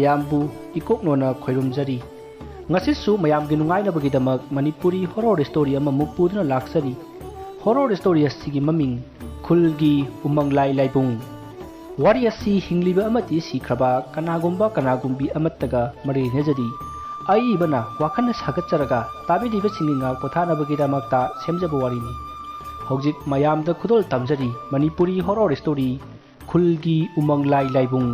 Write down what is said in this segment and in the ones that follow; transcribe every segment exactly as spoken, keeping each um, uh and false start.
ꯃꯌꯥꯝꯕꯨ ꯏꯀꯣꯛꯅꯣꯅ ꯈꯣꯏꯔꯨꯝꯖꯔꯤ꯫ ꯉꯁꯤꯁꯨ ꯃꯌꯥꯝꯒꯤ ꯅꯨꯡꯉꯥꯏꯅꯕꯒꯤꯗꯃꯛ ꯃꯅꯤꯄꯨꯔꯤ horror story ꯑꯃꯃꯨꯛ ꯄꯨꯗꯨꯅ ꯂꯥꯛꯆꯔꯤ꯫ Horror story ꯑꯁꯤꯒꯤ ꯃꯃꯤꯡ ꯈꯨꯜꯒꯤ ꯎꯃꯪ ꯂꯥꯏ ꯂꯥꯏꯕꯨꯡ꯫ ꯋꯥꯔꯤ ꯑꯁꯤ ꯍꯤꯡꯂꯤꯕ ꯑꯃꯗꯤ ꯁꯤꯈ꯭ꯔꯕ ꯀꯅꯥꯒꯨꯝꯕ ꯀꯅꯥꯒꯨꯝꯕꯤ ꯑꯃꯠꯇꯒ ꯃꯔꯤ ꯂꯩꯅꯖꯗꯦ꯫ ꯑꯏꯕꯅ ꯋꯥꯈꯜꯅ ꯁꯥꯒꯠꯆꯔꯒ ꯇꯥꯕꯤꯔꯤꯕꯁꯤꯡꯒꯤ ꯉꯥꯛ ꯄꯣꯊꯥꯅꯕꯒꯤꯗꯃꯛꯇ ꯁꯦꯝꯖꯕ ꯋꯥꯔꯤꯅꯤ꯫ ꯍꯧꯖꯤꯛ ꯃꯌꯥꯝꯗ ꯈꯨꯗꯣꯜ ꯇꯝꯖꯔꯤ ꯃꯅꯤꯄꯨꯔꯤ horror story ꯈꯨꯜꯒꯤ ꯎꯃꯪ ꯂꯥꯏ ꯂꯥꯏꯕꯨꯡ꯫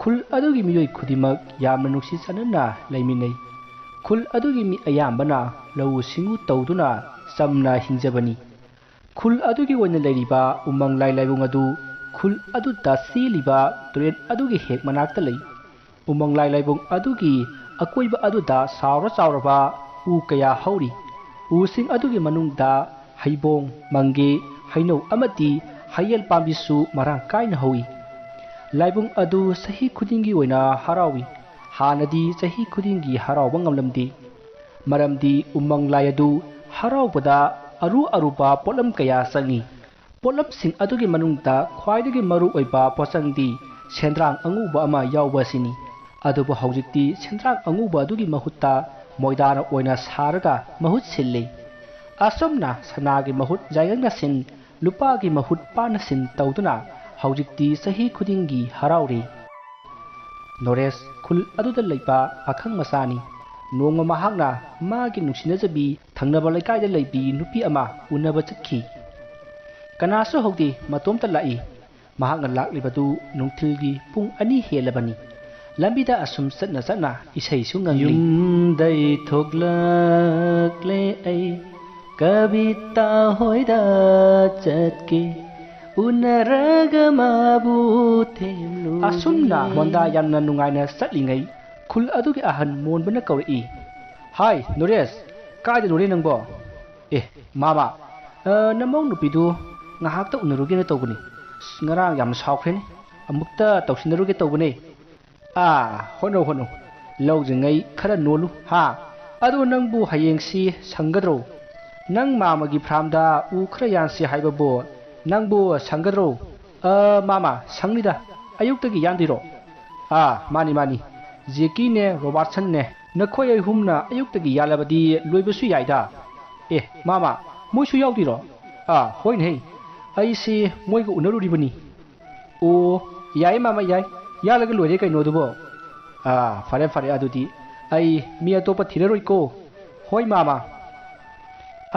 ꯈꯨꯜ ꯑꯗꯨꯒꯤ ꯃꯤꯑꯣꯏ ꯈꯨꯗꯤꯡꯃꯛ ꯌꯥꯝꯅ ꯅꯨꯡꯁꯤ ꯆꯥꯟꯅꯅ ꯂꯩꯃꯤꯟꯅꯩ꯫ ꯈꯨꯜ ꯑꯗꯨꯒꯤ ꯃꯤ ꯑꯌꯥꯝꯕꯅ ꯂꯧꯎ ꯁꯤꯡꯎ ꯇꯧꯗꯨꯅ ꯆꯝꯅ ꯍꯤꯡꯖꯕꯅꯤ꯫ ꯈꯨꯜ ꯑꯗꯨꯒꯤ ꯑꯣꯏꯅ ꯂꯩꯔꯤꯕ ꯎꯃꯪ ꯂꯥꯏ ꯂꯥꯏꯕꯨꯡ ꯑꯗꯨ ꯈꯨꯜ ꯑꯗꯨꯗ ꯆꯦꯜꯂꯤꯕ ꯇꯨꯔꯦꯜ ꯑꯗꯨꯒꯤ ꯍꯦꯛ ꯃꯅꯥꯛꯇ ꯂꯩ꯫ ꯎꯃꯪ ꯂꯥꯏ ꯂꯥꯏꯕꯨꯡ ꯑꯗꯨꯒꯤ ꯑꯀꯣꯏꯕ ꯑꯗꯨꯗ ꯆꯥꯎꯔ ꯆꯥꯎꯔꯕ ꯎ ꯀꯌꯥ ꯍꯧꯔꯤ꯫ ꯎꯁꯤꯡ ꯑꯗꯨꯒꯤ ꯃꯅꯨꯡꯗ ꯍꯩꯕꯣꯡ, ꯃꯪꯒꯦ, ꯍꯩꯅꯧ ꯑꯃꯗꯤ ꯍꯩꯌꯦꯜ ꯄꯥꯝꯕꯤꯁꯨ ꯃꯔꯥꯡ ꯀꯥꯏꯅ ꯍꯧꯏ꯫ ꯂꯥꯏꯕꯨꯡ ꯑꯗꯨ ꯆꯍꯤ ꯈꯨꯗꯤꯡꯒꯤ ꯑꯣꯏꯅ ꯍꯔꯥꯎꯏ꯫ ꯍꯥꯟꯅꯗꯤ ꯆꯍꯤ ꯈꯨꯗꯤꯡꯒꯤ ꯍꯔꯥꯎꯕ ꯉꯝꯂꯝꯗꯦ꯫ ꯃꯔꯝꯗꯤ ꯎꯃꯪ ꯂꯥꯏ ꯑꯗꯨ ꯍꯔꯥꯎꯕꯗ ꯑꯔꯨ ꯑꯔꯨꯕ ꯄꯣꯠꯂꯝ ꯀꯌꯥ ꯆꯪꯏ꯫ ꯄꯣꯠꯂꯝꯁꯤꯡ ꯑꯗꯨꯒꯤ ꯃꯅꯨꯡꯗ ꯈ꯭ꯋꯥꯏꯗꯒꯤ ꯃꯔꯨ ꯑꯣꯏꯕ ꯄꯣꯠꯆꯪꯗꯤ ꯁꯦꯟꯗ꯭ꯔꯥꯡ ꯑꯉꯧꯕ ꯑꯃ ꯌꯥꯎꯕ ꯑꯁꯤꯅꯤ꯫ ꯑꯗꯨꯕꯨ ꯍꯧꯖꯤꯛꯇꯤ ꯁꯦꯟꯗ꯭ꯔꯥꯡ ꯑꯉꯧꯕ ꯑꯗꯨꯒꯤ ꯃꯍꯨꯠꯇ ꯃꯣꯏꯗꯥꯅ ꯑꯣꯏꯅ ꯁꯥꯔꯒ ꯃꯍꯨꯠ ꯁꯤꯜꯂꯤ꯫ ꯑꯁꯨꯝꯅ ꯁꯅꯥꯒꯤ ꯃꯍꯨꯠ ꯌꯥꯏꯉꯪꯅ ꯁꯤꯟ, ꯂꯨꯄꯥꯒꯤ ꯃꯍꯨꯠ ꯄꯥꯟꯅ ꯁꯤꯟ ꯇꯧꯗꯨꯅ ꯍꯧꯖꯤꯛꯇꯤ ꯆꯍꯤ ꯈꯨꯗꯤꯡꯒꯤ ꯍꯔꯥꯎꯔꯤ꯫ ꯅꯣꯔꯦꯁ ꯈꯨꯜ ꯑꯗꯨꯗ ꯂꯩꯕ ꯄꯥꯈꯪ ꯃꯆꯥꯅꯤ꯫ ꯅꯣꯡꯃ ꯃꯍꯥꯛꯅ ꯃꯥꯒꯤ ꯅꯨꯡꯁꯤꯅꯖꯕꯤ ꯊꯪꯅꯕ ꯂꯩꯀꯥꯏꯗ ꯂꯩꯕꯤ ꯅꯨꯄꯤ ꯑꯃ ꯎꯅꯕ ꯆꯠꯈꯤ꯫ ꯀꯅꯥꯁꯨ ꯍꯧꯗꯦ, ꯃꯇꯣꯝꯇ ꯂꯥꯛꯏ꯫ ꯃꯍꯥꯛꯅ ꯂꯥꯛꯂꯤꯕꯗꯨ ꯅꯨꯡꯊꯤꯜꯒꯤ ꯄꯨꯡ ꯑꯅꯤ ꯍꯦꯜꯂꯕꯅꯤ꯫ ꯂꯝꯕꯤꯗ ꯑꯁꯨꯝ ꯆꯠꯅ ꯆꯠꯅ ꯏꯁꯩꯁꯨ ꯉꯪꯂꯤ꯫ ꯌꯨꯝꯗꯩ ꯊꯣꯛꯂꯛꯂꯦ ꯑꯩ, ꯀꯕꯤꯇꯥ ꯍꯣꯏꯗ ꯆꯠꯀꯦ, ꯎꯅꯔꯒ ꯃꯥꯕꯨ ꯊꯦꯝꯂꯨꯒꯦ꯫ ꯑꯁꯨꯝꯅ ꯃꯣꯟꯗꯥ ꯌꯥꯝꯅ ꯅꯨꯡꯉꯥꯏꯅ ꯆꯠꯂꯤꯉꯩ, ꯈꯨꯜ ꯑꯗꯨꯒꯤ ꯑꯍꯟ ꯃꯣꯟꯕꯅ ꯀꯧꯔꯛꯏ, "ꯍꯥꯏ ꯅꯣꯔꯦꯁ, ꯀꯥꯏꯗꯅꯣꯅꯦ ꯅꯪꯕꯣ?" "ꯑꯦ ꯃꯥꯃ, ꯑ, ꯅꯃꯧ ꯅꯨꯄꯤꯗꯨ ꯉꯥꯏꯍꯥꯛꯇ ꯎꯅꯔꯨꯒꯦꯅ ꯇꯧꯕꯅꯤ꯫ ꯑꯁ, ꯉꯔꯥꯡ ꯌꯥꯝꯅ ꯁꯥꯎꯈ꯭ꯔꯦꯅꯦ꯫ ꯑꯃꯨꯛꯇ ꯇꯧꯁꯤꯟꯅꯔꯨꯒꯦ ꯇꯧꯕꯅꯦ꯫" "ꯑꯥ, ꯍꯣꯠꯅꯧ ꯍꯣꯠꯅꯧ, ꯂꯧꯗ꯭ꯔꯤꯉꯩ ꯈꯔ ꯅꯣꯜꯂꯨ ꯍꯥ꯫ ꯑꯗꯣ ꯅꯪꯕꯨ ꯍꯌꯦꯡꯁꯤ ꯁꯪꯒꯗ꯭ꯔꯣ?" "ꯅꯪ ꯃꯥꯃꯒꯤ ꯐꯥꯔꯝꯗ ꯎ ꯈꯔ ꯌꯥꯟꯁꯤ ꯍꯥꯏꯕꯕꯨ ꯅꯪꯕꯨ ꯁꯪꯒꯗ꯭ꯔꯣ?" "ꯑ, ꯃꯥꯃ, ꯁꯪꯅꯤꯗ꯫ ꯑꯌꯨꯛꯇꯒꯤ ꯌꯥꯟꯗꯣꯏꯔꯣ?" "ꯑꯥ, ꯃꯥꯅꯤ, ꯃꯥꯅꯤ꯫ ꯖꯦꯀꯤꯅꯦ, ꯔꯣꯕꯥꯔꯠꯁꯟꯅꯦ, ꯅꯈꯣꯏ ꯑꯍꯨꯝꯅ ꯑꯌꯨꯛꯇꯒꯤ ꯌꯥꯜꯂꯕꯗꯤ ꯂꯣꯏꯕꯁꯨ ꯌꯥꯏꯗ꯫ ꯑꯦ, ꯃꯥꯃ, ꯃꯣꯏꯁꯨ ꯌꯥꯎꯗꯣꯏꯔꯣ?" "ꯑꯥ, ꯍꯣꯏꯅꯦ, ꯑꯩꯁꯦ ꯃꯣꯏꯒ ꯎꯅꯔꯨꯔꯤꯕꯅꯤ꯫" "ꯑꯣ, ꯌꯥꯏ ꯃꯥꯃ, ꯌꯥꯏ꯫ ꯌꯥꯜꯂꯒ ꯂꯣꯏꯔꯦ ꯀꯩꯅꯣ ꯑꯗꯨꯕꯣ꯫" "ꯑꯥ, ꯐꯔꯦ, ꯐꯔꯦ, ꯑꯗꯨꯗꯤ ꯑꯩ ꯃꯤ ꯑꯇꯣꯞꯄ ꯊꯤꯔꯔꯣꯏꯀꯣ꯫" "ꯍꯣꯏ ꯃꯥꯃ꯫"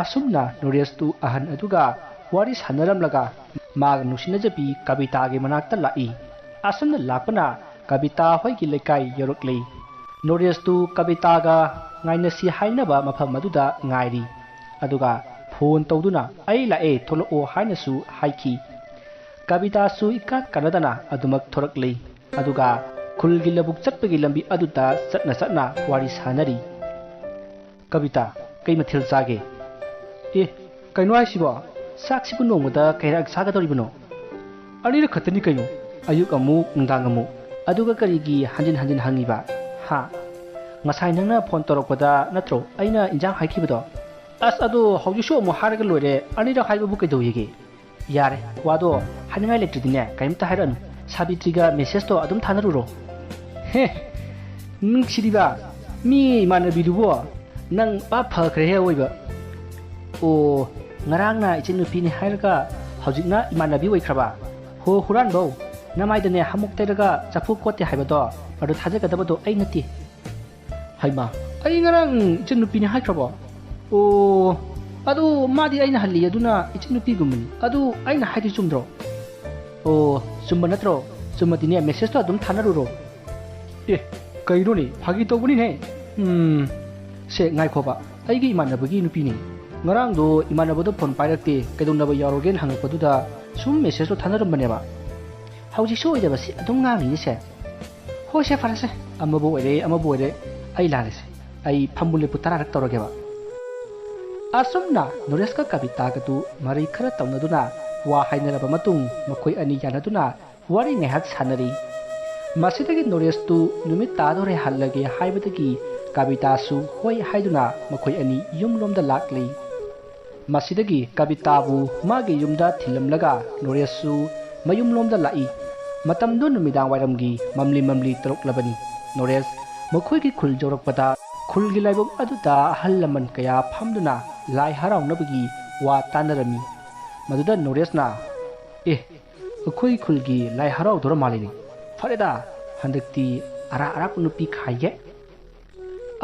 ꯑꯁꯨꯝꯅ ꯅꯣꯔꯦꯁꯇꯨ ꯑꯍꯟ ꯑꯗꯨꯒ ꯋꯥꯔꯤ ꯁꯥꯟꯅꯔꯝꯂꯒ ꯃꯥꯒ ꯅꯨꯡꯁꯤꯅꯖꯕꯤ ꯀꯕꯤꯇꯥꯒꯤ ꯃꯅꯥꯛꯇ ꯂꯥꯛꯏ꯫ ꯑꯁꯨꯝꯅ ꯂꯥꯛꯄꯅ ꯀꯕꯤꯇꯥ ꯍꯣꯏꯒꯤ ꯂꯩꯀꯥꯏ ꯌꯧꯔꯛꯂꯤ꯫ ꯅꯣꯔꯦꯁꯇꯨ ꯀꯕꯤꯇꯥꯒ ꯉꯥꯏꯅꯁꯤ ꯍꯥꯏꯅꯕ ꯃꯐꯝ ꯑꯗꯨꯗ ꯉꯥꯏꯔꯤ꯫ ꯑꯗꯨꯒ ꯐꯣꯟ ꯇꯧꯗꯨꯅ "ꯑꯩ ꯂꯥꯛꯑꯦ, ꯊꯣꯛꯂꯛꯑꯣ" ꯍꯥꯏꯅꯁꯨ ꯍꯥꯏꯈꯤ꯫ ꯀꯕꯤꯇꯥꯁꯨ ꯏꯀꯥꯟ ꯀꯥꯟꯅꯗꯅ ꯑꯗꯨꯃꯛ ꯊꯣꯔꯛꯂꯤ꯫ ꯑꯗꯨꯒ ꯈꯨꯜꯒꯤ ꯂꯧꯕꯨꯛ ꯆꯠꯄꯒꯤ ꯂꯝꯕꯤ ꯑꯗꯨꯗ ꯆꯠꯅ ꯆꯠꯅ ꯋꯥꯔꯤ ꯁꯥꯅꯔꯤ꯫ "ꯀꯕꯤꯇꯥ, ꯀꯩ ꯃꯊꯦꯜ ꯆꯥꯒꯦ?" "ꯑꯦ, ꯀꯩꯅꯣ ꯍꯥꯏꯁꯤꯕꯣ? ꯆꯥꯛꯁꯤꯕꯨ ꯅꯣꯡꯃꯗ ꯀꯌꯥꯔꯛ ꯆꯥꯒꯗꯧꯔꯤꯕꯅꯣ?" "ꯑꯅꯤꯔꯛ ꯈꯛꯇꯅꯤ ꯀꯩꯅꯣ, ꯑꯌꯨꯛ ꯑꯃꯨꯛ, ꯅꯨꯡꯗꯥꯡ ꯑꯃꯨꯛ꯫ ꯑꯗꯨꯒ ꯀꯔꯤꯒꯤ ꯍꯟꯖꯤꯟ ꯍꯟꯖꯤꯟ ꯍꯪꯉꯤꯕ? ꯍꯥ? ꯉꯁꯥꯏ ꯅꯪꯅ ꯐꯣꯟ ꯇꯧꯔꯛꯄꯗ ꯅꯠꯇ꯭ꯔꯣ ꯑꯩꯅ ꯏꯟꯖꯥꯡ ꯍꯥꯏꯈꯤꯕꯗꯣ?" "ꯑꯁ, ꯑꯗꯣ ꯍꯧꯖꯤꯛꯁꯨ ꯑꯃꯨꯛ ꯍꯥꯏꯔꯒ ꯂꯣꯏꯔꯦ, ꯑꯅꯤꯔꯛ ꯍꯥꯏꯕꯕꯨ ꯀꯩꯗꯧꯋꯦꯒꯦ?" "ꯌꯥꯔꯦ, ꯋꯥꯗꯣ ꯍꯥꯏꯅꯤꯡꯉꯥꯏ ꯂꯩꯇ꯭ꯔꯗꯤꯅꯦ, ꯀꯔꯤꯝꯇ ꯍꯥꯏꯔꯛꯑꯅꯨ꯫ ꯁꯥꯕꯤꯇ꯭ꯔꯤꯒ ꯃꯦꯁꯦꯖꯇꯣ ꯑꯗꯨꯝ ꯊꯥꯅꯔꯨꯔꯣ꯫" "ꯍꯦ, ꯅꯨꯡꯁꯤꯔꯤꯕ, ꯃꯤ ꯏꯃꯥꯟꯅꯕꯤꯗꯨꯕꯨ ꯅꯪ ꯚꯥꯞ ꯐꯈ꯭ꯔꯦꯍꯦ ꯑꯑꯣꯏꯕ꯫ ꯑꯣ, ꯉꯔꯥꯡꯅ ꯏꯆꯟꯅꯨꯄꯤꯅꯤ ꯍꯥꯏꯔꯒ ꯍꯧꯖꯤꯛꯅ ꯏꯃꯥꯟꯅꯕꯤ ꯑꯣꯏꯈ꯭ꯔꯕ? ꯍꯣ ꯍꯨꯔꯥꯟꯕꯧ, ꯅꯃꯥꯏꯗꯅꯦ ꯍꯥꯃꯨꯛ ꯇꯩꯔꯒ ꯆꯐꯨ ꯀꯣꯠꯇꯦ ꯍꯥꯏꯕꯗꯣ, ꯑꯗꯨ ꯊꯥꯖꯒꯗꯕꯗꯣ ꯑꯩ ꯅꯠꯇꯦ꯫" "ꯍꯩꯃꯥ, ꯑꯩ ꯉꯔꯥꯡ ꯏꯆꯟꯅꯨꯄꯤꯅꯤ ꯍꯥꯏꯈ꯭ꯔꯕꯣ? ꯑꯣ, ꯑꯗꯨ ꯃꯥꯗꯤ ꯑꯩꯅ ꯍꯜꯂꯤ, ꯑꯗꯨꯅ ꯏꯆꯟꯅꯨꯄꯤꯒꯨꯝꯕꯅꯤ꯫ ꯑꯗꯨ ꯑꯩꯅ ꯍꯥꯏꯗꯤ ꯆꯨꯝꯗ꯭ꯔꯣ?" "ꯑꯣ, ꯆꯨꯝꯕ ꯅꯠꯇ꯭ꯔꯣ? ꯆꯨꯝꯃꯗꯤꯅꯦ ꯃꯦꯁꯦꯖꯇꯣ ꯑꯗꯨꯝ ꯊꯥꯅꯔꯨꯔꯣ꯫" "ꯑꯦ, ꯀꯩꯅꯣꯅꯦ, ꯐꯥꯒꯤ ꯇꯧꯕꯅꯤꯅꯦ꯫" "ꯎꯝ, ꯁꯦ ꯉꯥꯏꯈꯣꯕ, ꯑꯩꯒꯤ ꯏꯃꯥꯟꯅꯕꯒꯤ ꯅꯨꯄꯤꯅꯦ꯫ ꯉꯔꯥꯡꯗꯣ ꯏꯃꯥꯟꯅꯕꯗꯣ ꯐꯣꯟ ꯄꯥꯏꯔꯛꯇꯦ, ꯀꯩꯗꯧꯅꯕ ꯌꯥꯎꯔꯒꯦꯅ ꯍꯪꯉꯛꯄꯗꯨꯗ ꯁꯨꯝ ꯃꯦꯁꯦꯖꯇꯣ ꯊꯥꯅꯔꯝꯕꯅꯦꯕ꯫" "ꯍꯧꯖꯤꯛꯁꯨ ꯑꯣꯏꯗꯕꯁꯤ ꯑꯗꯨꯝ ꯉꯥꯡꯉꯤꯅꯦ ꯁꯦ꯫ ꯍꯣꯏ ꯁꯦ, ꯐꯔꯦꯁꯦ, ꯑꯃꯕꯨ ꯑꯣꯏꯔꯦ ꯑꯃꯕꯨ ꯑꯣꯏꯔꯦ, ꯑꯩ ꯂꯥꯜꯂꯦꯁꯦ꯫ ꯑꯩ ꯐꯝꯕꯨ ꯂꯦꯞꯄꯨ ꯇꯔꯥꯔꯛ ꯇꯧꯔꯒꯦꯕ꯫" ꯑꯁꯨꯝꯅ ꯅꯣꯔꯦꯁꯀ ꯀꯕꯤꯇꯥꯒꯗꯨ ꯃꯔꯩ ꯈꯔ ꯇꯧꯅꯗꯨꯅ ꯋꯥ ꯍꯥꯏꯅꯔꯕ ꯃꯇꯨꯡ ꯃꯈꯣꯏ ꯑꯅꯤ ꯌꯥꯅꯗꯨꯅ ꯋꯥꯔꯤ ꯉꯥꯏꯍꯥꯛ ꯁꯥꯟꯅꯔꯤ꯫ ꯃꯁꯤꯗꯒꯤ ꯅꯣꯔꯦꯁꯇꯨ ꯅꯨꯃꯤꯠ ꯇꯥꯗꯣꯔꯦ, ꯍꯜꯂꯒꯦ ꯍꯥꯏꯕꯗꯒꯤ ꯀꯕꯤꯇꯥꯁꯨ ꯍꯣꯏ ꯍꯥꯏꯗꯨꯅ ꯃꯈꯣꯏ ꯑꯅꯤ ꯌꯨꯝꯂꯣꯝꯗ ꯂꯥꯛꯂꯤ꯫ ꯃꯁꯤꯗꯒꯤ ꯀꯕꯤꯇꯥꯕꯨ ꯃꯥꯒꯤ ꯌꯨꯝꯗ ꯊꯤꯜꯂꯝꯂꯒ ꯅꯣꯔꯦꯁꯁꯨ ꯃꯌꯨꯝꯂꯣꯝꯗ ꯂꯥꯛꯏ꯫ ꯃꯇꯝꯗꯨ ꯅꯨꯃꯤꯗꯥꯡ ꯋꯥꯏꯔꯝꯒꯤ ꯃꯝꯂꯤ ꯃꯝꯂꯤ ꯇꯧꯔꯛꯂꯕꯅꯤ꯫ ꯅꯣꯔꯦꯁ ꯃꯈꯣꯏꯒꯤ ꯈꯨꯜ ꯌꯧꯔꯛꯄꯗ ꯈꯨꯜꯒꯤ ꯂꯥꯏꯕꯨꯡ ꯑꯗꯨꯗ ꯑꯍꯜ ꯂꯃꯟ ꯀꯌꯥ ꯐꯝꯗꯨꯅ ꯂꯥꯏ ꯍꯔꯥꯎꯅꯕꯒꯤ ꯋꯥ ꯇꯥꯟꯅꯔꯝꯃꯤ꯫ ꯃꯗꯨꯗ ꯅꯣꯔꯦꯁꯅ, "ꯑꯦ, ꯑꯩꯈꯣꯏ ꯈꯨꯜꯒꯤ ꯂꯥꯏ ꯍꯔꯥꯎꯗꯣꯔ ꯃꯥꯜꯂꯤꯅꯦ꯫ ꯐꯔꯦꯗ, ꯍꯟꯗꯛꯇꯤ ꯑꯔꯥꯛ ꯑꯔꯥꯛꯄ ꯅꯨꯄꯤ ꯈꯥꯏꯒꯦ"꯫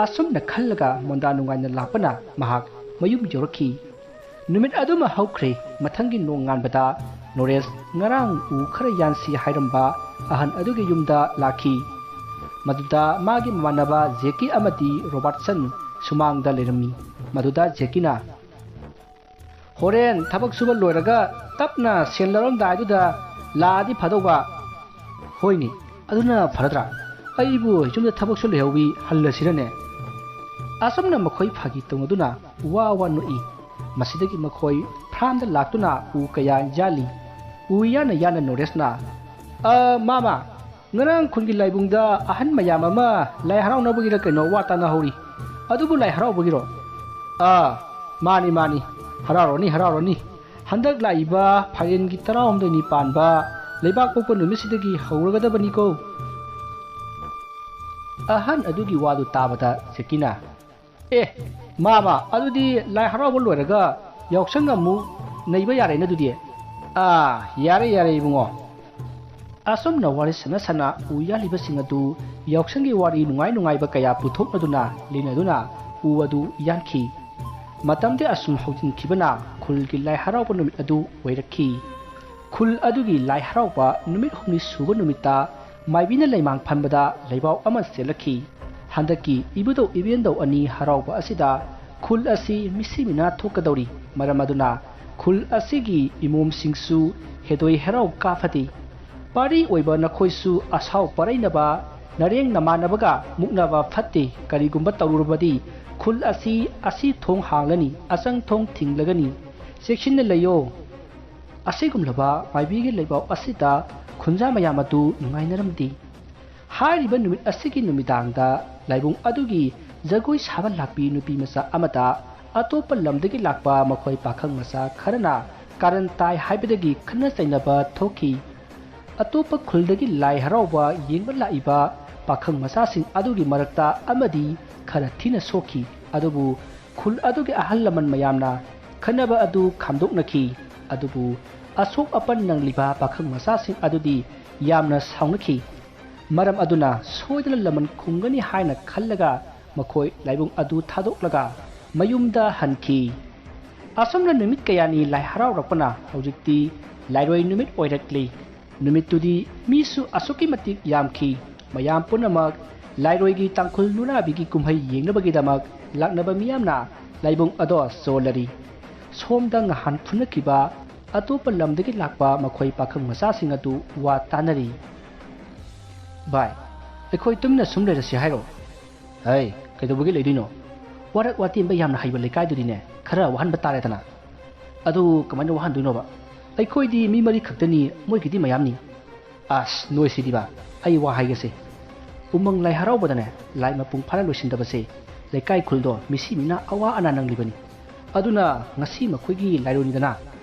ꯑꯁꯨꯝꯅ ꯈꯜꯂꯒ ꯃꯣꯟꯗꯥ ꯅꯨꯡꯉꯥꯏꯅ ꯂꯥꯛꯄꯅ ꯃꯍꯥꯛ ꯃꯌꯨꯝ ꯌꯧꯔꯛꯈꯤ꯫ ꯅꯨꯃꯤꯠ ꯑꯗꯨꯃ ꯍꯧꯈ꯭ꯔꯦ꯫ ꯃꯊꯪꯒꯤ ꯅꯣꯡꯉꯥꯟꯕꯗ ꯅꯣꯔꯦꯁ ꯉꯔꯥꯡ ꯎ ꯈꯔ ꯌꯥꯟꯁꯤ ꯍꯥꯏꯔꯝꯕ ꯑꯍꯟ ꯑꯗꯨꯒꯤ ꯌꯨꯝꯗ ꯂꯥꯛꯈꯤ꯫ ꯃꯗꯨꯗ ꯃꯥꯒꯤ ꯃꯃꯥꯟꯅꯕ ꯖꯦꯀꯤ ꯑꯃꯗꯤ ꯔꯣꯕꯥꯔꯠꯁꯟ ꯁꯨꯃꯥꯡꯗ ꯂꯩꯔꯝꯃꯤ꯫ ꯃꯗꯨꯗ ꯖꯦꯀꯤꯅ, "ꯍꯣꯔꯦꯟ ꯊꯕꯛ ꯁꯨꯕ ꯂꯣꯏꯔꯒ ꯇꯞꯅ ꯁꯦꯟ ꯂꯧꯔꯝꯗꯥꯏꯗꯨꯗ ꯂꯥꯛꯑꯗꯤ ꯐꯗꯧꯕ"꯫ "ꯍꯣꯏꯅꯦ, ꯑꯗꯨꯅ ꯐꯔꯗ꯭ꯔꯥ? ꯑꯩꯕꯨ ꯌꯨꯝꯗ ꯊꯕꯛꯁꯨ ꯂꯩꯍꯧꯋꯤ, ꯍꯜꯂꯁꯤꯔꯅꯦ?" ꯑꯁꯨꯝꯅ ꯃꯈꯣꯏ ꯐꯥꯒꯤ ꯇꯧꯅꯗꯨꯅ ꯋꯥ ꯋꯥ ꯅꯣꯛꯏ꯫ ꯃꯁꯤꯗꯒꯤ ꯃꯈꯣꯏ ꯐ꯭ꯔꯥꯝꯗ ꯂꯥꯛꯇꯨꯅ ꯎ ꯀꯌꯥ ꯌꯥꯜꯂꯤ꯫ ꯎ ꯌꯥꯟꯅ ꯌꯥꯟꯅ ꯅꯣꯔꯦꯁꯅ, "ꯑ, ꯃꯥꯃ, ꯉꯔꯥꯡ ꯈꯨꯟꯒꯤ ꯂꯥꯏꯕꯨꯡꯗ ꯑꯍꯟ ꯃꯌꯥꯝ ꯑꯃ ꯂꯥꯏ ꯍꯔꯥꯎꯅꯕꯒꯤꯔ ꯀꯩꯅꯣ ꯋꯥ ꯇꯥꯅꯍꯧꯔꯤ꯫ ꯑꯗꯨꯕꯨ ꯂꯥꯏ ꯍꯔꯥꯎꯕꯒꯤꯔꯣ?" "ꯑꯥ, ꯃꯥꯅꯤ, ꯃꯥꯅꯤ, ꯍꯔꯥꯎꯔꯅꯤ, ꯍꯔꯥꯎꯔꯅꯤ꯫ ꯍꯟꯗꯛ ꯂꯥꯛꯏꯕ ꯐꯥꯏꯔꯦꯟꯒꯤ ꯇꯔꯥꯍꯨꯝꯗꯣꯏꯅꯤ ꯄꯥꯟꯕ ꯂꯩꯕꯥꯛ ꯄꯣꯛꯄ ꯅꯨꯃꯤꯠꯁꯤꯗꯒꯤ ꯍꯧꯔꯒꯗꯕꯅꯤꯀꯣ"꯫ ꯑꯍꯟ ꯑꯗꯨꯒꯤ ꯋꯥꯗꯨ ꯇꯥꯕꯗ ꯖꯦꯀꯤꯅ, "ꯑꯦ, ꯃꯥꯃ, ꯑꯗꯨꯗꯤ ꯂꯥꯏ ꯍꯔꯥꯎꯕ ꯂꯣꯏꯔꯒ ꯌꯥꯎꯁꯪ ꯑꯃꯨꯛ ꯅꯩꯕ ꯌꯥꯔꯦꯅ ꯑꯗꯨꯗꯤ"꯫ "ꯑꯥ, ꯌꯥꯔꯦ, ꯌꯥꯔꯦ, ꯏꯕꯨꯡꯉꯣ"꯫ ꯑꯁꯨꯝꯅ ꯋꯥꯔꯤ ꯁꯥꯟꯅ ꯁꯥꯟꯅ ꯎ ꯌꯥꯜꯂꯤꯕꯁꯤꯡ ꯑꯗꯨ ꯌꯥꯎꯁꯪꯒꯤ ꯋꯥꯔꯤ ꯅꯨꯡꯉꯥꯏ ꯅꯨꯡꯉꯥꯏꯕ ꯀꯌꯥ ꯄꯨꯊꯣꯛꯅꯗꯨꯅ ꯂꯤꯅꯗꯨꯅ ꯎ ꯑꯗꯨ ꯌꯥꯟꯈꯤ꯫ ꯃꯇꯝꯗꯤ ꯑꯁꯨꯝ ꯍꯧꯖꯤꯟꯈꯤꯕꯅ ꯈꯨꯜꯒꯤ ꯂꯥꯏ ꯍꯔꯥꯎꯕ ꯅꯨꯃꯤꯠ ꯑꯗꯨ ꯑꯣꯏꯔꯛꯈꯤ꯫ ꯈꯨꯜ ꯑꯗꯨꯒꯤ ꯂꯥꯏ ꯍꯔꯥꯎꯕ ꯅꯨꯃꯤꯠ ꯍꯨꯝꯅꯤ ꯁꯨꯕ ꯅꯨꯃꯤꯠꯇ ꯃꯥꯏꯕꯤꯅ ꯂꯩꯃꯥꯡ ꯐꯟꯕꯗ ꯂꯩꯕꯥꯎ ꯑꯃ ꯆꯦꯜꯂꯛꯈꯤ꯫ ꯍꯟꯗꯛꯀꯤ ꯏꯕꯨꯙꯧ ꯏꯕꯦꯟꯗꯧ ꯑꯅꯤ ꯍꯔꯥꯎꯕ ꯑꯁꯤꯗ ꯈꯨꯜ ꯑꯁꯤ ꯃꯤꯁꯤ ꯃꯤꯅꯥ ꯊꯣꯛꯀꯗꯧꯔꯤ꯫ ꯃꯔꯝ ꯑꯗꯨꯅ ꯈꯨꯜ ꯑꯁꯤꯒꯤ ꯏꯃꯣꯝꯁꯤꯡꯁꯨ ꯍꯦꯗꯣꯏ ꯍꯦꯔꯥꯎ ꯀꯥꯐꯗꯦ꯫ ꯄꯥꯔꯤ ꯑꯣꯏꯕ ꯅꯈꯣꯏꯁꯨ ꯑꯁꯥꯎ ꯄꯔꯩꯅꯕ, ꯅꯔꯦꯡ ꯅꯃꯥꯟꯅꯕꯒ ꯃꯨꯛꯅꯕ ꯐꯠꯇꯦ꯫ ꯀꯔꯤꯒꯨꯝꯕ ꯇꯧꯔꯨꯔꯕꯗꯤ ꯈꯨꯜ ꯑꯁꯤ ꯑꯁꯤ ꯊꯣꯡ ꯍꯥꯡꯂꯅꯤ, ꯑꯆꯪ ꯊꯣꯡ ꯊꯤꯡꯂꯒꯅꯤ꯫ ꯆꯦꯛꯁꯤꯟꯅ ꯂꯩꯌꯣ꯫ ꯑꯁꯤꯒꯨꯝꯂꯕ ꯃꯥꯏꯕꯤꯒꯤ ꯂꯩꯕꯥꯎ ꯑꯁꯤꯗ ꯈꯨꯟꯖꯥ ꯃꯌꯥꯝ ꯑꯗꯨ ꯅꯨꯡꯉꯥꯏꯅꯔꯝꯗꯦ꯫ ꯍꯥꯏꯔꯤꯕ ꯅꯨꯃꯤꯠ ꯑꯁꯤꯒꯤ ꯅꯨꯃꯤꯗꯥꯡꯗ ꯂꯥꯏꯕꯨꯡ ꯑꯗꯨꯒꯤ ꯖꯒꯣꯏ ꯁꯥꯕ ꯂꯥꯛꯄꯤ ꯅꯨꯄꯤ ꯃꯆꯥ ꯑꯃꯗ ꯑꯇꯣꯞꯄ ꯂꯝꯗꯒꯤ ꯂꯥꯛꯄ ꯃꯈꯣꯏ ꯄꯥꯈꯪ ꯃꯆꯥ ꯈꯔꯅ ꯀꯥꯔꯟ ꯇꯥꯏ ꯍꯥꯏꯕꯗꯒꯤ ꯈꯠꯅ ꯆꯩꯅꯕ ꯊꯣꯛꯈꯤ꯫ ꯑꯇꯣꯞꯄ ꯈꯨꯜꯗꯒꯤ ꯂꯥꯏ ꯍꯔꯥꯎꯕ ꯌꯦꯡꯕ ꯂꯥꯛꯏꯕ ꯄꯥꯈꯪ ꯃꯆꯥꯁꯤꯡ ꯑꯗꯨꯒꯤ ꯃꯔꯛꯇ ꯑꯃꯗꯤ ꯈꯔ ꯊꯤꯅ ꯁꯣꯛꯈꯤ꯫ ꯑꯗꯨꯕꯨ ꯈꯨꯜ ꯑꯗꯨꯒꯤ ꯑꯍꯜ ꯂꯃꯟ ꯃꯌꯥꯝꯅ ꯈꯟꯅꯕ ꯑꯗꯨ ꯈꯥꯝꯗꯣꯛꯅꯈꯤ꯫ ꯑꯗꯨꯕꯨ ꯑꯁꯣꯛ ꯑꯄꯟ ꯅꯪꯂꯤꯕ ꯄꯥꯈꯪ ꯃꯆꯥꯁꯤꯡ ꯑꯗꯨꯗꯤ ꯌꯥꯝꯅ ꯁꯥꯎꯅꯈꯤ꯫ ꯃꯔꯝ ꯑꯗꯨꯅ ꯁꯣꯏꯗꯅ ꯂꯃꯟ ꯈꯨꯝꯒꯅꯤ ꯍꯥꯏꯅ ꯈꯜꯂꯒ ꯃꯈꯣꯏ ꯂꯥꯏꯕꯨꯡ ꯑꯗꯨ ꯊꯥꯗꯣꯛꯂꯒ ꯃꯌꯨꯝꯗ ꯍꯟꯈꯤ꯫ ꯑꯁꯨꯝꯅ ꯅꯨꯃꯤꯠ ꯀꯌꯥꯅꯤ ꯂꯥꯏ ꯍꯔꯥꯎꯔꯛꯄꯅ ꯍꯧꯖꯤꯛꯇꯤ ꯂꯥꯏꯔꯣꯏ ꯅꯨꯃꯤꯠ ꯑꯣꯏꯔꯛꯂꯤ꯫ ꯅꯨꯃꯤꯠꯇꯨꯗꯤ ꯃꯤꯁꯨ ꯑꯁꯨꯛꯀꯤ ꯃꯇꯤꯛ ꯌꯥꯝꯈꯤ꯫ ꯃꯌꯥꯝ ꯄꯨꯝꯅꯃꯛ ꯂꯥꯏꯔꯣꯏꯒꯤ ꯇꯥꯡꯈꯨꯜ ꯅꯨꯔꯥꯕꯤꯒꯤ ꯀꯨꯝꯍꯩ ꯌꯦꯡꯅꯕꯒꯤꯗꯃꯛ ꯂꯥꯛꯅꯕ ꯃꯤꯌꯥꯝꯅ ꯂꯥꯏꯕꯨꯡ ꯑꯗꯣ ꯆꯣꯜꯂꯔꯤ꯫ ꯁꯣꯝꯗ ꯉꯍꯥꯟ ꯐꯨꯅꯈꯤꯕ ꯑꯇꯣꯞꯄ ꯂꯝꯗꯒꯤ ꯂꯥꯛꯄ ꯃꯈꯣꯏ ꯄꯥꯈꯪ ꯃꯆꯥꯁꯤꯡ ꯑꯗꯨ ꯋꯥ ꯇꯥꯅꯔꯤ꯫ "ꯚꯥꯏ, ꯑꯩꯈꯣꯏ ꯇꯨꯃꯤꯟꯅ ꯁꯨꯝ ꯂꯩꯔꯁꯤ ꯍꯥꯏꯔꯣ?" "ꯍꯩ, ꯀꯩꯗꯧꯕꯒꯤ ꯂꯩꯗꯣꯏꯅꯣ? ꯋꯥꯔꯛ ꯋꯥꯇꯦꯝꯕ ꯌꯥꯝꯅ ꯍꯩꯕ ꯂꯩꯀꯥꯏꯗꯨꯗꯤꯅꯦ, ꯈꯔ ꯋꯥꯍꯟꯕ ꯇꯥꯔꯦꯗꯅ꯫" "ꯑꯗꯨ ꯀꯃꯥꯏꯅ ꯋꯥꯍꯟꯗꯣꯏꯅꯣꯕ? ꯑꯩꯈꯣꯏꯗꯤ ꯃꯤ ꯃꯔꯤ ꯈꯛꯇꯅꯤ, ꯃꯣꯏꯒꯤꯗꯤ ꯃꯌꯥꯝꯅꯤ꯫" "ꯑꯁ, ꯅꯣꯏ ꯁꯤꯗꯤꯕ, ꯑꯩ ꯋꯥ ꯍꯥꯏꯒꯦꯁꯦ꯫ ꯎꯃꯪ ꯂꯥꯏ ꯍꯔꯥꯎꯕꯗꯅꯦ, ꯂꯥꯏ ꯃꯄꯨꯡ ꯐꯥꯅ ꯂꯣꯏꯁꯤꯟꯗꯕꯁꯦ ꯂꯩꯀꯥꯏ ꯈꯨꯜꯗꯣ ꯃꯤꯁꯤ ꯃꯤꯅꯥ ꯑꯋꯥ ꯑꯅꯥ ꯅꯪꯂꯤꯕꯅꯤ꯫ ꯑꯗꯨꯅ ꯉꯁꯤ ꯃꯈꯣꯏꯒꯤ ꯂꯥꯏꯔꯣꯏꯅꯤꯗꯅ,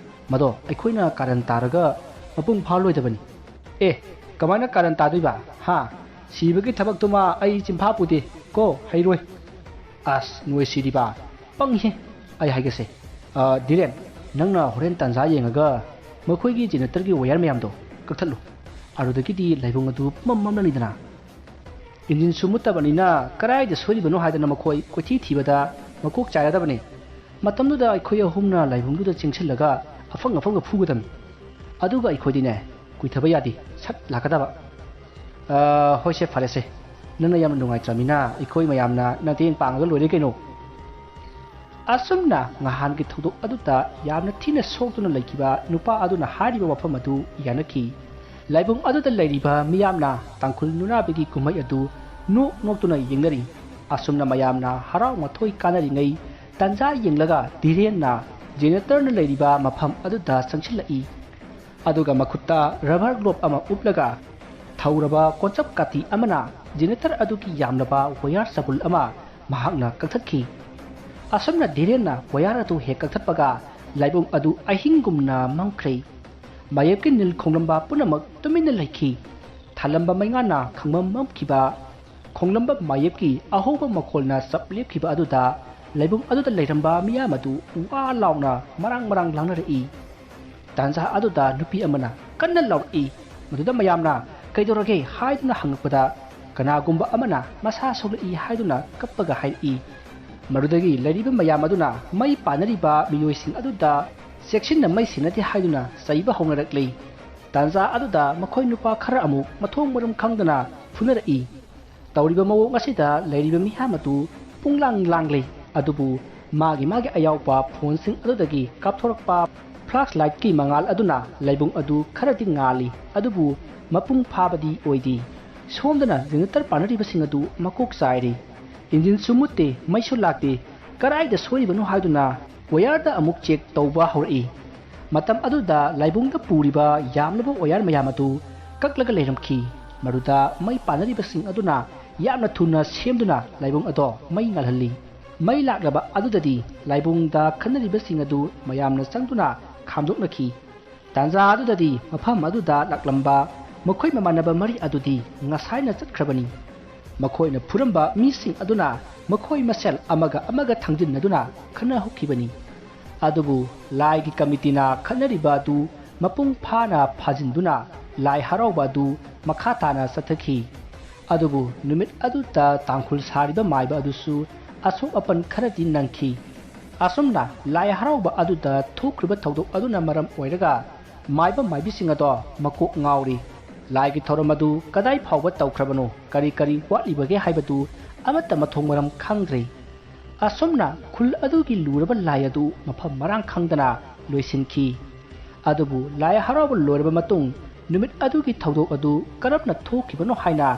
ꯃꯗꯣ ꯑꯩꯈꯣꯏꯅ ꯀꯥꯔꯟ ꯇꯥꯔꯒ ꯃꯄꯨꯡ ꯐꯥꯔꯣꯏꯗꯕꯅꯤ꯫" "ꯑꯦ, ꯀꯃꯥꯏꯅ ꯀꯥꯔꯟ ꯇꯥꯗꯣꯏꯕ? ꯍꯥ? ꯁꯤꯕꯒꯤ ꯊꯕꯛꯇꯨꯃ ꯑꯩ ꯆꯤꯟꯐꯥ ꯄꯨꯗꯦ ꯀꯣ, ꯍꯩꯔꯣꯏ꯫" "ꯑꯁ, ꯅꯣꯏ ꯁꯤꯗꯤꯕ, ꯄꯪꯉꯤꯍꯦ꯫ ꯑꯩ ꯍꯥꯏꯒꯦꯁꯦ, ꯑ, ꯙꯤꯔꯦꯟ, ꯅꯪꯅ ꯍꯣꯔꯦꯟ ꯇꯥꯟꯖꯥ ꯌꯦꯡꯉꯒ ꯃꯈꯣꯏꯒꯤ ꯖꯦꯅꯦꯔꯦꯇꯔꯒꯤ ꯋꯥꯌꯔ ꯃꯌꯥꯝꯗꯣ ꯀꯛꯊꯠꯂꯨ꯫ ꯑꯗꯨꯗꯒꯤꯗꯤ ꯂꯥꯏꯕꯨꯡ ꯑꯗꯨ ꯄꯨꯝꯃꯝ ꯃꯝꯂꯅꯤꯗꯅ꯫ ꯏꯟꯖꯤꯟꯁꯨ ꯃꯨꯠꯇꯕꯅꯤꯅ ꯀꯗꯥꯏꯗ ꯁꯣꯏꯔꯤꯕꯅꯣ ꯍꯥꯏꯗꯅ ꯃꯈꯣꯏ ꯀꯣꯏꯊꯤ ꯊꯤꯕꯗ ꯃꯀꯣꯛ ꯆꯥꯏꯔꯗꯕꯅꯤ꯫ ꯃꯇꯝꯗꯨꯗ ꯑꯩꯈꯣꯏ ꯑꯍꯨꯝꯅ ꯂꯥꯏꯕꯨꯡꯗꯨꯗ ꯆꯦꯟꯁꯤꯜꯂꯒ ꯑꯐꯪ ꯑꯐꯪꯕ ꯐꯨꯒꯗꯕꯅꯤ꯫ ꯑꯗꯨꯒ ꯑꯩꯈꯣꯏꯗꯤꯅꯦ, ꯀꯨꯏꯊꯕ ꯌꯥꯗꯦ, ꯁꯠ ꯂꯥꯛꯀꯗꯕ꯫" "ꯑ, ꯍꯣꯏꯁꯦ, ꯐꯔꯦꯁꯦ꯫ ꯅꯪꯅ ꯌꯥꯝꯅ ꯅꯨꯡꯉꯥꯏꯇ꯭ꯔꯕꯅꯤꯅ ꯑꯩꯈꯣꯏ ꯃꯌꯥꯝꯅ ꯅꯇꯦꯡ ꯄꯥꯡꯉꯒ ꯂꯣꯏꯔꯦ ꯀꯩꯅꯣ꯫" ꯑꯁꯨꯝꯅ ꯉꯍꯥꯟꯒꯤ ꯊꯧꯗꯣꯛ ꯑꯗꯨꯗ ꯌꯥꯝꯅ ꯊꯤꯅ ꯁꯣꯛꯇꯨꯅ ꯂꯩꯈꯤꯕ ꯅꯨꯄꯥ ꯑꯗꯨꯅ ꯍꯥꯏꯔꯤꯕ ꯋꯥꯐꯝ ꯑꯗꯨ ꯌꯥꯅꯈꯤ꯫ ꯂꯥꯏꯕꯨꯡ ꯑꯗꯨꯗ ꯂꯩꯔꯤꯕ ꯃꯤꯌꯥꯝꯅ ꯇꯥꯡꯈꯨꯜ ꯅꯨꯔꯥꯕꯤꯒꯤ ꯀꯨꯝꯍꯩ ꯑꯗꯨ ꯅꯣꯛ ꯅꯣꯛꯇꯨꯅ ꯌꯦꯡꯅꯔꯤ꯫ ꯑꯁꯨꯝꯅ ꯃꯌꯥꯝꯅ ꯍꯔꯥꯎ ꯃꯊꯣꯏ ꯀꯥꯅꯔꯤꯉꯩ ꯇꯥꯟꯖꯥ ꯌꯦꯡꯂꯒ ꯙꯤꯔꯦꯟꯅ ꯖꯦꯅꯦꯔꯦꯇꯔꯅ ꯂꯩꯔꯤꯕ ꯃꯐꯝ ꯑꯗꯨꯗ ꯆꯪꯁꯤꯜꯂꯛꯏ꯫ ꯑꯗꯨꯒ ꯃꯈꯨꯠꯇ ꯔꯕꯔ ꯒ꯭ꯂꯣꯕ ꯑꯃ ꯎꯞꯂꯒ ꯊꯧꯔꯕ ꯀꯣꯟꯆꯞ ꯀꯥꯇꯤ ꯑꯃꯅ ꯖꯦꯅꯦꯔꯦꯇꯔ ꯑꯗꯨꯒꯤ ꯌꯥꯝꯂꯕ ꯋꯥꯌꯔ ꯆꯕꯨꯜ ꯑꯃ ꯃꯍꯥꯛꯅ ꯀꯛꯊꯠꯈꯤ꯫ ꯑꯁꯨꯝꯅ ꯙꯤꯔꯦꯟꯅ ꯋꯥꯌꯥꯔ ꯑꯗꯨ ꯍꯦꯛ ꯀꯛꯊꯠꯄꯒ ꯂꯥꯏꯕꯨꯡ ꯑꯗꯨ ꯑꯍꯤꯡꯒꯨꯝꯅ ꯃꯝꯈ꯭ꯔꯦ꯫ ꯃꯥꯌꯦꯞꯀꯤ ꯅꯤꯜ ꯈꯣꯡꯂꯝꯕ ꯄꯨꯝꯅꯃꯛ ꯇꯨꯃꯤꯟꯅ ꯂꯩꯈꯤ꯫ ꯊꯥꯜꯂꯝꯕ ꯃꯩꯉꯥꯟꯅ ꯈꯪꯃꯝ ꯃꯝꯈꯤꯕ, ꯈꯣꯡꯂꯝꯕ ꯃꯥꯌꯦꯞꯀꯤ ꯑꯍꯧꯕ ꯃꯈꯣꯜꯅ ꯆꯞ ꯂꯦꯞꯈꯤꯕ ꯑꯗꯨꯗ ꯂꯥꯏꯕꯨꯡ ꯑꯗꯨꯗ ꯂꯩꯔꯝꯕ ꯃꯤꯌꯥꯝ ꯑꯗꯨ ꯋꯥ ꯂꯥꯎꯅ ꯃꯔꯥꯡ ꯃꯔꯥꯡ ꯂꯥꯡꯅꯔꯛꯏ꯫ ꯇꯥꯟꯖꯥ ꯑꯗꯨꯗ ꯅꯨꯄꯤ ꯑꯃꯅ ꯀꯟꯅ ꯂꯥꯎꯔꯛꯏ꯫ ꯃꯗꯨꯗ ꯃꯌꯥꯝꯅ "ꯀꯩꯗꯧꯔꯒꯦ?" ꯍꯥꯏꯗꯨꯅ ꯍꯪꯉꯛꯄꯗ, ꯀꯅꯥꯒꯨꯝꯕ ꯑꯃꯅ ꯃꯁꯥ ꯁꯣꯛꯂꯛꯏ ꯍꯥꯏꯗꯨꯅ ꯀꯞꯄꯒ ꯍꯥꯏꯔꯛꯏ꯫ ꯃꯗꯨꯗꯒꯤ ꯂꯩꯔꯤꯕ ꯃꯌꯥꯝ ꯑꯗꯨꯅ ꯃꯩ ꯄꯥꯟꯅꯔꯤꯕ ꯃꯤꯑꯣꯏꯁꯤꯡ ꯑꯗꯨꯗ ꯆꯦꯛꯁꯤꯟꯅ ꯃꯩ ꯁꯤꯟꯅꯗꯦ ꯍꯥꯏꯗꯨꯅ ꯆꯩꯕ ꯍꯧꯅꯔꯛꯂꯤ꯫ ꯇꯥꯟꯖꯥ ꯑꯗꯨꯗ ꯃꯈꯣꯏ ꯅꯨꯄꯥ ꯈꯔ ꯑꯃꯨꯛ ꯃꯊꯣꯡ ꯃꯔꯝ ꯈꯪꯗꯅ ꯐꯨꯅꯔꯛꯏ꯫ ꯇꯧꯔꯤꯕ ꯃꯑꯣꯡ ꯑꯁꯤꯗ ꯂꯩꯔꯤꯕ ꯃꯤꯌꯥꯝ ꯑꯗꯨ ꯄꯨꯡꯂꯥꯡ ꯂꯥꯡꯂꯤ꯫ ꯑꯗꯨꯕꯨ ꯃꯥꯒꯤ ꯃꯥꯒꯤ ꯑꯌꯥꯎꯕ ꯐꯣꯟꯁꯤꯡ ꯑꯗꯨꯗꯒꯤ ꯀꯥꯞꯊꯣꯔꯛꯄ ꯐ꯭ꯂꯥꯁ ꯂꯥꯏꯠꯀꯤ ꯃꯉꯥꯜ ꯑꯗꯨꯅ ꯂꯥꯏꯕꯨꯡ ꯑꯗꯨ ꯈꯔꯗꯤ ꯉꯥꯜꯂꯤ, ꯑꯗꯨꯕꯨ ꯃꯄꯨꯡ ꯐꯥꯕꯗꯤ ꯑꯣꯏꯗꯦ꯫ ꯁꯣꯝꯗꯅ ꯖꯦꯅꯦꯔꯦꯇꯔ ꯄꯥꯟꯅꯔꯤꯕꯁꯤꯡ ꯑꯗꯨ ꯃꯀꯣꯛ ꯆꯥꯏꯔꯤ꯫ ꯏꯟꯖꯤꯟꯁꯨ ꯃꯨꯠꯇꯦ, ꯃꯩꯁꯨ ꯂꯥꯛꯇꯦ꯫ ꯀꯗꯥꯏꯗ ꯁꯣꯏꯔꯤꯕꯅꯣ ꯍꯥꯏꯗꯨꯅ ꯋꯥꯌꯔꯗ ꯑꯃꯨꯛ ꯆꯦꯛ ꯇꯧꯕ ꯍꯧꯔꯛꯏ꯫ ꯃꯇꯝ ꯑꯗꯨꯗ ꯂꯥꯏꯕꯨꯡꯗ ꯄꯨꯔꯤꯕ ꯌꯥꯝꯂꯕ ꯋꯥꯌꯔ ꯃꯌꯥꯝ ꯑꯗꯨ ꯀꯛꯂꯒ ꯂꯩꯔꯝꯈꯤ꯫ ꯃꯗꯨꯗ ꯃꯩ ꯄꯥꯟꯅꯔꯤꯕꯁꯤꯡ ꯑꯗꯨꯅ ꯌꯥꯝꯅ ꯊꯨꯅ ꯁꯦꯝꯗꯨꯅ ꯂꯥꯏꯕꯨꯡ ꯑꯗꯣ ꯃꯩ ꯉꯥꯜꯍꯜꯂꯤ꯫ ꯃꯩ ꯂꯥꯛꯂꯕ ꯑꯗꯨꯗꯗꯤ ꯂꯥꯏꯕꯨꯡꯗ ꯈꯟꯅꯔꯤꯕꯁꯤꯡ ꯑꯗꯨ ꯃꯌꯥꯝꯅ ꯆꯪꯗꯨꯅ ꯈꯥꯝꯗꯣꯛꯅꯈꯤ꯫ ꯇꯥꯟꯖꯥ ꯑꯗꯨꯗꯗꯤ ꯃꯐꯝ ꯑꯗꯨꯗ ꯂꯥꯛꯂꯝꯕ ꯃꯈꯣꯏ ꯃꯃꯥꯟꯅꯕ ꯃꯔꯤ ꯑꯗꯨꯗꯤ ꯉꯁꯥꯏꯅ ꯆꯠꯈ꯭ꯔꯕꯅꯤ꯫ ꯃꯈꯣꯏꯅ ꯐꯨꯔꯝꯕ ꯃꯤꯁꯤꯡ ꯑꯗꯨꯅ ꯃꯈꯣꯏ ꯃꯁꯦꯜ ꯑꯃꯒ ꯑꯃꯒ ꯊꯥꯡꯖꯤꯟꯅꯗꯨꯅ ꯈꯠꯅ ꯍꯧꯈꯤꯕꯅꯤ꯫ ꯑꯗꯨꯕꯨ ꯂꯥꯏꯒꯤ ꯀꯃꯤꯇꯤꯅ ꯈꯠꯅꯔꯤꯕ ꯑꯗꯨ ꯃꯄꯨꯡ ꯐꯥꯅ ꯐꯥꯖꯤꯟꯗꯨꯅ ꯂꯥꯏ ꯍꯔꯥꯎꯕ ꯑꯗꯨ ꯃꯈꯥ ꯇꯥꯅ ꯆꯠꯊꯈꯤ꯫ ꯑꯗꯨꯕꯨ ꯅꯨꯃꯤꯠ ꯑꯗꯨꯗ ꯇꯥꯡꯈꯨꯜ ꯁꯥꯔꯤꯕ ꯃꯥꯏꯕ ꯑꯗꯨꯁꯨ ꯑꯁꯣꯛ ꯑꯄꯟ ꯈꯔꯗꯤ ꯅꯪꯈꯤ꯫ ꯑꯁꯨꯝꯅ ꯂꯥꯏ ꯍꯔꯥꯎꯕ ꯑꯗꯨꯗ ꯊꯣꯛꯈ꯭ꯔꯤꯕ ꯊꯧꯗꯣꯛ ꯑꯗꯨꯅ ꯃꯔꯝ ꯑꯣꯏꯔꯒ ꯃꯥꯏꯕ ꯃꯥꯏꯕꯤꯁꯤꯡ ꯑꯗꯣ ꯃꯀꯣꯛ ꯉꯥꯎꯔꯤ꯫ ꯂꯥꯏꯒꯤ ꯊꯧꯔꯝ ꯑꯗꯨ ꯀꯗꯥꯏ ꯐꯥꯎꯕ ꯇꯧꯈ꯭ꯔꯕꯅꯣ, ꯀꯔꯤ ꯀꯔꯤ ꯋꯥꯠꯂꯤꯕꯒꯦ ꯍꯥꯏꯕꯗꯨ ꯑꯃꯠꯇ ꯃꯊꯣꯡ ꯃꯔꯝ ꯈꯪꯗ꯭ꯔꯦ꯫ ꯑꯁꯨꯝꯅ ꯈꯨꯜ ꯑꯗꯨꯒꯤ ꯂꯨꯔꯕ ꯂꯥꯏ ꯑꯗꯨ ꯃꯐꯝ ꯃꯔꯥꯡ ꯈꯪꯗꯅ ꯂꯣꯏꯁꯤꯟꯈꯤ꯫ ꯑꯗꯨꯕꯨ ꯂꯥꯏ ꯍꯔꯥꯎꯕ ꯂꯣꯏꯔꯕ ꯃꯇꯨꯡ ꯅꯨꯃꯤꯠ ꯑꯗꯨꯒꯤ ꯊꯧꯗꯣꯛ ꯑꯗꯨ ꯀꯔꯝꯅ ꯊꯣꯛꯈꯤꯕꯅꯣ ꯍꯥꯏꯅ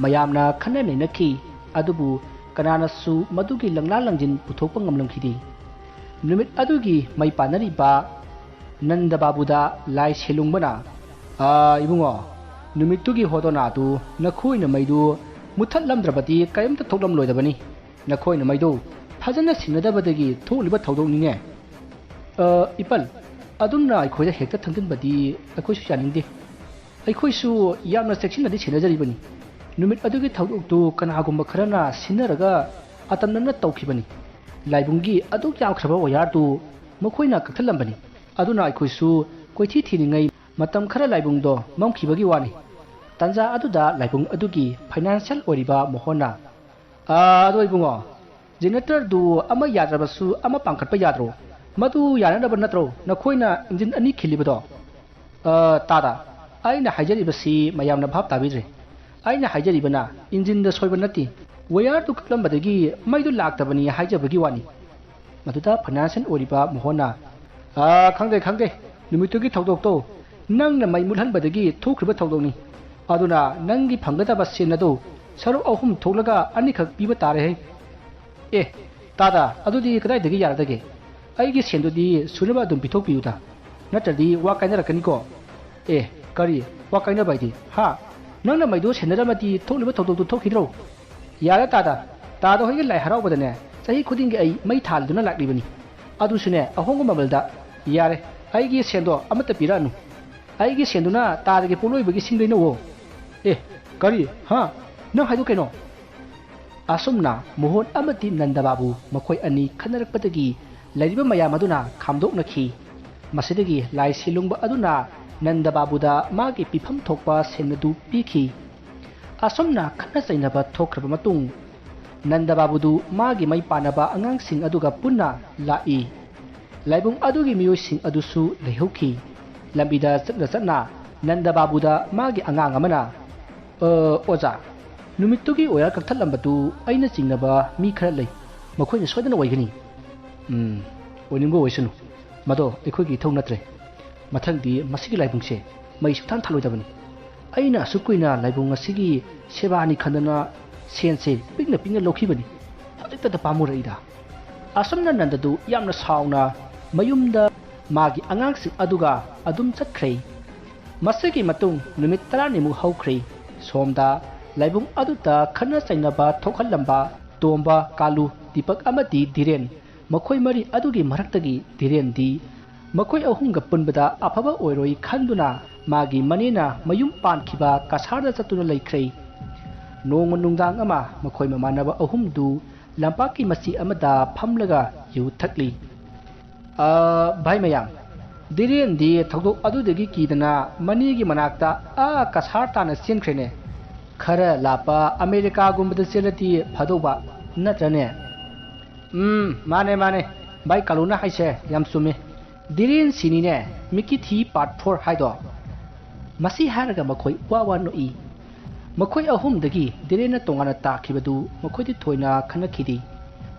ꯃꯌꯥꯝꯅ ꯈꯟꯅ ꯅꯩꯅꯈꯤ꯫ ꯑꯗꯨꯕꯨ ꯀꯅꯥꯅꯁꯨ ꯃꯗꯨꯒꯤ ꯂꯪꯂꯥ ꯂꯪꯖꯤꯟ ꯄꯨꯊꯣꯛꯄ ꯉꯝꯂꯝꯈꯤꯗꯦ꯫ ꯅꯨꯃꯤꯠ ꯑꯗꯨꯒꯤ ꯃꯩ ꯄꯥꯟꯅꯔꯤꯕ ꯅꯟꯗ ꯕꯥꯕꯨꯗ ꯂꯥꯏ ꯁꯦꯂꯨꯡꯕꯅ, "ꯑꯥ, ꯏꯕꯨꯡꯉꯣ, ꯅꯨꯃꯤꯠꯇꯨꯒꯤ ꯍꯣꯗꯣꯅꯥꯗꯨ ꯅꯈꯣꯏꯅ ꯃꯩꯗꯨ ꯃꯨꯊꯠꯂꯝꯗ꯭ꯔꯕꯗꯤ ꯀꯔꯤꯝꯇ ꯊꯣꯛꯂꯝꯂꯣꯏꯗꯕꯅꯤ꯫ ꯅꯈꯣꯏꯅ ꯃꯩꯗꯨ ꯐꯖꯅ ꯁꯤꯟꯅꯗꯕꯗꯒꯤ ꯊꯣꯛꯂꯤꯕ ꯊꯧꯗꯣꯛꯅꯤꯅꯦ꯫ ꯑ, ꯏꯄꯜ, ꯑꯗꯨꯝꯅ ꯑꯩꯈꯣꯏꯗ ꯍꯦꯛꯇ ꯊꯪꯖꯤꯟꯕꯗꯤ ꯑꯩꯈꯣꯏꯁꯨ ꯌꯥꯅꯤꯡꯗꯦ꯫ ꯑꯩꯈꯣꯏꯁꯨ ꯌꯥꯝꯅ ꯆꯦꯛꯁꯤꯟꯅꯗꯤ ꯁꯦꯟꯅꯖꯔꯤꯕꯅꯤ꯫ ꯅꯨꯃꯤꯠ ꯑꯗꯨꯒꯤ ꯊꯧꯗꯣꯛꯇꯨ ꯀꯅꯥꯒꯨꯝꯕ ꯈꯔꯅ ꯁꯤꯟꯅꯔꯒ ꯑꯇꯝꯅꯅ ꯇꯧꯈꯤꯕꯅꯤ꯫ ꯂꯥꯏꯕꯨꯡꯒꯤ ꯑꯗꯨꯛ ꯌꯥꯝꯈ꯭ꯔꯕ ꯋꯥꯌꯥꯔꯗꯨ ꯃꯈꯣꯏꯅ ꯀꯛꯊꯠꯂꯝꯕꯅꯤ꯫ ꯑꯗꯨꯅ ꯑꯩꯈꯣꯏꯁꯨ ꯀꯣꯏꯊꯤ ꯊꯤꯔꯤꯉꯩ ꯃꯇꯝ ꯈꯔ ꯂꯥꯏꯕꯨꯡꯗꯣ ꯃꯝꯈꯤꯕꯒꯤ ꯋꯥꯅꯤ꯫ ꯇꯥꯟꯖꯥ ꯑꯗꯨꯗ ꯂꯥꯏꯕꯨꯡ ꯑꯗꯨꯒꯤ ꯐꯥꯏꯅꯥꯟꯁꯤꯌꯦꯜ ꯑꯣꯏꯔꯤꯕ ꯃꯣꯍꯣꯟꯅ, "ꯑꯥ, ꯑꯗꯣ ꯏꯕꯨꯡꯉꯣ, ꯖꯦꯅꯦꯔꯦꯇꯔꯗꯨ ꯑꯃ ꯌꯥꯗ꯭ꯔꯕꯁꯨ ꯑꯃ ꯄꯥꯟꯈꯠꯄ ꯌꯥꯗ꯭ꯔꯣ? ꯃꯗꯨ ꯌꯥꯅꯅꯕ ꯅꯠꯇ꯭ꯔꯣ ꯅꯈꯣꯏꯅ ꯏꯟꯖꯤꯟ ꯑꯅꯤ ꯈꯤꯜꯂꯤꯕꯗꯣ?" "ꯑ, ꯇꯥꯗ, ꯑꯩꯅ ꯍꯥꯏꯖꯔꯤꯕꯁꯤ ꯃꯌꯥꯝꯅ ꯚꯥꯞ ꯇꯥꯕꯤꯗ꯭ꯔꯦ꯫ ꯑꯩꯅ ꯍꯥꯏꯖꯔꯤꯕꯅ ꯏꯟꯖꯤꯟꯗ ꯁꯣꯏꯕ ꯅꯠꯇꯦ, ꯋꯥꯌꯔꯗꯨ ꯀꯛꯂꯝꯕꯗꯒꯤ ꯃꯩꯗꯨ ꯂꯥꯛꯇꯕꯅꯤ ꯍꯥꯏꯖꯕꯒꯤ ꯋꯥꯅꯤ꯫" ꯃꯗꯨꯗ ꯐꯥꯏꯅꯥꯟꯁꯤꯌꯦꯜ ꯑꯣꯏꯔꯤꯕ ꯃꯣꯍꯣꯟꯅ, "ꯑ, ꯈꯪꯗꯦ, ꯈꯪꯗꯦ, ꯅꯨꯃꯤꯠꯇꯨꯒꯤ ꯊꯧꯗꯣꯛꯇꯣ ꯅꯪꯅ ꯃꯩ ꯃꯨꯠꯍꯟꯕꯗꯒꯤ ꯊꯣꯛꯈ꯭ꯔꯤꯕ ꯊꯧꯗꯣꯛꯅꯤ꯫ ꯑꯗꯨꯅ ꯅꯪꯒꯤ ꯐꯪꯒꯗꯕ ꯁꯦꯟ ꯑꯗꯨ ꯁꯔꯨꯛ ꯑꯍꯨꯝ ꯊꯣꯛꯂꯒ ꯑꯅꯤꯈꯛ ꯄꯤꯕ ꯇꯥꯔꯦꯍꯦ꯫" "ꯑꯦ, ꯇꯥꯗ, ꯑꯗꯨꯗꯤ ꯀꯗꯥꯏꯗꯒꯤ ꯌꯥꯔꯗꯒꯦ? ꯑꯩꯒꯤ ꯁꯦꯟꯗꯨꯗꯤ ꯁꯨꯅꯕ ꯑꯗꯨꯝ ꯄꯤꯊꯣꯛꯄꯤꯌꯨꯗ, ꯅꯠꯇ꯭ꯔꯗꯤ ꯋꯥ ꯀꯥꯏꯅꯔꯛꯀꯅꯤꯀꯣ꯫" "ꯑꯦ, ꯀꯔꯤ ꯋꯥ ꯀꯥꯏꯅꯕ ꯍꯥꯏꯗꯤ? ꯍꯥ? ꯅꯪꯅ ꯃꯩꯗꯨ ꯁꯦꯟꯅꯔꯝꯃꯗꯤ ꯊꯣꯛꯂꯤꯕ ꯊꯧꯗꯣꯛꯇꯨ ꯊꯣꯛꯈꯤꯗ꯭ꯔꯣ?" "ꯌꯥꯔꯦ ꯇꯥꯗ, ꯇꯥꯗ ꯍꯣꯏꯒꯤ ꯂꯥꯏ ꯍꯔꯥꯎꯕꯗꯅꯦ ꯆꯍꯤ ꯈꯨꯗꯤꯡꯒꯤ ꯑꯩ ꯃꯩ ꯊꯥꯜꯗꯨꯅ ꯂꯥꯛꯂꯤꯕꯅꯤ, ꯑꯗꯨꯁꯨꯅꯦ ꯑꯍꯣꯡꯕ ꯃꯃꯜꯗ꯫ ꯌꯥꯔꯦ, ꯑꯩꯒꯤ ꯁꯦꯟꯗꯣ ꯑꯃꯠꯇ ꯄꯤꯔꯛꯑꯅꯨ꯫ ꯑꯩꯒꯤ ꯁꯦꯟꯗꯨꯅ ꯇꯥꯗꯒꯤ ꯄꯣꯠꯂꯣꯏꯕꯒꯤ ꯁꯤꯡ ꯂꯩꯅꯧꯋꯣ꯫" "ꯑꯦ, ꯀꯔꯤ? ꯍꯥ? ꯅꯪ ꯍꯥꯏꯗꯣ ꯀꯩꯅꯣ?" ꯑꯁꯨꯝꯅ ꯃꯣꯍꯣꯟ ꯑꯃꯗꯤ ꯅꯟꯗꯕꯥꯕꯨ ꯃꯈꯣꯏ ꯑꯅꯤ ꯈꯟꯅꯔꯛꯄꯗꯒꯤ ꯂꯩꯔꯤꯕ ꯃꯌꯥꯝ ꯑꯗꯨꯅ ꯈꯥꯝꯗꯣꯛꯅꯈꯤ꯫ ꯃꯁꯤꯗꯒꯤ ꯂꯥꯏ ꯁꯦꯜꯂꯨꯡꯕ ꯑꯗꯨꯅ ꯅꯟꯗꯕꯥꯕꯨꯗ ꯃꯥꯒꯤ ꯄꯤꯐꯝ ꯊꯣꯛꯄ ꯁꯦꯟ ꯑꯗꯨ ꯄꯤꯈꯤ꯫ ꯑꯁꯨꯝꯅ ꯈꯠꯅ ꯆꯩꯅꯕ ꯊꯣꯛꯈ꯭ꯔꯕ ꯃꯇꯨꯡ, ꯅꯟꯗꯕꯥꯕꯨꯗꯨ ꯃꯥꯒꯤ ꯃꯩ ꯄꯥꯟꯅꯕ ꯑꯉꯥꯡꯁꯤꯡ ꯑꯗꯨꯒ ꯄꯨꯟꯅ ꯂꯥꯛꯏ꯫ ꯂꯥꯏꯕꯨꯡ ꯑꯗꯨꯒꯤ ꯃꯤꯑꯣꯏꯁꯤꯡ ꯑꯗꯨꯁꯨ ꯂꯩꯍꯧꯈꯤ꯫ ꯂꯝꯕꯤꯗ ꯆꯠꯅ ꯆꯠꯅ ꯅꯟꯗꯕꯥꯕꯨꯗ ꯃꯥꯒꯤ ꯑꯉꯥꯡ ꯑꯃꯅ, "ꯑ, ꯑꯣꯖꯥ, ꯅꯨꯃꯤꯠꯇꯨꯒꯤ ꯋꯥꯌꯔ ꯀꯛꯊꯠꯂꯝꯕꯗꯨ ꯑꯩꯅ ꯆꯤꯡꯅꯕ ꯃꯤ ꯈꯔ ꯂꯩ꯫ ꯃꯈꯣꯏꯅ ꯁꯣꯏꯗꯅ ꯑꯣꯏꯒꯅꯤ꯫" "ꯎꯝ, ꯑꯣꯏꯅꯤꯡꯕ ꯑꯣꯏꯁꯅꯨ꯫ ꯃꯗꯣ ꯑꯩꯈꯣꯏꯒꯤ ꯏꯊꯧ ꯅꯠꯇ꯭ꯔꯦ꯫ ꯃꯊꯪꯗꯤ ꯃꯁꯤꯒꯤ ꯂꯥꯏꯕꯨꯡꯁꯦ ꯃꯩ ꯁꯨꯛꯊꯥꯟ ꯊꯥꯜꯂꯣꯏꯗꯕꯅꯤ꯫ ꯑꯩꯅ ꯑꯁꯨꯛ ꯀꯨꯏꯅ ꯂꯥꯏꯕꯨꯡ ꯑꯁꯤꯒꯤ ꯁꯦꯕꯥꯅꯤ ꯈꯟꯗꯅ ꯁꯦꯟꯁꯦ ꯄꯤꯛꯅ ꯄꯤꯛꯅ ꯂꯧꯈꯤꯕꯅꯤ꯫ ꯍꯧꯖꯤꯛꯇꯗ ꯄꯥꯝꯃꯨꯔꯛꯏꯗ꯫" ꯑꯁꯨꯝꯅ ꯅꯟꯗꯗꯨ ꯌꯥꯝꯅ ꯁꯥꯎꯅ ꯃꯌꯨꯝꯗ ꯃꯥꯒꯤ ꯑꯉꯥꯡꯁꯤꯡ ꯑꯗꯨꯒ ꯑꯗꯨꯝ ꯆꯠꯈ꯭ꯔꯦ꯫ ꯃꯁꯤꯒꯤ ꯃꯇꯨꯡ ꯅꯨꯃꯤꯠ ꯇꯔꯥꯅꯤꯃꯨꯛ ꯍꯧꯈ꯭ꯔꯦ꯫ ꯁꯣꯝꯗ ꯂꯥꯏꯕꯨꯡ ꯑꯗꯨꯗ ꯈꯠꯅ ꯆꯩꯅꯕ ꯊꯣꯛꯍꯜꯂꯝꯕ ꯇꯣꯝꯕ, ꯀꯥꯂꯨ, ꯗꯤꯄꯛ ꯑꯃꯗꯤ ꯙꯤꯔꯦꯟ, ꯃꯈꯣꯏ ꯃꯔꯤ ꯑꯗꯨꯒꯤ ꯃꯔꯛꯇꯒꯤ ꯙꯤꯔꯦꯟꯗꯤ ꯃꯈꯣꯏ ꯑꯍꯨꯝꯒ ꯄꯨꯟꯕꯗ ꯑꯐꯕ ꯑꯣꯏꯔꯣꯏ ꯈꯟꯗꯨꯅ ꯃꯥꯒꯤ ꯃꯅꯦꯅ ꯃꯌꯨꯝ ꯄꯥꯟꯈꯤꯕ ꯀꯁꯥꯔꯗ ꯆꯠꯇꯨꯅ ꯂꯩꯈ꯭ꯔꯦ꯫ ꯅꯣꯡꯃ ꯅꯨꯡꯗꯥꯡ ꯑꯃ ꯃꯈꯣꯏ ꯃꯃꯥꯟꯅꯕ ꯑꯍꯨꯝꯗꯨ ꯂꯝꯄꯥꯛꯀꯤ ꯃꯆꯤ ꯑꯃꯗ ꯐꯝꯂꯒ ꯌꯨ ꯊꯛꯂꯤ꯫ "ꯑ, ꯚꯥꯏ ꯃꯌꯥꯝ, ꯙꯤꯔꯦꯟꯗꯤ ꯊꯧꯗꯣꯛ ꯑꯗꯨꯗꯒꯤ ꯀꯤꯗꯅ ꯃꯅꯦꯒꯤ ꯃꯅꯥꯛꯇ ꯑꯥ ꯀꯁꯥꯔ ꯇꯥꯅ ꯆꯦꯟꯈ꯭ꯔꯦꯅꯦ꯫ ꯈꯔ ꯂꯥꯞꯄ ꯑꯃꯦꯔꯤꯀꯥꯒꯨꯝꯕꯗ ꯆꯦꯜꯂꯗꯤ ꯐꯗꯧꯕ, ꯅꯠꯇ꯭ꯔꯅꯦ?" "ꯎꯝ, ꯃꯥꯅꯦ, ꯃꯥꯅꯦ꯫ ꯚꯥꯏ ꯀꯥꯂꯨꯅ ꯍꯥꯏꯁꯦ ꯌꯥꯝ ꯆꯨꯝꯃꯦ꯫ ꯙꯤꯔꯦꯟ ꯁꯤꯅꯤꯅꯦ, ꯃꯤꯀꯤ ꯊꯤ part four ꯍꯥꯏꯗꯣ꯫" ꯃꯁꯤ ꯍꯥꯏꯔꯒ ꯃꯈꯣꯏ ꯋꯥ ꯋꯥ ꯅꯣꯛꯏ꯫ ꯃꯈꯣꯏ ꯑꯍꯨꯝꯗꯒꯤ ꯙꯤꯔꯦꯟꯅ ꯇꯣꯉꯥꯟꯅ ꯇꯥꯈꯤꯕꯗꯨ ꯃꯈꯣꯏꯗꯤ ꯊꯣꯏꯅ ꯈꯟꯅꯈꯤꯗꯦ꯫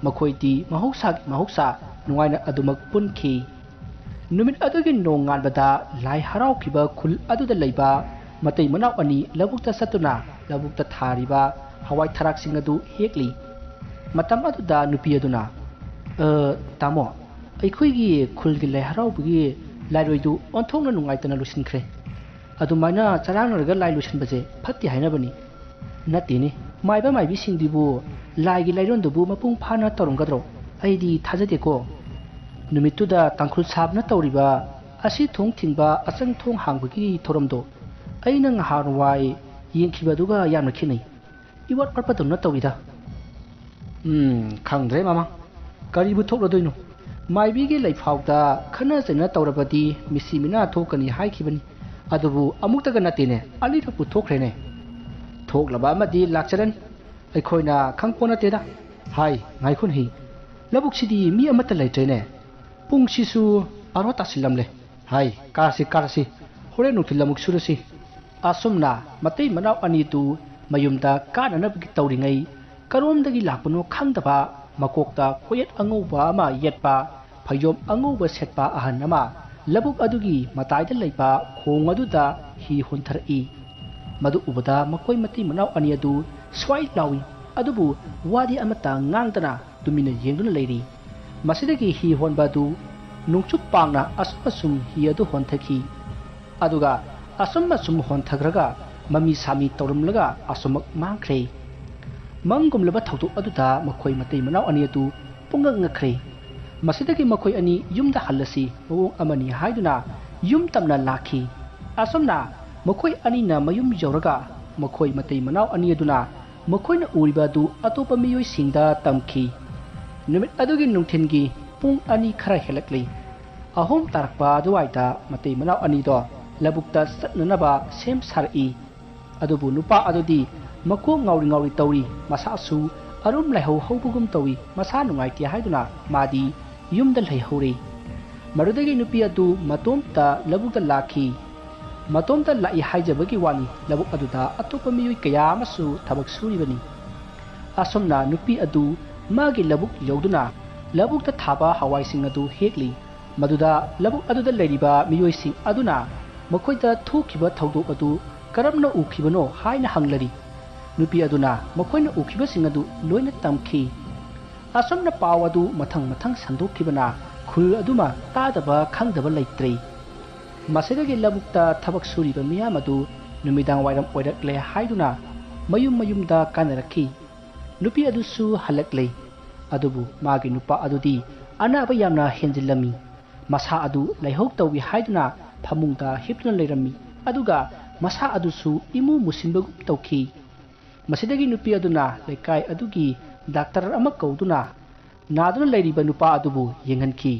ꯃꯈꯣꯏꯗꯤ ꯃꯍꯧꯁꯥꯒꯤ ꯃꯍꯧꯁꯥ ꯅꯨꯡꯉꯥꯏꯅ ꯑꯗꯨꯃꯛ ꯄꯨꯟꯈꯤ꯫ ꯅꯨꯃꯤꯠ ꯑꯗꯨꯒꯤ ꯅꯣꯡꯉꯥꯟꯕꯗ ꯂꯥꯏ ꯍꯔꯥꯎꯈꯤꯕ ꯈꯨꯜ ꯑꯗꯨꯗ ꯂꯩꯕ ꯃꯇꯩ ꯃꯅꯥꯎ ꯑꯅꯤ ꯂꯧꯕꯨꯛꯇ ꯆꯠꯇꯨꯅ ꯂꯧꯕꯨꯛꯇ ꯊꯥꯔꯤꯕ ꯍꯋꯥꯏ ꯊꯔꯥꯛꯁꯤꯡ ꯑꯗꯨ ꯍꯦꯛꯂꯤ꯫ ꯃꯇꯝ ꯑꯗꯨꯗ ꯅꯨꯄꯤ ꯑꯗꯨꯅ, "ꯑ, ꯇꯥꯃꯣ, ꯑꯩꯈꯣꯏꯒꯤ ꯈꯨꯜꯒꯤ ꯂꯥꯏ ꯍꯔꯥꯎꯕꯒꯤ ꯂꯥꯏꯔꯣꯏꯗꯨ ꯑꯣꯟꯊꯣꯛꯅ ꯅꯨꯡꯉꯥꯏꯇꯅ ꯂꯣꯏꯁꯤꯟꯈ꯭ꯔꯦ꯫ ꯑꯗꯨꯃꯥꯏꯅ ꯆꯔꯥꯡꯅꯔꯒ ꯂꯥꯏ ꯂꯣꯏꯁꯤꯟꯕꯁꯦ ꯐꯠꯇꯦ ꯍꯥꯏꯅꯕꯅꯤ꯫" "ꯅꯠꯇꯦꯅꯦ, ꯃꯥꯏꯕ ꯃꯥꯏꯕꯤꯁꯤꯡꯗꯨꯕꯨ ꯂꯥꯏꯒꯤ ꯂꯥꯏꯔꯣꯟꯗꯨꯕꯨ ꯃꯄꯨꯡ ꯐꯥꯅ ꯇꯧꯔꯝꯒꯗ꯭ꯔꯣ? ꯑꯩꯗꯤ ꯊꯥꯖꯗꯦꯀꯣ꯫ ꯅꯨꯃꯤꯠꯇꯨꯗ ꯇꯥꯡꯈꯨꯜ ꯁꯥꯕꯅ ꯇꯧꯔꯤꯕ ꯑꯁꯤ ꯊꯣꯡ ꯊꯤꯟꯕ, ꯑꯆꯪ ꯊꯣꯡ ꯍꯥꯡꯕꯒꯤ ꯊꯧꯔꯝꯗꯣ ꯑꯩꯅ ꯉꯍꯥꯟꯋꯥꯏ ꯌꯦꯡꯈꯤꯕꯗꯨꯒ ꯌꯥꯝꯅ ꯈꯦꯠꯅꯩ꯫ ꯏꯋꯥꯠ ꯋꯥꯠꯄꯗꯧꯅ ꯇꯧꯏꯗ꯫" "ꯎꯝ, ꯈꯪꯗ꯭ꯔꯦ ꯃꯃꯥ, ꯀꯔꯤꯕꯨ ꯊꯣꯛꯂꯗꯣꯏꯅꯣ? ꯃꯥꯏꯕꯤꯒꯤ ꯂꯩꯐꯥꯎꯗ ꯈꯠꯅ ꯆꯩꯅ ꯇꯧꯔꯕꯗꯤ ꯃꯤꯁꯤ ꯃꯤꯅꯥ ꯊꯣꯛꯀꯅꯤ ꯍꯥꯏꯈꯤꯕꯅꯤ꯫ ꯑꯗꯨꯕꯨ ꯑꯃꯨꯛꯇꯒ ꯅꯠꯇꯦꯅꯦ, ꯑꯅꯤꯔꯛꯄꯨ ꯊꯣꯛꯈ꯭ꯔꯦꯅꯦ꯫ ꯊꯣꯛꯂꯕ ꯑꯃꯗꯤ ꯂꯥꯛꯆꯔꯅꯤ, ꯑꯩꯈꯣꯏꯅ ꯈꯪꯄꯣ ꯅꯠꯇꯦꯗ꯫ ꯍꯥꯏ, ꯉꯥꯏꯈꯣꯅꯦꯍꯦ, ꯂꯧꯕꯨꯛꯁꯤꯗꯤ ꯃꯤ ꯑꯃꯠꯇ ꯂꯩꯇ꯭ꯔꯦꯅꯦ꯫ ꯄꯨꯡꯁꯤꯁꯨ ꯕꯥꯔꯣ ꯇꯥꯁꯤꯜꯂꯝꯂꯦ꯫ ꯍꯥꯏ, ꯀꯥꯔꯁꯤ, ꯀꯥꯔꯁꯤ, ꯍꯣꯔꯦꯟ ꯅꯨꯡꯊꯤꯜ ꯑꯃꯨꯛ ꯁꯨꯔꯁꯤ꯫" ꯑꯁꯨꯝꯅ ꯃꯇꯩ ꯃꯅꯥꯎ ꯑꯅꯤꯗꯨ ꯃꯌꯨꯝꯗ ꯀꯥꯅꯅꯕꯒꯤ ꯇꯧꯔꯤꯉꯩ, ꯀꯔꯣꯝꯗꯒꯤ ꯂꯥꯛꯄꯅꯣ ꯈꯪꯗꯕ, ꯃꯀꯣꯛꯇ ꯀꯣꯌꯦꯠ ꯑꯉꯧꯕ ꯑꯃ ꯌꯦꯠꯄ, ꯐꯩꯖꯣꯝ ꯑꯉꯧꯕ ꯁꯦꯠꯄ ꯑꯍꯟ ꯑꯃ ꯂꯧꯕꯨꯛ ꯑꯗꯨꯒꯤ ꯃꯇꯥꯏꯗ ꯂꯩꯕ ꯈꯣꯡ ꯑꯗꯨꯗ ꯍꯤ ꯍꯣꯟꯊꯔꯛꯏ꯫ ꯃꯗꯨ ꯎꯕꯗ ꯃꯈꯣꯏ ꯃꯇꯩ ꯃꯅꯥꯎ ꯑꯅꯤ ꯑꯗꯨ ꯁ꯭ꯋꯥꯏ ꯂꯥꯎꯏ, ꯑꯗꯨꯕꯨ ꯋꯥꯗꯤ ꯑꯃꯠꯇ ꯉꯥꯡꯗꯅ ꯇꯨꯃꯤꯟꯅ ꯌꯦꯡꯗꯨꯅ ꯂꯩꯔꯤ꯫ ꯃꯁꯤꯗꯒꯤ ꯍꯤ ꯍꯣꯟꯕ ꯑꯗꯨ ꯅꯣꯡꯆꯨꯞ ꯄꯥꯡꯅ ꯑꯁꯨꯝ ꯑꯁꯨꯝ ꯍꯤ ꯑꯗꯨ ꯍꯣꯟꯊꯈꯤ꯫ ꯑꯗꯨꯒ ꯑꯁꯨꯝ ꯑꯁꯨꯝ ꯍꯣꯟꯊꯈ꯭ꯔꯒ ꯃꯃꯤ ꯁꯥꯃꯤ ꯇꯧꯔꯝꯂꯒ ꯑꯁꯨꯃꯛ ꯃꯥꯡꯈ꯭ꯔꯦ꯫ ꯃꯪꯒꯨꯝꯂꯕ ꯊꯧꯗꯣꯛ ꯑꯗꯨꯗ ꯃꯈꯣꯏ ꯃꯇꯩ ꯃꯅꯥꯎ ꯑꯅꯤ ꯑꯗꯨ ꯄꯨꯡꯉꯛ ꯉꯛꯈ꯭ꯔꯦ꯫ ꯃꯁꯤꯗꯒꯤ ꯃꯈꯣꯏ ꯑꯅꯤ ꯌꯨꯝꯗ ꯍꯜꯂꯁꯤ ꯃꯑꯣꯡ ꯑꯃꯅꯤ ꯍꯥꯏꯗꯨꯅ ꯌꯨꯝ ꯇꯝꯅ ꯂꯥꯛꯈꯤ꯫ ꯑꯁꯨꯝꯅ ꯃꯈꯣꯏ ꯑꯅꯤꯅ ꯃꯌꯨꯝ ꯌꯧꯔꯒ ꯃꯈꯣꯏ ꯃꯇꯩ ꯃꯅꯥꯎ ꯑꯅꯤ ꯑꯗꯨꯅ ꯃꯈꯣꯏꯅ ꯎꯔꯤꯕ ꯑꯗꯨ ꯑꯇꯣꯞꯄ ꯃꯤꯑꯣꯏꯁꯤꯡꯗ ꯇꯝꯈꯤ꯫ ꯅꯨꯃꯤꯠ ꯑꯗꯨꯒꯤ ꯅꯨꯡꯊꯤꯜꯒꯤ ꯄꯨꯡ ꯑꯅꯤ ꯈꯔ ꯍꯦꯜꯂꯛꯂꯤ꯫ ꯑꯍꯨꯝ ꯇꯥꯔꯛꯄ ꯑꯗꯨꯋꯥꯏꯗ ꯃꯇꯩ ꯃꯅꯥꯎ ꯑꯅꯤꯗꯣ ꯂꯧꯕꯨꯛꯇ ꯆꯠꯅꯅꯕ ꯁꯦꯝ ꯁꯥꯔꯛꯏ꯫ ꯑꯗꯨꯕꯨ ꯅꯨꯄꯥ ꯑꯗꯨꯗꯤ ꯃꯀꯣꯛ ꯉꯥꯎꯔꯤ ꯉꯥꯎꯔꯤ ꯇꯧꯔꯤ, ꯃꯁꯥꯁꯨ ꯑꯔꯨꯝ ꯂꯥꯏꯍꯧ ꯍꯧꯕꯒꯨꯝ ꯇꯧꯏ, ꯃꯁꯥ ꯅꯨꯡꯉꯥꯏꯇꯦ ꯍꯥꯏꯗꯨꯅ ꯃꯥꯗꯤ ꯌꯨꯝꯗ ꯂꯩꯍꯧꯔꯦ꯫ ꯃꯗꯨꯗꯒꯤ ꯅꯨꯄꯤ ꯑꯗꯨ ꯃꯇꯣꯝꯇ ꯂꯧꯕꯨꯛꯇ ꯂꯥꯛꯈꯤ꯫ ꯃꯇꯣꯝꯇ ꯂꯥꯛꯏ ꯍꯥꯏꯖꯕꯒꯤ ꯋꯥꯅꯤ, ꯂꯧꯕꯨꯛ ꯑꯗꯨꯗ ꯑꯇꯣꯞꯄ ꯃꯤꯑꯣꯏ ꯀꯌꯥ ꯑꯃꯁꯨ ꯊꯕꯛ ꯁꯨꯔꯤꯕꯅꯤ꯫ ꯑꯁꯨꯝꯅ ꯅꯨꯄꯤ ꯑꯗꯨ ꯃꯥꯒꯤ ꯂꯧꯕꯨꯛ ꯌꯧꯗꯨꯅ ꯂꯧꯕꯨꯛꯇ ꯊꯥꯕ ꯍꯋꯥꯏꯁꯤꯡ ꯑꯗꯨ ꯍꯦꯛꯂꯤ꯫ ꯃꯗꯨꯗ ꯂꯧꯕꯨꯛ ꯑꯗꯨꯗ ꯂꯩꯔꯤꯕ ꯃꯤꯑꯣꯏꯁꯤꯡ ꯑꯗꯨꯅ ꯃꯈꯣꯏꯗ ꯊꯣꯛꯈꯤꯕ ꯊꯧꯗꯣꯛ ꯑꯗꯨ ꯀꯔꯝꯅ ꯎꯈꯤꯕꯅꯣ ꯍꯥꯏꯅ ꯍꯪꯂꯔꯤ꯫ ꯅꯨꯄꯤ ꯑꯗꯨꯅ ꯃꯈꯣꯏꯅ ꯎꯈꯤꯕꯁꯤꯡ ꯑꯗꯨ ꯂꯣꯏꯅ ꯇꯝꯈꯤ꯫ ꯑꯁꯨꯝꯅ ꯄꯥꯎ ꯑꯗꯨ ꯃꯊꯪ ꯃꯊꯪ ꯁꯟꯗꯣꯛꯈꯤꯕꯅ ꯈꯨꯜ ꯑꯗꯨꯃ ꯇꯥꯗꯕ ꯈꯪꯗꯕ ꯂꯩꯇ꯭ꯔꯦ꯫ ꯃꯁꯤꯗꯒꯤ ꯂꯧꯕꯨꯛꯇ ꯊꯕꯛ ꯁꯨꯔꯤꯕ ꯃꯤꯌꯥꯝ ꯑꯗꯨ ꯅꯨꯃꯤꯗꯥꯡ ꯋꯥꯏꯔꯝ ꯑꯣꯏꯔꯛꯂꯦ ꯍꯥꯏꯗꯨꯅ ꯃꯌꯨꯝ ꯃꯌꯨꯝꯗ ꯀꯥꯅꯔꯛꯈꯤ꯫ ꯅꯨꯄꯤ ꯑꯗꯨꯁꯨ ꯍꯜꯂꯛꯂꯦ꯫ ꯑꯗꯨꯕꯨ ꯃꯥꯒꯤ ꯅꯨꯄꯥ ꯑꯗꯨꯗꯤ ꯑꯅꯥꯕ ꯌꯥꯝꯅ ꯍꯦꯟꯖꯤꯜꯂꯝꯃꯤ꯫ ꯃꯁꯥ ꯑꯗꯨ ꯂꯥꯏꯍꯧ ꯇꯧꯏ ꯍꯥꯏꯗꯨꯅ ꯐꯃꯨꯡꯗ ꯍꯤꯞꯇꯨꯅ ꯂꯩꯔꯝꯃꯤ꯫ ꯑꯗꯨꯒ ꯃꯁꯥ ꯑꯗꯨꯁꯨ ꯏꯃꯨ ꯃꯨꯁꯤꯟꯕꯒꯨꯝ ꯇꯧꯈꯤ꯫ ꯃꯁꯤꯗꯒꯤ ꯅꯨꯄꯤ ꯑꯗꯨꯅ ꯂꯩꯀꯥꯏ ꯑꯗꯨꯒꯤ ꯗꯥꯛꯇꯔ ꯑꯃ ꯀꯧꯗꯨꯅ ꯅꯥꯗꯨꯅ ꯂꯩꯔꯤꯕ ꯅꯨꯄꯥ ꯑꯗꯨꯕꯨ ꯌꯦꯡꯍꯟꯈꯤ꯫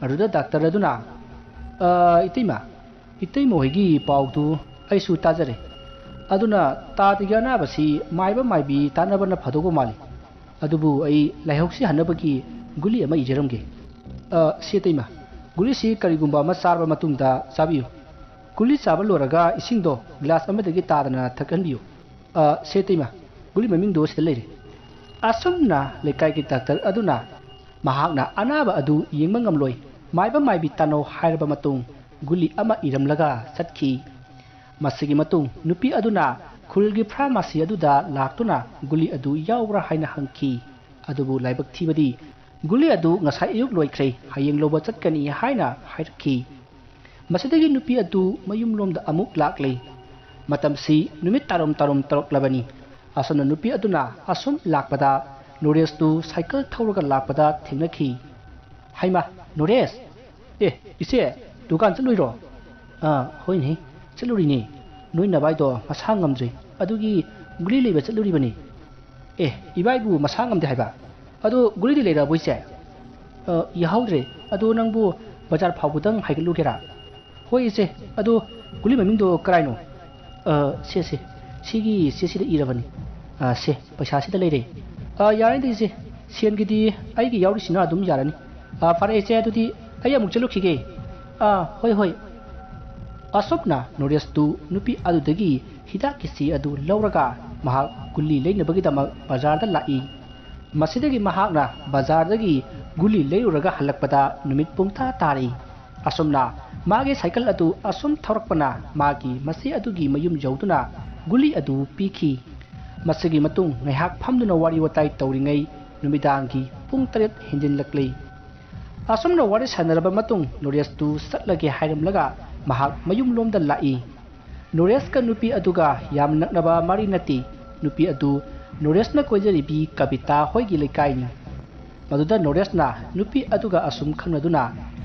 ꯑꯗꯨꯗ ꯗꯥꯛꯇꯔ ꯑꯗꯨꯅ, "ꯑ, ꯏꯇꯩꯃ, ꯏꯇꯩꯃ ꯍꯣꯏꯒꯤ ꯄꯥꯎꯗꯨ ꯑꯩꯁꯨ ꯇꯥꯖꯔꯦ꯫ ꯑꯗꯨꯅ ꯇꯥꯗꯒꯤ ꯑꯅꯥꯕꯁꯤ ꯃꯥꯏꯕ ꯃꯥꯏꯕꯤ ꯇꯥꯟꯅꯕꯅ ꯐꯗꯧꯕ ꯃꯥꯜꯂꯤ꯫ ꯑꯗꯨꯕꯨ ꯑꯩ ꯂꯥꯏꯍꯧꯁꯤ ꯍꯟꯅꯕꯒꯤ ꯒꯨꯂꯤ ꯑꯃ ꯏꯖꯔꯝꯒꯦ꯫ ꯑ, ꯁꯤ ꯏꯇꯩꯃ, ꯒꯨꯂꯤꯁꯤ ꯀꯔꯤꯒꯨꯝꯕ ꯑꯃ ꯆꯥꯔꯕ ꯃꯇꯨꯡꯗ ꯆꯥꯕꯤꯌꯨ꯫ ꯒꯨꯂꯤ ꯆꯥꯕ ꯂꯣꯏꯔꯒ ꯏꯁꯤꯡꯗꯣ ꯒ꯭ꯂꯥꯁ ꯑꯃꯗꯒꯤ ꯇꯥꯗꯅ ꯊꯛꯍꯟꯕꯤꯌꯨ꯫ ꯑ, ꯁꯦ ꯏꯇꯩꯃ, ꯒꯨꯂꯤ ꯃꯃꯤꯡꯗꯣ ꯁꯤꯗ ꯂꯩꯔꯦ꯫" ꯑꯁꯨꯝꯅ ꯂꯩꯀꯥꯏꯒꯤ ꯗꯥꯛꯇꯔ ꯑꯗꯨꯅ ꯃꯍꯥꯛꯅ ꯑꯅꯥꯕ ꯑꯗꯨ ꯌꯦꯡꯕ ꯉꯝꯂꯣꯏ, ꯃꯥꯏꯕ ꯃꯥꯏꯕꯤ ꯇꯥꯟꯅꯧ ꯍꯥꯏꯔꯕ ꯃꯇꯨꯡ ꯒꯨꯂꯤ ꯑꯃ ꯏꯔꯝꯂꯒ ꯆꯠꯈꯤ꯫ ꯃꯁꯤꯒꯤ ꯃꯇꯨꯡ ꯅꯨꯄꯤ ꯑꯗꯨꯅ ꯈꯨꯜꯒꯤ ꯐꯥꯔꯃꯥꯁꯤ ꯑꯗꯨꯗ ꯂꯥꯛꯇꯨꯅ ꯒꯨꯂꯤ ꯑꯗꯨ ꯌꯥꯎꯕ꯭ꯔꯥ ꯍꯥꯏꯅ ꯍꯪꯈꯤ꯫ ꯑꯗꯨꯕꯨ ꯂꯥꯏꯕꯛ ꯊꯤꯕꯗꯤ ꯒꯨꯂꯤ ꯑꯗꯨ ꯉꯁꯥꯏ ꯑꯌꯨꯛ ꯂꯣꯏꯈ꯭ꯔꯦ, ꯍꯌꯦꯡ ꯂꯧꯕ ꯆꯠꯀꯅꯤ ꯍꯥꯏꯅ ꯍꯥꯏꯔꯛꯈꯤ꯫ ꯃꯁꯤꯗꯒꯤ ꯅꯨꯄꯤ ꯑꯗꯨ ꯃꯌꯨꯝꯂꯣꯝꯗ ꯑꯃꯨꯛ ꯂꯥꯛꯂꯦ꯫ ꯃꯇꯝꯁꯤ ꯅꯨꯃꯤꯠ ꯇꯥꯔꯝ ꯇꯥꯔꯝ ꯇꯧꯔꯛꯂꯕꯅꯤ꯫ ꯑꯁꯨꯝꯅ ꯅꯨꯄꯤ ꯑꯗꯨꯅ ꯑꯁꯨꯝ ꯂꯥꯛꯄꯗ ꯅꯣꯔꯦꯁꯇꯨ ꯁꯥꯏꯀꯜ ꯊꯧꯔꯒ ꯂꯥꯛꯄꯗ ꯊꯦꯡꯅꯈꯤ꯫ "ꯍꯩꯃꯥ, ꯅꯣꯔꯦꯁ! ꯑꯦ, ꯏꯆꯦ, ꯗꯨꯀꯥꯟ ꯆꯠꯂꯨꯏꯔꯣ?" "ꯑꯥ, ꯍꯣꯏꯅꯦ, ꯆꯠꯂꯨꯔꯤꯅꯦ꯫ ꯅꯣꯏ ꯅꯕꯥꯏꯗꯣ ꯃꯁꯥ ꯉꯝꯗ꯭ꯔꯦ, ꯑꯗꯨꯒꯤ ꯒꯨꯂꯤ ꯂꯩꯕ ꯆꯠꯂꯨꯔꯤꯕꯅꯤ꯫" "ꯑꯦ, ꯏꯕꯥꯏꯕꯨ ꯃꯁꯥ ꯉꯝꯗꯦ ꯍꯥꯏꯕ? ꯑꯗꯣ ꯒꯨꯂꯤꯗꯤ ꯂꯩꯔꯛꯑꯕꯣ, ꯏꯆꯦ?" "ꯑ, ꯌꯥꯍꯧꯗ꯭ꯔꯦ꯫ ꯑꯗꯣ ꯅꯪꯕꯨ ꯕꯖꯥꯔ ꯐꯥꯎꯕꯗꯪ ꯍꯥꯏꯒꯠꯂꯨꯒꯦꯔꯥ?" "ꯍꯣꯏ, ꯏꯆꯦ꯫ ꯑꯗꯣ ꯒꯨꯂꯤ ꯃꯃꯤꯡꯗꯣ ꯀꯔꯥꯏꯅꯣ?" "ꯑ, ꯁꯦ, ꯁꯦ꯫ ꯁꯤꯒꯤ ꯆꯦꯁꯤꯗ ꯏꯔꯕꯅꯤ꯫ ꯑ, ꯁꯦ, ꯄꯩꯁꯥꯁꯤꯗ ꯂꯩꯔꯦ꯫ ꯑ, ꯌꯥꯔꯅꯤꯗ, ꯏꯆꯦ꯫ ꯁꯦꯟꯒꯤꯗꯤ ꯑꯩꯒꯤ ꯌꯥꯎꯔꯤꯁꯤꯅ ꯑꯗꯨꯝ ꯌꯥꯔꯅꯤ꯫ ꯑ, ꯐꯔꯦ, ꯏꯆꯦ, ꯑꯗꯨꯗꯤ ꯑꯩ ꯑꯃꯨꯛ ꯆꯠꯂꯨꯈꯤꯒꯦ꯫ ꯑ, ꯍꯣꯏ, ꯍꯣꯏ꯫" ꯑꯁꯨꯝꯅ ꯅꯣꯔꯦꯁꯇꯨ ꯅꯨꯄꯤ ꯑꯗꯨꯗꯒꯤ ꯍꯤꯗꯥꯛꯀꯤ ꯆꯦ ꯑꯗꯨ ꯂꯧꯔꯒ ꯃꯍꯥꯛ ꯒꯨꯂꯤ ꯂꯩꯅꯕꯒꯤꯗꯃꯛ ꯕꯖꯥꯔꯗ ꯂꯥꯛꯏ꯫ ꯃꯁꯤꯗꯒꯤ ꯃꯍꯥꯛꯅ ꯕꯖꯥꯔꯗꯒꯤ ꯒꯨꯂꯤ ꯂꯩꯔꯨꯔꯒ ꯍꯜꯂꯛꯄꯗ ꯅꯨꯃꯤꯠ ꯄꯨꯡ ꯇꯔꯥ ꯇꯥꯔꯤ꯫ ꯑꯁꯨꯝꯅ ꯃꯥꯒꯤ ꯁꯥꯏꯀꯜ ꯑꯗꯨ ꯑꯁꯨꯝ ꯊꯧꯔꯛꯄꯅ ꯃꯥꯒꯤ ꯃꯆꯦ ꯑꯗꯨꯒꯤ ꯃꯌꯨꯝ ꯌꯧꯗꯨꯅ ꯒꯨꯂꯤ ꯑꯗꯨ ꯄꯤꯈꯤ꯫ ꯃꯁꯤꯒꯤ ꯃꯇꯨꯡ ꯉꯥꯏꯍꯥꯛ ꯐꯝꯗꯨꯅ ꯋꯥꯔꯤ ꯋꯥꯇꯥꯏ ꯇꯧꯔꯤꯉꯩ ꯅꯨꯃꯤꯗꯥꯡꯒꯤ ꯄꯨꯡ ꯇꯔꯦꯠ ꯍꯦꯟꯖꯤꯜꯂꯛꯂꯤ꯫ ꯑꯁꯨꯝꯅ ꯋꯥꯔꯤ ꯁꯥꯟꯅꯔꯕ ꯃꯇꯨꯡ ꯅꯣꯔꯦꯁꯇꯨ ꯆꯠꯂꯒꯦ ꯍꯥꯏꯔꯝꯂꯒ ꯃꯍꯥꯛ ꯃꯌꯨꯝꯂꯣꯝꯗ ꯂꯥꯛꯏ꯫ ꯅꯣꯔꯦꯁꯀ ꯅꯨꯄꯤ ꯑꯗꯨꯒ ꯌꯥꯝ ꯅꯛꯅꯕ ꯃꯔꯤ ꯅꯠꯇꯦ꯫ ꯅꯨꯄꯤ ꯑꯗꯨ ꯅꯣꯔꯦꯁꯅ ꯀꯣꯏꯖꯔꯤꯕꯤ ꯀꯕꯤꯇꯥ ꯍꯣꯏꯒꯤ ꯂꯩꯀꯥꯏꯅꯤ꯫ ꯃꯗꯨꯗ ꯅꯣꯔꯦꯁꯅ ꯅꯨꯄꯤ ꯑꯗꯨꯒ ꯑꯁꯨꯝ ꯈꯪꯅꯗꯨꯅ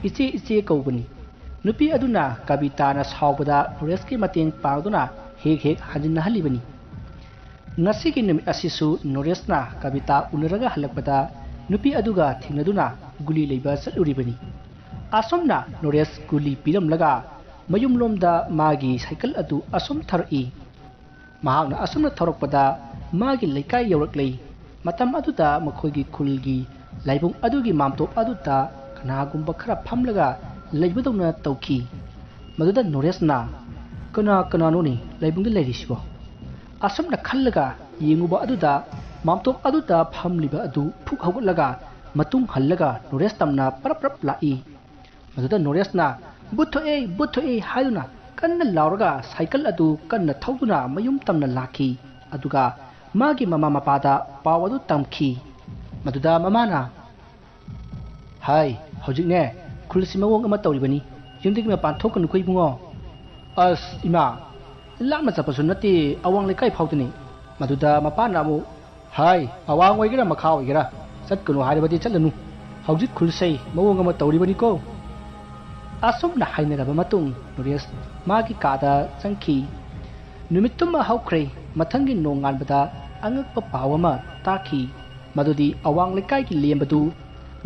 "ꯏꯆꯦ, ꯏꯆꯦ" ꯀꯧꯕꯅꯤ꯫ ꯅꯨꯄꯤ ꯑꯗꯨꯅ ꯀꯕꯤꯇꯥꯅ ꯁꯥꯎꯕꯗ ꯅꯣꯔꯦꯁꯀꯤ ꯃꯇꯦꯡ ꯄꯥꯡꯗꯨꯅ ꯍꯦꯛ ꯍꯦꯛ ꯍꯟꯖꯤꯟꯅꯍꯜꯂꯤꯕꯅꯤ꯫ ꯉꯁꯤꯒꯤ ꯅꯨꯃꯤꯠ ꯑꯁꯤꯁꯨ ꯅꯣꯔꯦꯁꯅ ꯀꯕꯤꯇꯥ ꯎꯅꯔꯒ ꯍꯜꯂꯛꯄꯗ ꯅꯨꯄꯤ ꯑꯗꯨꯒ ꯊꯦꯡꯅꯗꯨꯅ ꯒꯨꯂꯤ ꯂꯩꯕ ꯆꯠꯂꯨꯔꯤꯕꯅꯤ꯫ ꯑꯁꯨꯝꯅ ꯅꯣꯔꯦꯁ ꯒꯨꯂꯤ ꯄꯤꯔꯝꯂꯒ ꯃꯌꯨꯝꯂꯣꯝꯗ ꯃꯥꯒꯤ ꯁꯥꯏꯀꯜ ꯑꯗꯨ ꯑꯁꯨꯝ ꯊꯧꯔꯛꯏ꯫ ꯃꯍꯥꯛꯅ ꯑꯁꯨꯝꯅ ꯊꯧꯔꯛꯄꯗ ꯃꯥꯒꯤ ꯂꯩꯀꯥꯏ ꯌꯧꯔꯛꯂꯦ꯫ ꯃꯇꯝ ꯑꯗꯨꯗ ꯃꯈꯣꯏꯒꯤ ꯈꯨꯜꯒꯤ ꯂꯥꯏꯕꯨꯡ ꯑꯗꯨꯒꯤ ꯃꯥꯝꯇꯣꯞ ꯑꯗꯨꯗ ꯀꯅꯥꯒꯨꯝꯕ ꯈꯔ ꯐꯝꯂꯒ ꯂꯩꯕꯗꯧꯅ ꯇꯧꯈꯤ꯫ ꯃꯗꯨꯗ ꯅꯣꯔꯦꯁꯅ, "ꯀꯅꯥ ꯀꯅꯥꯅꯣꯅꯦ ꯂꯥꯏꯕꯨꯡꯗ ꯂꯩꯔꯤꯁꯤꯕꯣ?" ꯑꯁꯨꯝꯅ ꯈꯜꯂꯒ ꯌꯦꯡꯉꯨꯕ ꯑꯗꯨꯗ ꯃꯥꯝꯇꯣꯞ ꯑꯗꯨꯗ ꯐꯝꯂꯤꯕ ꯑꯗꯨ ꯐꯨꯛ ꯍꯧꯒꯠꯂꯒ ꯃꯇꯨꯡ ꯍꯜꯂꯒ ꯅꯣꯔꯦꯁ ꯇꯝꯅ ꯄꯔꯞ ꯄꯔꯞ ꯂꯥꯛꯏ꯫ ꯃꯗꯨꯗ ꯅꯣꯔꯦꯁꯅ "ꯚꯨꯠ ꯊꯣꯛꯑꯦ, ꯚꯨꯠ ꯊꯣꯛꯑꯦ" ꯍꯥꯏꯗꯨꯅ ꯀꯟꯅ ꯂꯥꯎꯔꯒ ꯁꯥꯏꯀꯜ ꯑꯗꯨ ꯀꯟꯅ ꯊꯧꯗꯨꯅ ꯃꯌꯨꯝ ꯇꯝꯅ ꯂꯥꯛꯈꯤ꯫ ꯑꯗꯨꯒ ꯃꯥꯒꯤ ꯃꯃꯥ ꯃꯄꯥꯗ ꯄꯥꯎ ꯑꯗꯨ ꯇꯝꯈꯤ꯫ ꯃꯗꯨꯗ ꯃꯃꯥꯅ, "ꯍꯥꯏ, ꯍꯧꯖꯤꯛꯅꯦ ꯈꯨꯜꯁꯤ ꯃꯑꯣꯡ ꯑꯃ ꯇꯧꯔꯤꯕꯅꯤ꯫ ꯌꯨꯝꯗꯒꯤ ꯃꯄꯥꯟ ꯊꯣꯛꯀꯅꯨꯀꯣ ꯏꯕꯨꯡꯉꯣ꯫" "ꯑꯁ ꯏꯃꯥ, ꯂꯥꯞꯅ ꯆꯠꯄꯁꯨ ꯅꯠꯇꯦ, ꯑꯋꯥꯡ ꯂꯩꯀꯥꯏ ꯐꯥꯎꯗꯅꯤ꯫ ꯃꯗꯨꯗ ꯃꯄꯥꯅ ꯑꯃꯨꯛ, "ꯍꯥꯏ, ꯑꯋꯥꯡ ꯑꯣꯏꯒꯦꯔꯥ ꯃꯈꯥ ꯑꯣꯏꯒꯦꯔꯥ, ꯆꯠꯀꯅꯨ ꯍꯥꯏꯔꯕꯗꯤ ꯆꯠꯂꯅꯨ꯫ ꯍꯧꯖꯤꯛ ꯈꯨꯜꯁꯩ ꯃꯑꯣꯡ ꯑꯃ ꯇꯧꯔꯤꯕꯅꯤꯀꯣ"꯫ ꯑꯁꯨꯝꯅ ꯍꯥꯏꯅꯔꯕ ꯃꯇꯨꯡ ꯅꯣꯔꯦꯁ ꯃꯥꯒꯤ ꯀꯥꯗ ꯆꯪꯈꯤ꯫ ꯅꯨꯃꯤꯠꯇꯨꯃ ꯍꯧꯈ꯭ꯔꯦ꯫ ꯃꯊꯪꯒꯤ ꯅꯣꯡꯉꯥꯟꯕꯗ ꯑꯉꯛꯄ ꯄꯥꯎ ꯑꯃ ꯇꯥꯈꯤ꯫ ꯃꯗꯨꯗꯤ ꯑꯋꯥꯡ ꯂꯩꯀꯥꯏꯒꯤ ꯂꯦꯝꯕꯗꯨ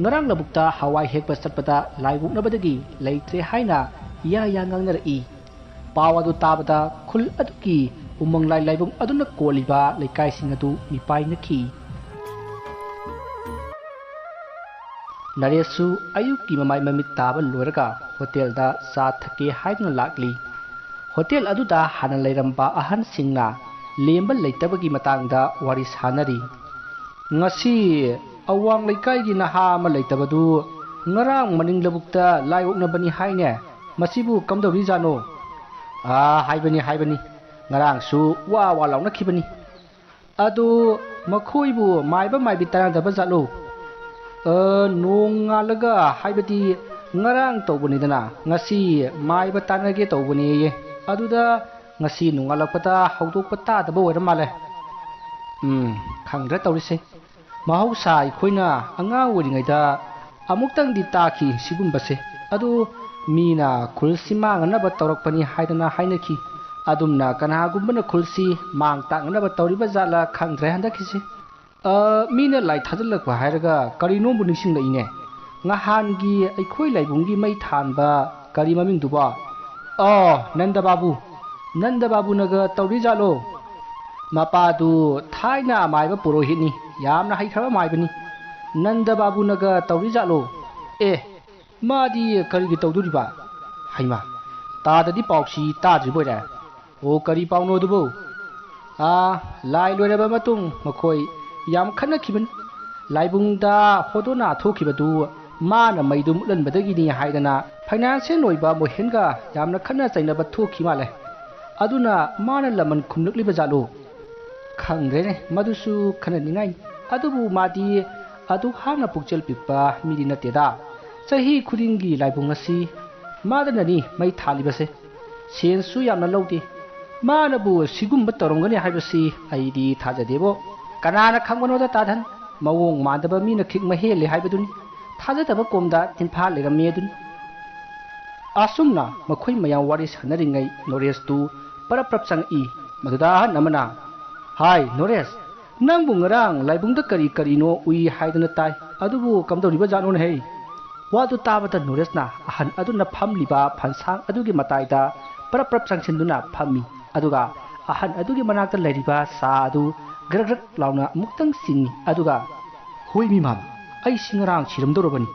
ꯉꯔꯥꯡ ꯂꯧꯕꯨꯛꯇ ꯍꯋꯥꯏ ꯍꯦꯛꯄ ꯆꯠꯄꯗ ꯂꯥꯏ ꯑꯣꯛꯅꯕꯗꯒꯤ ꯂꯩꯇ꯭ꯔꯦ ꯍꯥꯏꯅ ꯏꯌꯥ ꯏꯌꯥ ꯉꯥꯡꯅꯔꯛꯏ꯫ ꯄꯥꯎ ꯑꯗꯨ ꯇꯥꯕꯗ ꯈꯨꯜ ꯑꯗꯨꯒꯤ ꯎꯃꯪꯂꯥꯏ ꯂꯥꯏꯕꯨꯡ ꯑꯗꯨꯅ ꯀꯣꯜꯂꯤꯕ ꯂꯩꯀꯥꯏꯁꯤꯡ ꯑꯗꯨ ꯃꯤꯄꯥꯏꯅꯈꯤ꯫ ꯅꯔꯦꯁꯁꯨ ꯑꯌꯨꯛꯀꯤ ꯃꯃꯥꯏ ꯃꯃꯤꯠ ꯇꯥꯕ ꯂꯣꯏꯔꯒ ꯍꯣꯇꯦꯜꯗ ꯆꯥ ꯊꯛꯀꯦ ꯍꯥꯏꯗꯨꯅ ꯂꯥꯛꯂꯤ꯫ ꯍꯣꯇꯦꯜ ꯑꯗꯨꯗ ꯍꯥꯟꯅ ꯂꯩꯔꯝꯕ ꯑꯍꯟꯁꯤꯡꯅ ꯂꯦꯝꯕ ꯂꯩꯇꯕꯒꯤ ꯃꯇꯥꯡꯗ ꯋꯥꯔꯤ ꯁꯥꯅꯔꯤ꯫ "ꯉꯁꯤ ꯑꯋꯥꯡ ꯂꯩꯀꯥꯏꯒꯤ ꯅꯍꯥ ꯑꯃ ꯂꯩꯇꯕꯗꯨ ꯉꯔꯥꯡ ꯃꯅꯤꯡ ꯂꯧꯕꯨꯛꯇ ꯂꯥꯏ ꯑꯣꯛꯅꯕꯅꯤ ꯍꯥꯏꯅꯦ꯫ ꯃꯁꯤꯕꯨ ꯀꯝꯗꯧꯔꯤꯖꯥꯠꯅꯣ?" "ꯑꯥ, ꯍꯥꯏꯕꯅꯤ, ꯍꯥꯏꯕꯅꯤ꯫ ꯉꯔꯥꯡꯁꯨ ꯋꯥ ꯋꯥ ꯂꯥꯎꯅꯈꯤꯕꯅꯤ꯫ ꯑꯗꯨ ꯃꯈꯣꯏꯕꯨ ꯃꯥꯏꯕ ꯃꯥꯏꯕꯤ ꯇꯥꯟꯅꯗꯕ ꯖꯥꯠꯂꯣ?" "ꯑ, ꯅꯣꯡꯉꯥꯜꯂꯒ, ꯍꯥꯏꯕꯗꯤ ꯉꯔꯥꯡ ꯇꯧꯕꯅꯤꯗꯅ, ꯉꯁꯤ ꯃꯥꯏꯕ ꯇꯥꯟꯅꯒꯦ ꯇꯧꯕꯅꯦꯌꯦ꯫ ꯑꯗꯨꯗ ꯉꯁꯤ ꯅꯣꯡꯉꯥꯜꯂꯛꯄꯗ ꯍꯧꯗꯣꯛꯄ ꯇꯥꯗꯕ ꯑꯣꯏꯔ ꯃꯥꯜꯂꯦ꯫ ꯎꯝ, ꯈꯪꯗ꯭ꯔꯦ ꯇꯧꯔꯤꯁꯦ꯫ ꯃꯍꯧꯁꯥ ꯑꯩꯈꯣꯏꯅ ꯑꯉꯥꯡ ꯑꯣꯏꯔꯤꯉꯩꯗ ꯑꯃꯨꯛꯇꯪꯗꯤ ꯇꯥꯈꯤ ꯁꯤꯒꯨꯝꯕꯁꯦ꯫ ꯑꯗꯨ ꯃꯤꯅ ꯈꯨꯜꯁꯤ ꯃꯥꯡꯅꯅꯕ ꯇꯧꯔꯛꯄꯅꯤ ꯍꯥꯏꯗꯅ ꯍꯥꯏꯅꯈꯤ꯫ ꯑꯗꯨꯝꯅ ꯀꯅꯥꯒꯨꯝꯕꯅ ꯈꯨꯜꯁꯤ ꯃꯥꯡ ꯇꯥꯛꯅꯅꯕ ꯇꯧꯔꯤꯕ ꯖꯥꯠꯂ ꯈꯪꯗ꯭ꯔꯦ ꯍꯟꯗꯛꯀꯤꯁꯦ꯫ ꯑ, ꯃꯤꯅ ꯂꯥꯏ ꯊꯥꯖꯤꯜꯂꯛꯄ ꯍꯥꯏꯔꯒ ꯀꯔꯤꯅꯣꯝꯕꯨ ꯅꯤꯡꯁꯤꯡꯂꯛꯏꯅꯦ꯫ ꯉꯍꯥꯟꯒꯤ ꯑꯩꯈꯣꯏ ꯂꯥꯏꯕꯨꯡꯒꯤ ꯃꯩ ꯊꯥꯟꯕ ꯀꯔꯤ ꯃꯃꯤꯡꯗꯨꯕꯣ? ꯑꯣ, ꯅꯟꯗ ꯕꯥꯕꯨ꯫ ꯅꯟꯗ ꯕꯥꯕꯨꯅꯒ ꯇꯧꯔꯤꯖꯥꯠꯂꯣ?" "ꯃꯄꯥꯗꯨ ꯊꯥꯏꯅ ꯃꯥꯏꯕ ꯄꯨꯔꯣꯍꯤꯠꯅꯤ, ꯌꯥꯝꯅ ꯍꯩꯈ꯭ꯔꯕ ꯃꯥꯏꯕꯅꯤ꯫ ꯅꯟꯗ ꯕꯥꯕꯨꯅꯒ ꯇꯧꯔꯤꯖꯥꯠꯂꯣ?" "ꯑꯦ, ꯃꯥꯗꯤ ꯀꯔꯤꯒꯤ ꯇꯧꯗꯣꯔꯤꯕ? ꯍꯩꯃꯥ, ꯇꯥꯗꯗꯤ ꯄꯥꯎꯁꯤ ꯇꯥꯗ꯭ꯔꯤꯕꯣꯏꯔꯦ꯫ ꯑꯣ, ꯀꯔꯤ ꯄꯥꯎꯅꯣ ꯑꯗꯨꯕꯨ?" "ꯑꯥ, ꯂꯥꯏ ꯂꯣꯏꯔꯕ ꯃꯇꯨꯡ ꯃꯈꯣꯏ ꯌꯥꯝ ꯈꯠꯅꯈꯤꯕꯅꯤ꯫ ꯂꯥꯏꯕꯨꯡꯗ ꯍꯣꯗꯣꯅꯥ ꯊꯣꯛꯈꯤꯕꯗꯨ ꯃꯥꯅ ꯃꯩꯗꯨ ꯃꯨꯠꯍꯟꯕꯗꯒꯤꯅꯤ ꯍꯥꯏꯗꯅ ꯐꯥꯏꯅꯥꯟꯁꯤꯌꯦꯜ ꯑꯣꯏꯕ ꯃꯣꯍꯦꯟꯒ ꯌꯥꯝꯅ ꯈꯠꯅ ꯆꯩꯅꯕ ꯊꯣꯛꯈꯤ ꯃꯥꯜꯂꯦ꯫ ꯑꯗꯨꯅ ꯃꯥꯅ ꯂꯃꯟ ꯈꯨꯝꯂꯛꯂꯤꯕ ꯖꯥꯠꯂꯣ? ꯈꯪꯗ꯭ꯔꯦꯅꯦ, ꯃꯗꯨꯁꯨ ꯈꯟꯅꯅꯤꯡꯉꯥꯏꯅꯤ꯫ ꯑꯗꯨꯕꯨ ꯃꯥꯗꯤ ꯑꯗꯨꯛ ꯍꯥꯛꯅ ꯄꯨꯛꯆꯦꯜ ꯄꯤꯛꯄ ꯃꯤꯗꯤ ꯅꯠꯇꯦꯗ꯫ ꯆꯍꯤ ꯈꯨꯗꯤꯡꯒꯤ ꯂꯥꯏꯕꯨꯡ ꯑꯁꯤ ꯃꯥꯗꯅꯅꯤ ꯃꯩ ꯊꯥꯜꯂꯤꯕꯁꯦ꯫ ꯁꯦꯟꯁꯨ ꯌꯥꯝꯅ ꯂꯧꯗꯦ꯫ ꯃꯥꯅꯕꯨ ꯁꯤꯒꯨꯝꯕ ꯇꯧꯔꯝꯒꯅꯤ ꯍꯥꯏꯕꯁꯤ ꯑꯩꯗꯤ ꯊꯥꯖꯗꯦꯕꯣ꯫ ꯀꯅꯥꯅ ꯈꯪꯕꯅꯣꯗ ꯇꯥꯗꯟ? ꯃꯑꯣꯡ ꯃꯥꯟꯗꯕ ꯃꯤꯅ ꯈꯤꯛ ꯃꯍꯦꯜꯂꯦ ꯍꯥꯏꯕꯗꯨꯅꯤ꯫ ꯊꯥꯖꯗꯕ ꯀꯣꯝꯗ ꯇꯤꯟꯐꯥ ꯂꯩꯔꯝꯃꯦ ꯑꯗꯨꯅꯤ꯫ ꯑꯁꯨꯝꯅ ꯃꯈꯣꯏ ꯃꯌꯥꯝ ꯋꯥꯔꯤ ꯁꯥꯟꯅꯔꯤꯉꯩ ꯅꯣꯔꯦꯁꯇꯨ ꯄꯔꯞ ꯄꯔꯞ ꯆꯪꯉꯛꯏ꯫ ꯃꯗꯨꯗ ꯑꯍꯟ ꯑꯃꯅ, "ꯍꯥꯏ ꯅꯣꯔꯦꯁ, ꯅꯪꯕꯨ ꯉꯔꯥꯡ ꯂꯥꯏꯕꯨꯡꯗ ꯀꯔꯤ ꯀꯔꯤꯅꯣ ꯎꯏ ꯍꯥꯏꯗꯅ ꯇꯥꯏ, ꯑꯗꯨꯕꯨ ꯀꯝꯗꯧꯔꯤꯕ ꯖꯥꯠꯅꯣꯅꯦ ꯍꯩ?" ꯋꯥꯗꯨ ꯇꯥꯕꯗ ꯅꯣꯔꯦꯁꯅ ꯑꯍꯟ ꯑꯗꯨꯅ ꯐꯝꯂꯤꯕ ꯐꯟꯁꯥꯡ ꯑꯗꯨꯒꯤ ꯃꯇꯥꯏꯗ ꯄꯔꯞ ꯄꯔꯞ ꯆꯪꯁꯤꯟꯗꯨꯅ ꯐꯝꯃꯤ꯫ ꯑꯗꯨꯒ ꯑꯍꯟ ꯑꯗꯨꯒꯤ ꯃꯅꯥꯛꯇ ꯂꯩꯔꯤꯕ ꯆꯥ ꯑꯗꯨ ꯒ꯭ꯔꯛ ꯒ꯭ꯔꯛ ꯂꯥꯎꯅ ꯑꯃꯨꯛꯇꯪ ꯆꯤꯡꯏ꯫ ꯑꯗꯨꯒ, "ꯍꯣꯏ ꯃꯤ ꯃꯥꯟ, ꯑꯩꯁꯤ ꯉꯔꯥꯡ ꯁꯤꯔꯝꯗꯧꯔꯕꯅꯤ꯫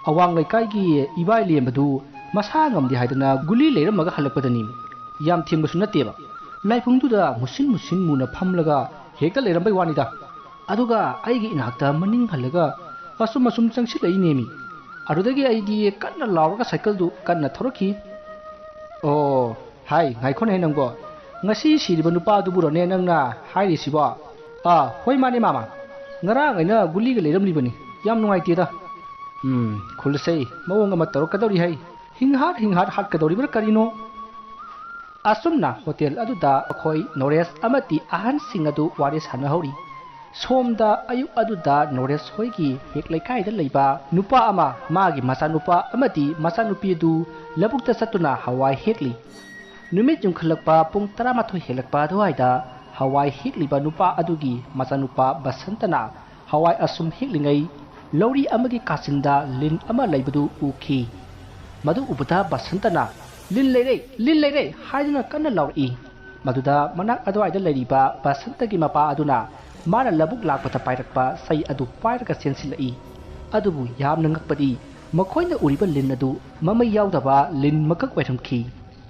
ꯑꯋꯥꯡ ꯂꯩꯀꯥꯏꯒꯤ ꯏꯕꯥꯏ ꯂꯦꯝꯕꯗꯨ ꯃꯁꯥ ꯉꯝꯗꯦ ꯍꯥꯏꯗꯅ ꯒꯨꯂꯤ ꯂꯩꯔꯝꯃꯒ ꯍꯜꯂꯛꯄꯗꯅꯤ꯫ ꯌꯥꯝ ꯊꯦꯡꯕꯁꯨ ꯅꯠꯇꯦꯕ꯫ ꯂꯥꯏꯕꯨꯡꯗꯨꯗ ꯃꯨꯁꯤꯟ ꯃꯨꯁꯤꯟ ꯃꯨꯅ ꯐꯝꯂꯒ ꯍꯦꯛꯇ ꯂꯩꯔꯝꯕꯩ ꯋꯥꯅꯤꯗ꯫ ꯑꯗꯨꯒ ꯑꯩꯒꯤ ꯏꯅꯥꯛꯇ ꯃꯅꯤꯡ ꯍꯜꯂꯒ ꯑꯁꯨꯝ ꯑꯁꯨꯝ ꯆꯪꯁꯤꯜꯂꯛꯏꯅꯦꯃꯤ꯫ ꯑꯗꯨꯗꯒꯤ ꯑꯩꯗꯤ ꯀꯟꯅ ꯂꯥꯎꯔꯒ ꯁꯥꯏꯀꯜꯗꯨ ꯀꯟꯅ ꯊꯧꯔꯛꯈꯤ꯫" "ꯑꯣ, ꯍꯥꯏ, ꯉꯥꯏꯈꯣꯅꯦ ꯅꯪꯕꯣ꯫ ꯉꯁꯤ ꯁꯤꯔꯤꯕ ꯅꯨꯄꯥꯗꯨꯕꯨꯔꯣꯅꯦ ꯅꯪꯅ ꯍꯥꯏꯔꯤꯁꯤꯕꯣ?" "ꯑꯥ, ꯍꯣꯏ, ꯃꯥꯅꯦ ꯃꯥꯃ꯫ ꯉꯔꯥꯡ ꯑꯩꯅ ꯒꯨꯂꯤꯒ ꯂꯩꯔꯝꯂꯤꯕꯅꯤ꯫ ꯌꯥꯝ ꯅꯨꯡꯉꯥꯏꯇꯦꯗ꯫ ꯎꯝ, ꯈꯨꯜꯂꯁꯦ, ꯃꯑꯣꯡ ꯑꯃ ꯇꯧꯔꯛꯀꯗꯧꯔꯤ ꯍꯩ꯫ ꯍꯤꯡꯍꯥꯠ ꯍꯤꯡꯍꯥꯠ ꯍꯥꯠꯀꯗꯧꯔꯤꯕ꯭ꯔꯥ ꯀꯔꯤꯅꯣ?" ꯑꯁꯨꯝꯅ ꯍꯣꯇꯦꯜ ꯑꯗꯨꯗ ꯑꯩꯈꯣꯏ ꯅꯣꯔꯦꯁ ꯑꯃꯗꯤ ꯑꯍꯟꯁꯤꯡ ꯑꯗꯨ ꯋꯥꯔꯤ ꯁꯥꯟꯅꯍꯧꯔꯤ꯫ ꯁꯣꯝꯗ ꯑꯌꯨꯛ ꯑꯗꯨꯗ ꯅꯣꯔꯦꯁ ꯍꯣꯏꯒꯤ ꯍꯦꯛ ꯂꯩꯀꯥꯏꯗ ꯂꯩꯕ ꯅꯨꯄꯥ ꯑꯃ ꯃꯥꯒꯤ ꯃꯆꯥꯅꯨꯄꯥ ꯑꯃꯗꯤ ꯃꯆꯥꯅꯨꯄꯤ ꯑꯗꯨ ꯂꯧꯕꯨꯛꯇ ꯆꯠꯇꯨꯅ ꯍꯋꯥꯏ ꯍꯦꯛꯂꯤ꯫ ꯅꯨꯃꯤꯠ ꯌꯨꯡꯈꯠꯂꯛꯄ ꯄꯨꯡ ꯇꯔꯥꯃꯥꯊꯣꯏ ꯍꯦꯜꯂꯛꯄ ꯑꯗꯨꯋꯥꯏꯗ ꯍꯋꯥꯏ ꯍꯦꯛꯂꯤꯕ ꯅꯨꯄꯥ ꯑꯗꯨꯒꯤ ꯃꯆꯥꯅꯨꯄꯥ ꯕꯁꯟꯇꯅ ꯍꯋꯥꯏ ꯑꯁꯨꯝ ꯍꯦꯛꯂꯤꯉꯩ ꯂꯧꯔꯤ ꯑꯃꯒꯤ ꯀꯥꯆꯤꯟꯗ ꯂꯤꯟ ꯑꯃ ꯂꯩꯕꯗꯨ ꯎꯈꯤ꯫ ꯃꯗꯨ ꯎꯕꯗ ꯕꯁꯟꯇꯅ, "ꯂꯤꯟ ꯂꯩꯔꯦ, ꯂꯤꯟ ꯂꯩꯔꯦ!" ꯍꯥꯏꯗꯨꯅ ꯀꯟꯅ ꯂꯥꯎꯔꯛꯏ꯫ ꯃꯗꯨꯗ ꯃꯅꯥꯛ ꯑꯗꯨꯋꯥꯏꯗ ꯂꯩꯔꯤꯕ ꯕꯁꯟꯇꯒꯤ ꯃꯄꯥ ꯑꯗꯨꯅ ꯃꯥꯅ ꯂꯧꯕꯨꯛ ꯂꯥꯛꯄꯗ ꯄꯥꯏꯔꯛꯄ ꯆꯩ ꯑꯗꯨ ꯄꯥꯏꯔꯒ ꯆꯦꯟꯁꯤꯜꯂꯛꯏ꯫ ꯑꯗꯨꯕꯨ ꯌꯥꯝꯅ ꯉꯛꯄꯗꯤ ꯃꯈꯣꯏꯅ ꯎꯔꯤꯕ ꯂꯤꯟ ꯑꯗꯨ ꯃꯃꯩ ꯌꯥꯎꯗꯕ ꯂꯤꯟ ꯃꯀꯛ ꯑꯣꯏꯔꯝꯈꯤ꯫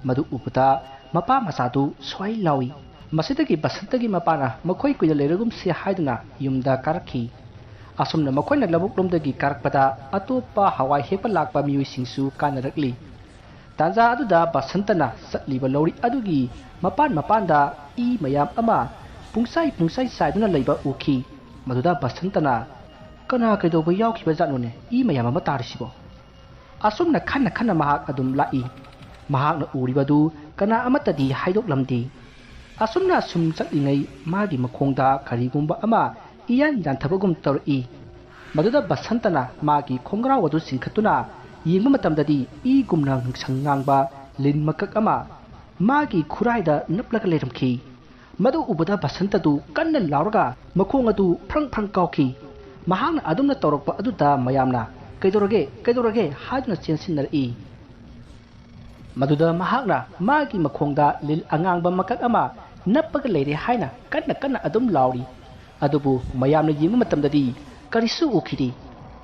ꯃꯗꯨ ꯎꯕꯗ ꯃꯄꯥ ꯃꯆꯥꯗꯨ ꯁ꯭ꯋꯥꯏ ꯂꯥꯎꯏ꯫ ꯃꯁꯤꯗꯒꯤ ꯕꯁꯟꯇꯒꯤ ꯃꯄꯥꯅ ꯃꯈꯣꯏ ꯀꯨꯏꯅ ꯂꯩꯔꯒꯨꯝꯁꯤ ꯍꯥꯏꯗꯨꯅ ꯌꯨꯝꯗ ꯀꯥꯔꯛꯈꯤ꯫ ꯑꯁꯨꯝꯅ ꯃꯈꯣꯏꯅ ꯂꯧꯕꯨꯛꯂꯣꯝꯗꯒꯤ ꯀꯥꯔꯛꯄꯗ ꯑꯇꯣꯞꯄ ꯍꯋꯥꯏ ꯍꯦꯛꯄ ꯂꯥꯛꯄ ꯃꯤꯑꯣꯏꯁꯤꯡꯁꯨ ꯀꯥꯅꯔꯛꯂꯤ꯫ ꯇꯥꯟꯖꯥ ꯑꯗꯨꯗ ꯕꯁꯟꯇꯅ ꯆꯠꯂꯤꯕ ꯂꯧꯔꯤ ꯑꯗꯨꯒꯤ ꯃꯄꯥꯟ ꯃꯄꯥꯟꯗ ꯏ ꯃꯌꯥꯝ ꯑꯃ ꯄꯨꯡꯆꯥꯏ ꯄꯨꯡꯆꯥꯏ ꯆꯥꯏꯗꯨꯅ ꯂꯩꯕ ꯎꯈꯤ꯫ ꯃꯗꯨꯗ ꯕꯁꯟꯇꯅ, "ꯀꯅꯥ ꯀꯩꯗꯧꯕ ꯌꯥꯎꯈꯤꯕ ꯖꯥꯠꯅꯣꯅꯦ ꯏ ꯃꯌꯥꯝ ꯑꯃ ꯇꯥꯔꯤꯁꯤꯕꯣ?" ꯑꯁꯨꯝꯅ ꯈꯟꯅ ꯈꯟꯅ ꯃꯍꯥꯛ ꯑꯗꯨꯝ ꯂꯥꯛꯏ꯫ ꯃꯍꯥꯛꯅ ꯎꯔꯤꯕꯗꯨ ꯀꯅꯥ ꯑꯃꯠꯇꯗꯤ ꯍꯥꯏꯗꯣꯛꯂꯝꯗꯦ꯫ ꯑꯁꯨꯝꯅ ꯁꯨꯝ ꯆꯠꯂꯤꯉꯩ ꯃꯥꯒꯤ ꯃꯈꯣꯡꯗ ꯀꯔꯤꯒꯨꯝꯕ ꯑꯃ ꯏꯌꯥꯟ ꯌꯥꯟꯊꯕꯒꯨꯝ ꯇꯧꯔꯛꯏ꯫ ꯃꯗꯨꯗ ꯕꯁꯟꯇꯅ ꯃꯥꯒꯤ ꯈꯣꯡꯒ꯭ꯔꯥꯎ ꯑꯗꯨ ꯆꯤꯡꯈꯠꯇꯨꯅ ꯌꯦꯡꯕ ꯃꯇꯝꯗꯗꯤ ꯏꯒꯨꯝꯅ ꯉꯥꯡꯁꯪ ꯉꯥꯡꯕ ꯂꯤꯟ ꯃꯀꯛ ꯑꯃ ꯃꯥꯒꯤ ꯈꯨꯔꯥꯏꯗ ꯅꯞꯂꯒ ꯂꯩꯔꯝꯈꯤ꯫ ꯃꯗꯨ ꯎꯕꯗ ꯕꯁꯟꯇꯗꯨ ꯀꯟꯅ ꯂꯥꯎꯔꯒ ꯃꯈꯣꯡ ꯑꯗꯨ ꯐ꯭ꯔꯪ ꯐ꯭ꯔꯪ ꯀꯥꯎꯈꯤ꯫ ꯃꯍꯥꯛꯅ ꯑꯗꯨꯝꯅ ꯇꯧꯔꯛꯄ ꯑꯗꯨꯗ ꯃꯌꯥꯝꯅ "ꯀꯩꯗꯧꯔꯒꯦ? ꯀꯩꯗꯧꯔꯒꯦ?" ꯍꯥꯏꯗꯨꯅ ꯆꯦꯟꯁꯤꯟꯅꯔꯛꯏ꯫ ꯃꯗꯨꯗ ꯃꯍꯥꯛꯅ ꯃꯥꯒꯤ ꯃꯈꯣꯡꯗ ꯂꯤꯟ ꯑꯉꯥꯡꯕ ꯃꯀꯛ ꯑꯃ ꯅꯞꯄꯒ ꯂꯩꯔꯦ ꯍꯥꯏꯅ ꯀꯟꯅ ꯀꯟꯅ ꯑꯗꯨꯝ ꯂꯥꯎꯔꯤ꯫ ꯑꯗꯨꯕꯨ ꯃꯌꯥꯝꯅ ꯌꯦꯡꯕ ꯃꯇꯝꯗꯗꯤ ꯀꯔꯤꯁꯨ ꯎꯈꯤꯗꯦ꯫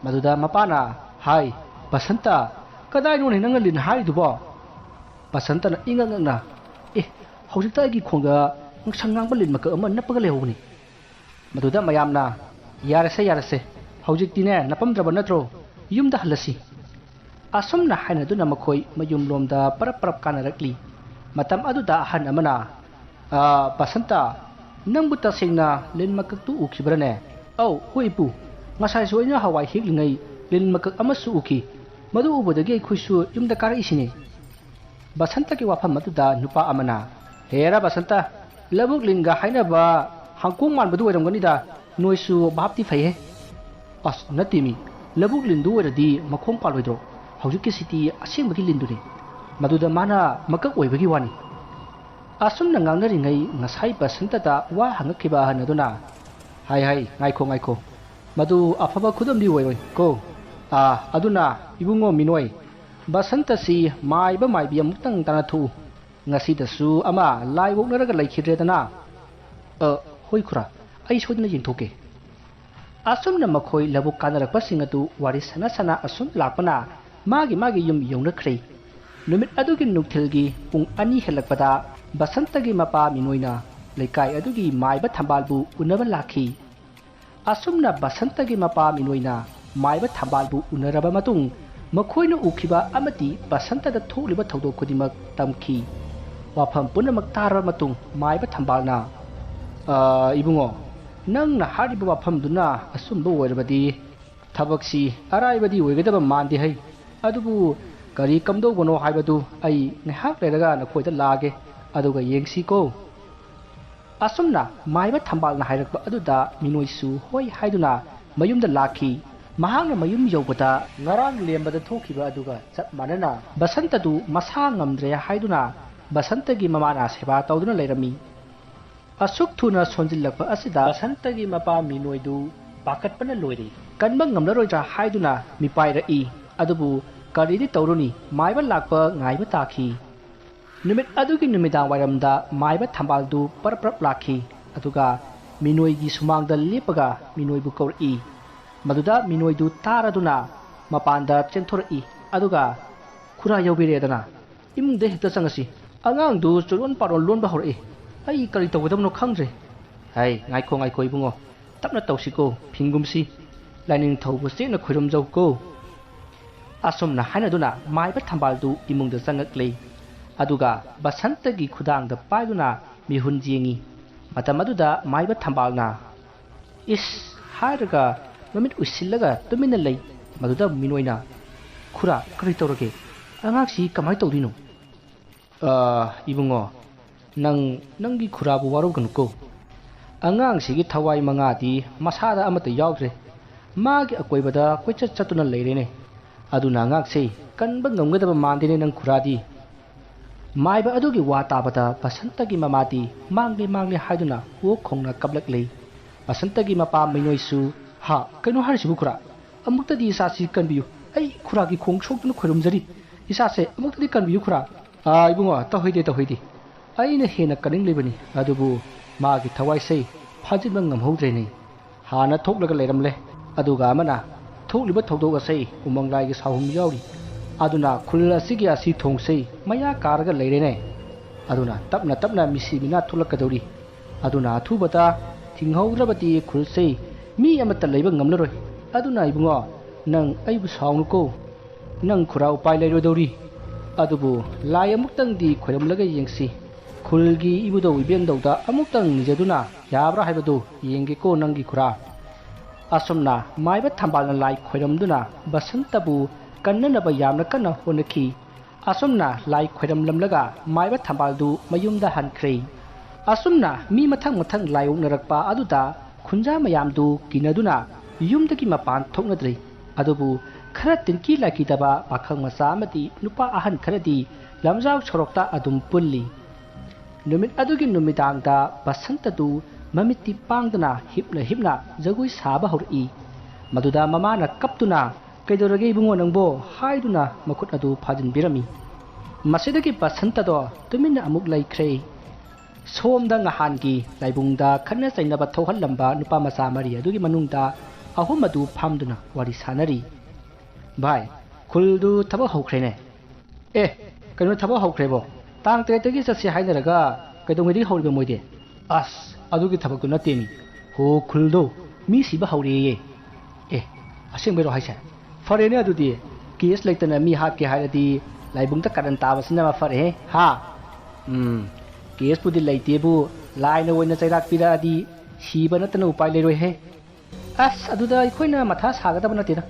ꯃꯗꯨꯗ ꯃꯄꯥꯅ, "ꯍꯥꯏ, ꯕꯁꯟꯇ, ꯀꯗꯥꯏꯅꯣꯅꯦ ꯅꯪꯅ ꯂꯤꯟ ꯍꯥꯏꯔꯤꯗꯨꯕꯣ?" ꯕꯁꯟꯇꯅ ꯏꯉꯛ ꯉꯛꯅ, "ꯑꯦ, ꯍꯧꯖꯤꯛꯇ ꯑꯩꯒꯤ ꯈꯣꯡꯗ ꯉꯛꯁꯪ ꯉꯥꯡꯕ ꯂꯤꯟ ꯃꯀꯛ ꯑꯃ ꯅꯞꯄꯒ ꯂꯩꯍꯧꯕꯅꯤ꯫" ꯃꯗꯨꯗ ꯃꯌꯥꯝꯅ, "ꯌꯥꯔꯦꯁꯦ, ꯌꯥꯔꯦꯁꯦ, ꯍꯧꯖꯤꯛꯇꯤꯅꯦ ꯅꯄꯝꯗ꯭ꯔꯕ ꯅꯠꯇ꯭ꯔꯣ? ꯌꯨꯝꯗ ꯍꯜꯂꯁꯤ꯫" ꯑꯁꯨꯝꯅ ꯍꯥꯏꯅꯗꯨꯅ ꯃꯈꯣꯏ ꯃꯌꯨꯝꯂꯣꯝꯗ ꯄꯔꯞ ꯄꯔꯞ ꯀꯥꯟꯅꯔꯛꯂꯤ꯫ ꯃꯇꯝ ꯑꯗꯨꯗ ꯑꯍꯟ ꯑꯃꯅ, "ꯑ, ꯕꯁꯟꯇ, ꯅꯪꯕꯨ ꯇꯁꯦꯡꯅ ꯂꯤꯟ ꯃꯀꯛꯇꯨ ꯎꯈꯤꯕ꯭ꯔꯅꯦ?" "ꯑꯧ, ꯍꯣꯏ ꯏꯄꯨ, ꯉꯁꯥꯏꯁꯨ ꯑꯩꯅ ꯍꯋꯥꯏ ꯍꯦꯛꯂꯤꯉꯩ ꯂꯤꯟ ꯃꯀꯛ ꯑꯃꯁꯨ ꯎꯈꯤ꯫ ꯃꯗꯨ ꯎꯕꯗꯒꯤ ꯑꯩꯈꯣꯏꯁꯨ ꯌꯨꯝꯗ ꯀꯥꯔꯛꯏꯁꯤꯅꯤ꯫" ꯕꯁꯟꯇꯒꯤ ꯋꯥꯐꯝ ꯑꯗꯨꯗ ꯅꯨꯄꯥ ꯑꯃꯅ, "ꯍꯦꯔꯥ ꯕꯁꯟꯇ, ꯂꯧꯕꯨꯛ ꯂꯤꯟꯒ ꯍꯥꯏꯅꯕ ꯍꯥꯡꯀꯣꯡ ꯃꯥꯟꯕꯗꯨ ꯑꯣꯏꯔꯝꯒꯅꯤꯗ, ꯅꯣꯏꯁꯨ ꯚꯥꯞꯇꯤ ꯐꯩꯍꯦ꯫" "ꯑꯁ, ꯅꯠꯇꯦꯃꯤ, ꯂꯧꯕꯨꯛ ꯂꯤꯟꯗꯨ ꯑꯣꯏꯔꯗꯤ ꯃꯈꯣꯡ ꯄꯥꯜꯂꯣꯏꯗ꯭ꯔꯣ? ꯍꯧꯖꯤꯛꯀꯤꯁꯤꯗꯤ ꯑꯁꯦꯡꯕꯒꯤ ꯂꯤꯟꯗꯨꯅꯤ꯫ ꯃꯗꯨꯗ ꯃꯥꯅ ꯃꯀꯛ ꯑꯣꯏꯕꯒꯤ ꯋꯥꯅꯤ꯫" ꯑꯁꯨꯝꯅ ꯉꯥꯡꯅꯔꯤꯉꯩ ꯉꯁꯥꯏ ꯕꯁꯟꯇꯗ ꯋꯥ ꯍꯪꯉꯛꯈꯤꯕ ꯑꯍꯟ ꯑꯗꯨꯅ, "ꯍꯥꯏ, ꯍꯥꯏ, ꯉꯥꯏꯈꯣ, ꯉꯥꯏꯈꯣ, ꯃꯗꯨ ꯑꯐꯕ ꯈꯨꯗꯝꯗꯤ ꯑꯣꯏꯔꯣꯏ ꯀꯣ꯫ ꯑꯥ, ꯑꯗꯨꯅ ꯏꯕꯨꯡꯉꯣ ꯃꯤꯅꯣꯏ, ꯕꯁꯟꯇꯁꯤ ꯃꯥꯏꯕ ꯃꯥꯏꯕꯤ ꯑꯃꯨꯛꯇꯪ ꯇꯥꯟꯅꯊꯣꯛꯎ꯫ ꯉꯁꯤꯗꯁꯨ ꯑꯃ ꯂꯥꯏ ꯑꯣꯛꯅꯔꯒ ꯂꯩꯈꯤꯗ꯭ꯔꯦꯗꯅ꯫" "ꯑ, ꯍꯣꯏ ꯈꯨꯔꯥ, ꯑꯩ ꯁꯣꯏꯗꯅ ꯌꯦꯡꯊꯣꯛꯀꯦ꯫" ꯑꯁꯨꯝꯅ ꯃꯈꯣꯏ ꯂꯧꯕꯨꯛ ꯀꯥꯟꯅꯔꯛꯄꯁꯤꯡ ꯑꯗꯨ ꯋꯥꯔꯤ ꯁꯥꯟꯅ ꯁꯥꯟꯅ ꯑꯁꯨꯝ ꯂꯥꯛꯄꯅ ꯃꯥꯒꯤ ꯃꯥꯒꯤ ꯌꯨꯝ ꯌꯧꯅꯈ꯭ꯔꯦ꯫ ꯅꯨꯃꯤꯠ ꯑꯗꯨꯒꯤ ꯅꯨꯡꯊꯤꯜꯒꯤ ꯄꯨꯡ ꯑꯅꯤ ꯍꯦꯜꯂꯛꯄꯗ ꯕꯁꯟꯇꯒꯤ ꯃꯄꯥ ꯃꯤꯅꯣꯏꯅ ꯂꯩꯀꯥꯏ ꯑꯗꯨꯒꯤ ꯃꯥꯏꯕ ꯊꯝꯕꯥꯜꯕꯨ ꯎꯅꯕ ꯂꯥꯛꯈꯤ꯫ ꯑꯁꯨꯝꯅ ꯕꯁꯟꯇꯒꯤ ꯃꯄꯥ ꯃꯤꯅꯣꯏꯅ ꯃꯥꯏꯕ ꯊꯝꯕꯥꯜꯕꯨ ꯎꯅꯔꯕ ꯃꯇꯨꯡ ꯃꯈꯣꯏꯅ ꯎꯈꯤꯕ ꯑꯃꯗꯤ ꯕꯁꯟꯇꯗ ꯊꯣꯛꯂꯤꯕ ꯊꯧꯗꯣꯛ ꯈꯨꯗꯤꯡꯃꯛ ꯇꯝꯈꯤ꯫ ꯋꯥꯐꯝ ꯄꯨꯝꯅꯃꯛ ꯇꯥꯔꯕ ꯃꯇꯨꯡ ꯃꯥꯏꯕ ꯊꯝꯕꯥꯜꯅ, "ꯑ, ꯏꯕꯨꯡꯉꯣ, ꯅꯪꯅ ꯍꯥꯏꯔꯤꯕ ꯋꯥꯐꯝꯗꯨꯅ ꯑꯆꯨꯝꯕ ꯑꯣꯏꯔꯕꯗꯤ ꯊꯕꯛꯁꯤ ꯑꯔꯥꯏꯕꯗꯤ ꯑꯣꯏꯒꯗꯕ ꯃꯥꯟꯗꯦ ꯍꯩ꯫ ꯑꯗꯨꯕꯨ ꯀꯔꯤ ꯀꯝꯗꯧꯕꯅꯣ ꯍꯥꯏꯕꯗꯨ ꯑꯩ ꯉꯥꯏꯍꯥꯛ ꯂꯩꯔꯒ ꯅꯈꯣꯏꯗ ꯂꯥꯛꯑꯒꯦ, ꯑꯗꯨꯒ ꯌꯦꯡꯁꯤꯀꯣ꯫ ꯑꯁꯨꯝꯅ ꯃꯥꯏꯕ ꯊꯝꯕꯥꯜꯅ ꯍꯥꯏꯔꯛꯄ ꯑꯗꯨꯗ ꯃꯤꯅꯣꯏꯁꯨ ꯍꯣꯏ ꯍꯥꯏꯗꯨꯅ ꯃꯌꯨꯝꯗ ꯂꯥꯛꯈꯤ꯫ ꯃꯍꯥꯛꯅ ꯃꯌꯨꯝ ꯌꯧꯕꯗ ꯉꯔꯥꯡ ꯂꯦꯝꯕꯗ ꯊꯣꯛꯈꯤꯕ ꯑꯗꯨꯒ ꯆꯞ ꯃꯥꯟꯅꯅ ꯕꯁꯟꯇꯗꯨ ꯃꯁꯥ ꯉꯝꯗ꯭ꯔꯦ ꯍꯥꯏꯗꯨꯅ ꯕꯁꯟꯇꯒꯤ ꯃꯃꯥꯅ ꯁꯦꯕꯥ ꯇꯧꯗꯨꯅ ꯂꯩꯔꯝꯃꯤ꯫ ꯑꯁꯨꯛ ꯊꯨꯅ ꯁꯣꯟꯖꯤꯜꯂꯛꯄ ꯑꯁꯤꯗ ꯕꯁꯟꯇꯒꯤ ꯃꯄꯥ ꯃꯤꯅꯣꯏꯗꯨ ꯄꯥꯈꯠꯄꯅ ꯂꯣꯏꯔꯦ꯫ ꯀꯟꯕ ꯉꯝꯂꯔꯣꯏꯗ꯭ꯔꯥ ꯍꯥꯏꯗꯨꯅ ꯃꯤꯄꯥꯏꯔꯛꯏ꯫ ꯑꯗꯨꯕꯨ ꯀꯔꯤꯗꯤ ꯇꯧꯔꯨꯅꯤ, ꯃꯥꯏꯕ ꯂꯥꯛꯄ ꯉꯥꯏꯕ ꯇꯥꯈꯤ꯫ ꯅꯨꯃꯤꯠ ꯑꯗꯨꯒꯤ ꯅꯨꯃꯤꯗꯥꯡ ꯋꯥꯏꯔꯝꯗ ꯃꯥꯏꯕ ꯊꯝꯕꯥꯜꯗꯨ ꯄꯔꯞ ꯄꯔꯞ ꯂꯥꯛꯈꯤ꯫ ꯑꯗꯨꯒ ꯃꯤꯅꯣꯏꯒꯤ ꯁꯨꯃꯥꯡꯗ ꯂꯦꯞꯄꯒ ꯃꯤꯅꯣꯏꯕꯨ ꯀꯧꯔꯛꯏ꯫ ꯃꯗꯨꯗ ꯃꯤꯅꯣꯏꯗꯨ ꯇꯥꯔꯗꯨꯅ ꯃꯄꯥꯟꯗ ꯆꯦꯟꯊꯣꯔꯛꯏ꯫ ꯑꯗꯨꯒ, "ꯈꯨꯔꯥ ꯌꯧꯕꯤꯔꯦꯗꯅ, ꯏꯃꯨꯡꯗ ꯍꯦꯛꯇ ꯆꯪꯉꯁꯤ꯫ ꯑꯉꯥꯡꯗꯨ ꯆꯨꯔꯣꯟ ꯄꯥꯔꯣꯟ ꯂꯣꯟꯕ ꯍꯧꯔꯛꯏ꯫ ꯑꯩ ꯀꯔꯤ ꯇꯧꯒꯗꯕꯅꯣ ꯈꯪꯗ꯭ꯔꯦ꯫" "ꯍꯩ, ꯉꯥꯏꯈꯣ, ꯉꯥꯏꯈꯣ ꯏꯕꯨꯡꯉꯣ, ꯇꯞꯅ ꯇꯧꯁꯤꯀꯣ, ꯐꯤꯡꯒꯨꯝꯁꯤ꯫ ꯂꯥꯏꯅꯤꯡꯊꯧꯕꯨ ꯆꯦꯠꯅ ꯈꯣꯏꯔꯝꯖꯧꯀꯣ꯫" ꯑꯁꯨꯝꯅ ꯍꯥꯏꯅꯗꯨꯅ ꯃꯥꯏꯕ ꯊꯝꯕꯥꯜꯗꯨ ꯏꯃꯨꯡꯗ ꯆꯪꯉꯛꯂꯦ꯫ ꯑꯗꯨꯒ ꯕꯁꯟꯇꯒꯤ ꯈꯨꯗꯥꯡꯗ ꯄꯥꯏꯗꯨꯅ ꯃꯤꯍꯨꯟ ꯌꯦꯡꯉꯤ꯫ ꯃꯇꯝ ꯑꯗꯨꯗ ꯃꯥꯏꯕ ꯊꯝꯕꯥꯜꯅ, "ꯏꯁ!" ꯍꯥꯏꯔꯒ ꯃꯃꯤꯠ ꯎꯏꯁꯤꯜꯂꯒ ꯇꯨꯃꯤꯟꯅ ꯂꯩ꯫ ꯃꯗꯨꯗ ꯃꯤꯅꯣꯏꯅ, "ꯈꯨꯔꯥ, ꯀꯔꯤ ꯇꯧꯔꯒꯦ? ꯑꯉꯥꯡꯁꯤ ꯀꯃꯥꯏ ꯇꯧꯗꯣꯏꯅꯣ?" "ꯑ, ꯏꯕꯨꯡꯉꯣ, ꯅꯪ ꯅꯪꯒꯤ ꯈꯨꯔꯥꯕꯨ ꯋꯥꯔꯧꯒꯅꯨꯀꯣ꯫ ꯑꯉꯥꯡꯁꯤꯒꯤ ꯊꯋꯥꯏ ꯃꯉꯥꯗꯤ ꯃꯁꯥꯗ ꯑꯃꯠꯇ ꯌꯥꯎꯗ꯭ꯔꯦ꯫ ꯃꯥꯒꯤ ꯑꯀꯣꯏꯕꯗ ꯀꯣꯏꯆꯠ ꯆꯠꯇꯨꯅ ꯂꯩꯔꯦꯅꯦ꯫ ꯑꯗꯨꯅ ꯑꯉꯥꯡꯁꯦ ꯀꯟꯕ ꯉꯝꯒꯗꯕ ꯃꯥꯟꯗꯦꯅꯦ ꯅꯪ ꯈꯨꯔꯥꯗꯤ꯫" ꯃꯥꯏꯕ ꯑꯗꯨꯒꯤ ꯋꯥ ꯇꯥꯕꯗ ꯕꯁꯟꯇꯒꯤ ꯃꯃꯥꯗꯤ ꯃꯥꯡꯂꯦ ꯃꯥꯡꯂꯦ ꯍꯥꯏꯗꯨꯅ ꯑꯣꯛ ꯈꯣꯡꯅ ꯀꯞꯂꯛꯂꯦ꯫ ꯕꯁꯟꯇꯒꯤ ꯃꯄꯥ ꯃꯤꯅꯣꯏꯁꯨ, "ꯍꯥ, ꯀꯩꯅꯣ ꯍꯥꯏꯔꯤꯁꯤꯕꯨ ꯈꯨꯔꯥ? ꯑꯃꯨꯛꯇꯗꯤ ꯏꯆꯥꯁꯤ ꯀꯟꯕꯤꯌꯨ꯫ ꯑꯩ ꯈꯨꯔꯥꯒꯤ ꯈꯣꯡ ꯁꯣꯛꯇꯨꯅ ꯈꯣꯏꯔꯨꯝꯖꯔꯤ꯫ ꯏꯆꯥꯁꯦ ꯑꯃꯨꯛꯇꯗꯤ ꯀꯟꯕꯤꯌꯨ ꯈꯨꯔꯥ꯫" "ꯑꯥ, ꯏꯕꯨꯡꯉꯣ, ꯇꯧꯍꯩꯗꯦ, ꯇꯧꯍꯩꯗꯦ꯫ ꯑꯩꯅ ꯍꯦꯟꯅ ꯀꯟꯅꯤꯡꯂꯤꯕꯅꯤ, ꯑꯗꯨꯕꯨ ꯃꯥꯒꯤ ꯊꯋꯥꯏꯁꯦ ꯐꯥꯖꯤꯟꯕ ꯉꯝꯍꯧꯗ꯭ꯔꯦꯅꯦ꯫ ꯍꯥꯟꯅ ꯊꯣꯛꯂꯒ ꯂꯩꯔꯝꯂꯦ, ꯑꯗꯨꯒ ꯑꯃꯅ ꯊꯣꯛꯂꯤꯕ ꯊꯧꯗꯣꯛ ꯑꯁꯤ ꯎꯃꯪ ꯂꯥꯏꯒꯤ ꯁꯥꯍꯨꯝ ꯌꯥꯎꯔꯤ꯫ ꯑꯗꯨꯅ ꯈꯨꯜ ꯑꯁꯤꯒꯤ ꯑꯁꯤ ꯊꯣꯡꯁꯤ ꯃꯌꯥ ꯀꯥꯔꯒ ꯂꯩꯔꯦꯅꯦ꯫ ꯑꯗꯨꯅ ꯇꯞꯅ ꯇꯞꯅ ꯃꯤꯁꯤ ꯃꯤꯅꯥ ꯊꯣꯛꯂꯛꯀꯗꯧꯔꯤ꯫ ꯑꯗꯨꯅ ꯑꯊꯨꯕꯗ ꯊꯤꯡꯍꯧꯗ꯭ꯔꯕꯗꯤ ꯈꯨꯜꯁꯤ ꯃꯤ ꯑꯃꯠꯇ ꯂꯩꯕ ꯉꯝꯂꯔꯣꯏ꯫ ꯑꯗꯨꯅ ꯏꯕꯨꯡꯉꯣ, ꯅꯪ ꯑꯩꯕꯨ ꯁꯥꯎꯅꯨꯀꯣ꯫ ꯅꯪ ꯈꯨꯔꯥ ꯎꯄꯥꯏ ꯂꯩꯔꯣꯏꯗꯧꯔꯤ꯫ ꯑꯗꯨꯕꯨ ꯂꯥꯏ ꯑꯃꯨꯛꯇꯪꯗꯤ ꯈꯣꯏꯔꯝꯂꯒ ꯌꯦꯡꯁꯤ꯫ ꯈꯨꯜꯒꯤ ꯏꯕꯨꯙꯧ ꯏꯕꯦꯟꯗꯧꯗ ꯑꯃꯨꯛꯇꯪ ꯅꯤꯖꯗꯨꯅ ꯌꯥꯕ꯭ꯔꯥ ꯍꯥꯏꯕꯗꯨ ꯌꯦꯡꯒꯦꯀꯣ ꯅꯪꯒꯤ ꯈꯨꯔꯥ꯫" ꯑꯁꯨꯝꯅ ꯃꯥꯏꯕ ꯊꯝꯕꯥꯜꯅ ꯂꯥꯏ ꯈꯣꯏꯔꯝꯗꯨꯅ ꯕꯁꯟꯇꯕꯨ ꯀꯟꯅꯅꯕ ꯌꯥꯝꯅ ꯀꯟꯅ ꯍꯣꯠꯅꯈꯤ꯫ ꯑꯁꯨꯝꯅ ꯂꯥꯏ ꯈꯣꯏꯔꯝꯂꯝꯂꯒ ꯃꯥꯏꯕ ꯊꯝꯕꯥꯜꯗꯨ ꯃꯌꯨꯝꯗ ꯍꯟꯈ꯭ꯔꯦ꯫ ꯑꯁꯨꯝꯅ ꯃꯤ ꯃꯊꯪ ꯃꯊꯪ ꯂꯥꯏ ꯑꯣꯛꯅꯔꯛꯄ ꯑꯗꯨꯗ ꯈꯨꯟꯖꯥ ꯃꯌꯥꯝꯗꯨ ꯀꯤꯅꯗꯨꯅ ꯌꯨꯝꯗꯒꯤ ꯃꯄꯥꯟ ꯊꯣꯛꯅꯗ꯭ꯔꯦ꯫ ꯑꯗꯨꯕꯨ ꯈꯔ ꯇꯤꯟꯀꯤ ꯂꯥꯏꯀꯤꯗꯕ ꯄꯥꯈꯪ ꯃꯆꯥ ꯑꯃꯗꯤ ꯅꯨꯄꯥ ꯑꯍꯟ ꯈꯔꯗꯤ ꯂꯝꯖꯥꯎ ꯁꯣꯔꯣꯛꯇ ꯑꯗꯨꯝ ꯄꯨꯜꯂꯤ꯫ ꯅꯨꯃꯤꯠ ꯑꯗꯨꯒꯤ ꯅꯨꯃꯤꯗꯥꯡꯗ ꯕꯁꯟꯇꯗꯨ ꯃꯃꯤꯠꯇꯤ ꯄꯥꯡꯗꯅ ꯍꯤꯞꯅ ꯍꯤꯞꯅ ꯖꯒꯣꯏ ꯁꯥꯕ ꯍꯧꯔꯛꯏ꯫ ꯃꯗꯨꯗ ꯃꯃꯥꯅ ꯀꯞꯇꯨꯅ, "ꯀꯩꯗꯧꯔꯒꯦ ꯏꯕꯨꯡꯉꯣ ꯅꯪꯕꯣ?" ꯍꯥꯏꯗꯨꯅ ꯃꯈꯨꯠ ꯑꯗꯨ ꯐꯥꯖꯤꯟꯕꯤꯔꯝꯃꯤ꯫ ꯃꯁꯤꯗꯒꯤ ꯕꯁꯟꯇꯗꯣ ꯇꯨꯃꯤꯟꯅ ꯑꯃꯨꯛ ꯂꯩꯈ꯭ꯔꯦ꯫ ꯁꯣꯝꯗ ꯉꯍꯥꯟꯒꯤ ꯂꯥꯏꯕꯨꯡꯗ ꯈꯠꯅ ꯆꯩꯅꯕ ꯊꯣꯛꯍꯜꯂꯝꯕ ꯅꯨꯄꯥ ꯃꯆꯥ ꯃꯔꯤ ꯑꯗꯨꯒꯤ ꯃꯅꯨꯡꯗ ꯑꯍꯨꯝ ꯑꯗꯨ ꯐꯝꯗꯨꯅ ꯋꯥꯔꯤ ꯁꯥꯟꯅꯔꯤ꯫ "ꯚꯥꯏ, ꯈꯨꯜꯗꯨ ꯊꯕꯛ ꯍꯧꯈ꯭ꯔꯦꯅꯦ?" "ꯑꯦ, ꯀꯩꯅꯣ ꯊꯕꯛ ꯍꯧꯈ꯭ꯔꯦꯕꯣ? ꯇꯥꯡ ꯇꯔꯦꯠꯇꯒꯤ ꯆꯠꯁꯦ ꯍꯥꯏꯅꯔꯒ ꯀꯩꯗꯧꯉꯩꯗꯒꯤ ꯍꯧꯔꯤꯕ ꯃꯣꯏꯗꯤ?" "ꯑꯁ, ꯑꯗꯨꯒꯤ ꯊꯕꯛꯇꯨ ꯅꯠꯇꯦꯃꯤ꯫ ꯍꯣ, ꯈꯨꯜꯗꯣ ꯃꯤ ꯁꯤꯕ ꯍꯧꯔꯦꯌꯦ꯫" "ꯑꯦ, ꯑꯁꯦꯡꯕꯩꯔꯣ ꯍꯥꯏꯁꯦ? ꯐꯔꯦꯅꯦ ꯑꯗꯨꯗꯤ꯫ ꯀꯦꯁ ꯂꯩꯇꯅ ꯃꯤ ꯍꯥꯠꯀꯦ ꯍꯥꯏꯔꯗꯤ ꯂꯥꯏꯕꯨꯡꯗ ꯀꯥꯔꯟ ꯇꯥꯕꯁꯤꯅ ꯃꯐꯔꯦꯍꯦ, ꯍꯥ?" "ꯎꯝ, ꯀꯦꯁꯄꯨꯗꯤ ꯂꯩꯇꯦꯕꯨ, ꯂꯥꯏꯅ ꯑꯣꯏꯅ ꯆꯩꯔꯥꯛ ꯄꯤꯔꯛꯑꯗꯤ ꯁꯤꯕ ꯅꯠꯇꯅ ꯎꯄꯥꯏ ꯂꯩꯔꯣꯏꯍꯦ꯫" "ꯑꯁ, ꯑꯗꯨꯗ ꯑꯩꯈꯣꯏꯅ ꯃꯊꯥ ꯁꯥꯒꯗꯕ ꯅꯠꯇꯦꯗ꯫